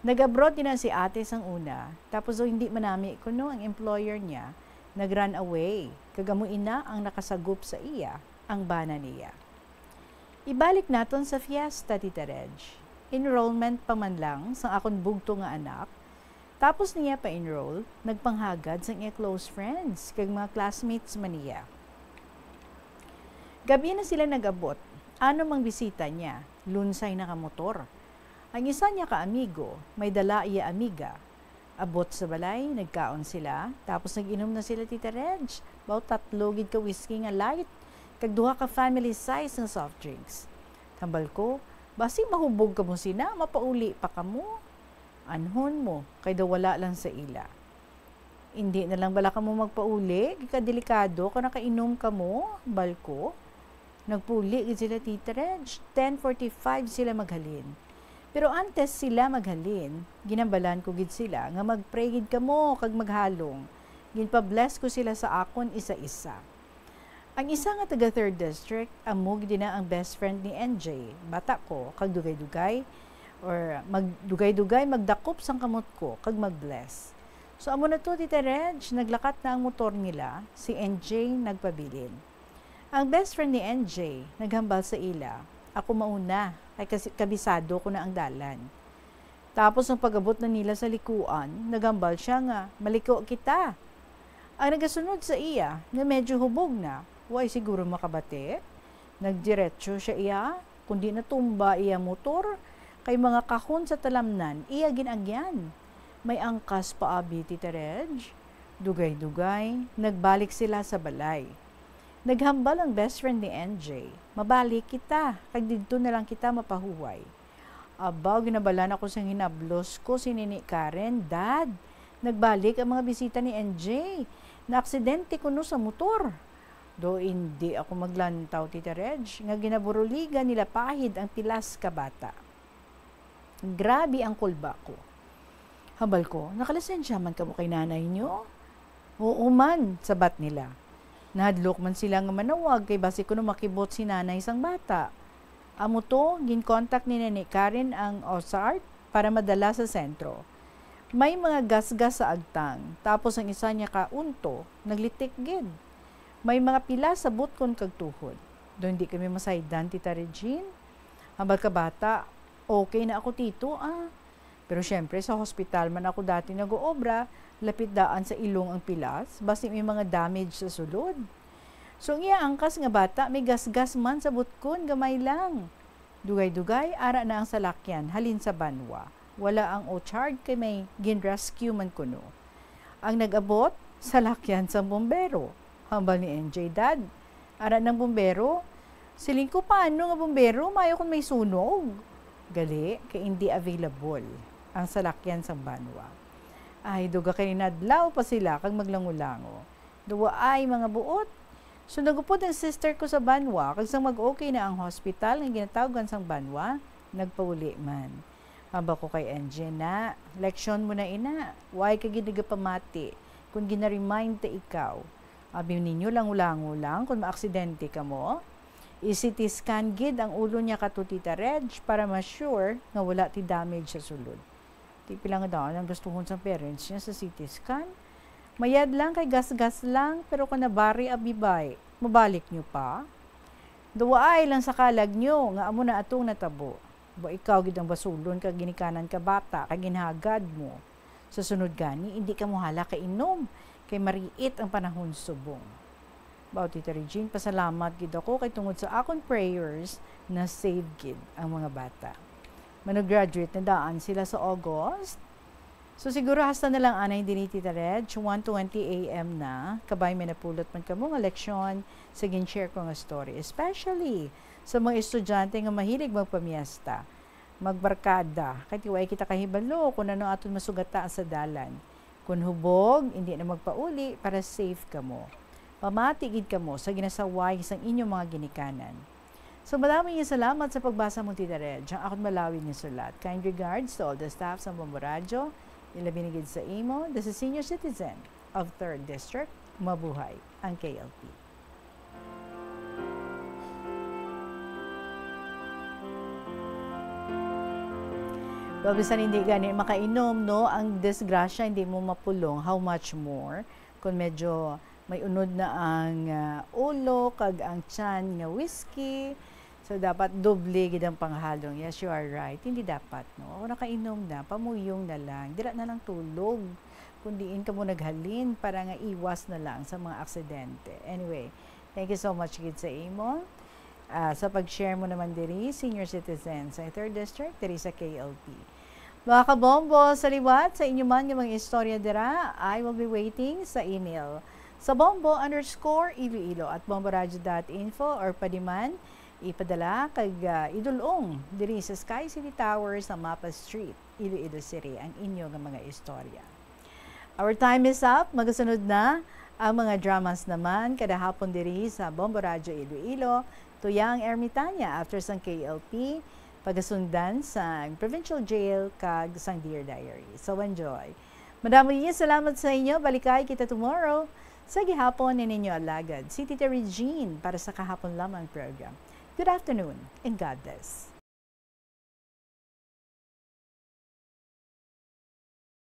Nag-abroad din na si ate sang una, tapos daw hindi manami kuno ang employer niya, nag-run away, kag amo ina ang nakasagop sa iya, ang bana niya. Ibalik naton sa fiesta, Tita Reg. Enrollment pa man lang sang akon bugto nga anak, tapos niya pa-enroll, nagpanghagad sang iya close friends kag mga classmates man niya. Gabi na sila nag-abot. Ano mang bisita niya, lunsay nakamotor. Ang isa niya ka amigo, may dala iya amiga. Abot sa balay, nagkaon sila, tapos nag-inom na sila, Tita Reg. Baw tatlo gid ka whiskey nga light, kag duha ka family size nga soft drinks. Hambal ko, basi mahubog kamo sina, mapauli pa kamo. Anhon mo, kay daw wala lang sa ila. Indi na lang bala kamo magpauli, gikadelikado kung nakainom kamo, hambal ko. Nagpauli gid sila, Tita Reg. Ten forty-five sila maghalin. Pero antes sila maghalin, ginhambalan ko gid sila nga mag-pray gid kamo kag maghalong. Ginpa-bless ko sila sa akon isa-isa. Ang isa nga taga Third District, amo gid na ang best friend ni N J. Bata ko, kag dugay-dugay, or magdugay-dugay, magdakop sang kamot ko, kag mag-bless. So, amo na to, Tita Reg, naglakat na ang motor nila, si N J nagpabilin. Ang best friend ni N J naghambal sa ila, "Ako mauna, kay kasi, kabisado ko na ang dalan." Tapos, ang pag-abot na nila sa likuan, naghambal siya nga, "Maliko kita." Ang nagasunod sa iya, nga medyo hubog na, way siguro makabati. Nagdiretso siya iya, kundi natumba iya motor, kay mga kahon sa talamnan iya gin-agyan. May angkas pa abi, Tita Reg. Dugay-dugay, nagbalik sila sa balay. Naghambal ang best friend ni N J, "Mabalik kita, kag didto na lang kita mapahuway." Aba, ginabalan ako sang hinablos ko si Nini Karen, "Dad, nagbalik ang mga bisita ni N J. Naaksidente kuno sa motor." Do indi ako maglantaw, Tita Reg, nga ginaburuligan nila pahid ang pilas ka bata. Grabe ang kulba ko. Hambal ko, "Nakalisensya man kamo kay nanay niyo?" "Oo man," sabat nila. Nahadlok man sila nga manawag kay basi kuno makibot si nanay sang bata. Amo to, ginkontak ni Nini Karen ang OSART para madala sa sentro. May mga gasgas sa agtang, tapos ang isa niya ka unto, naglitik gid. May mga pila sa butkon kag tuhod. Do hindi kami masaydan, Tita Regine. Hambal ka bata, "Okay na ako, Tito, ah." Pero siyempre, sa hospital man ako dati nag-oobra, lapit daan sa ilong ang pilas, basi may mga damage sa sulod. So, ang iya angkas nga bata, may gasgas man sa butkon, gamay lang. Dugay-dugay, ara na ang salakyan, halin sa Banwa. Wala ang OSART kay may gin-rescue man kuno. Ang nag-abot, salakyan sang bombero. Hambal ni N J, "Dad, ara nang bombero." Siling ko, "Paano nga bombero? Maayo kung may sunog." Gali, kay indi available ang salakyan sang Banwa. Ay, duga kay nadlaw pa sila kag maglango-lango. Daw waay mga buot. So, nagupod ang sister ko sa banwa, kag sang mag-okay na ang hospital nga ginatawgan sang banwa, nagpauli man. Hambal ko kay N J na, leksyon mo na ina, why ka gid nagapamati kung gina-remind ta ikaw? Abi ninyo, langulango lang kung maaksidente kamo. I-C T scan gid ang ulo niya kato, Tita Reg, para ma-sure nga wala ti damage sa sulod. Di pila nga daan ang gastuhon sang parents niya sa C T scan. Mayad lang kay gasgas lang, pero kung nabari abi bay, mabalik nyo pa? Duwaay lang sa kalag nyo nga amo na atong natabo. Ba ikaw gid ang basulon kag ginikanan ka bata kag ginhagad mo. Sa sunod gani, indi ka mo hala kainom, kay mariit ang panahon subong. Bao, Tita Regine, pasalamat gid ako kay tungod sa akon prayers, na-save gid ang mga bata. Mano-graduate na daan sila sa August. So, siguro hasta na lang anay diri, Tita Reg, one twenty A M na. Kabay may napulot man kamo nga leksyon sa gin-share ko nga story, especially sa mga estudyante nga mahilig magpamiesta, magbarkada, kay ti way kita kahibalo kung ano aton masugata sa dalan. Kung hubog, indi na magpauli para safe kamo. Pamati gid kamo sa ginasaway sang inyong mga ginikanan. So, madamo nga salamat sa pagbasa mo, Tita Reg. Ang akon malawig nga sulat. Kind regards to all the staff sa Bombo Radyo, ilabi na gid sa imo, the Senior Citizen of Third District. Mabuhay ang K L P. Well, bisan hindi gani makainom, no, ang disgrasya hindi mo mapulong, how much more kung medyo may unod na ang, ah, ulo kag ang tiyan nga whiskey. So, dapat doble gid ang panghalong. Yes, you are right. Hindi dapat, no? Ako nakainom na, pamuyong na lang. Dira na lang tulog kung diin kamo naghalin para nga iwas na lang sa mga aksidente. Anyway, thank you so much gid sa imo. Ah, sa pag-share mo naman diri, senior citizen sa Third District, diri sa K L P. Mga kabombo, sa liwat sa inyo man nga mga istorya dira, I will be waiting sa email sa bombo underscore iloilo at bomboradio dot info, or pwede man ipadala kag, ah, idulong diri sa Sky City Tower sa Mapa Street, Iloilo City, ang inyo nga mga istorya. Our time is up. Magasunod na ang mga dramas naman kada hapon diri sa Bombo Radyo Iloilo, Tuyang Ermitania, after sang K L P, pagasundan sang Provincial Jail kag sang Dear Diary. So, enjoy. Madamo nga salamat sa inyo. Balikay kita tomorrow sa gihapon ni ninyo alagad, si Tita Regine, para sa Kahapon Lamang program. Good afternoon and God bless.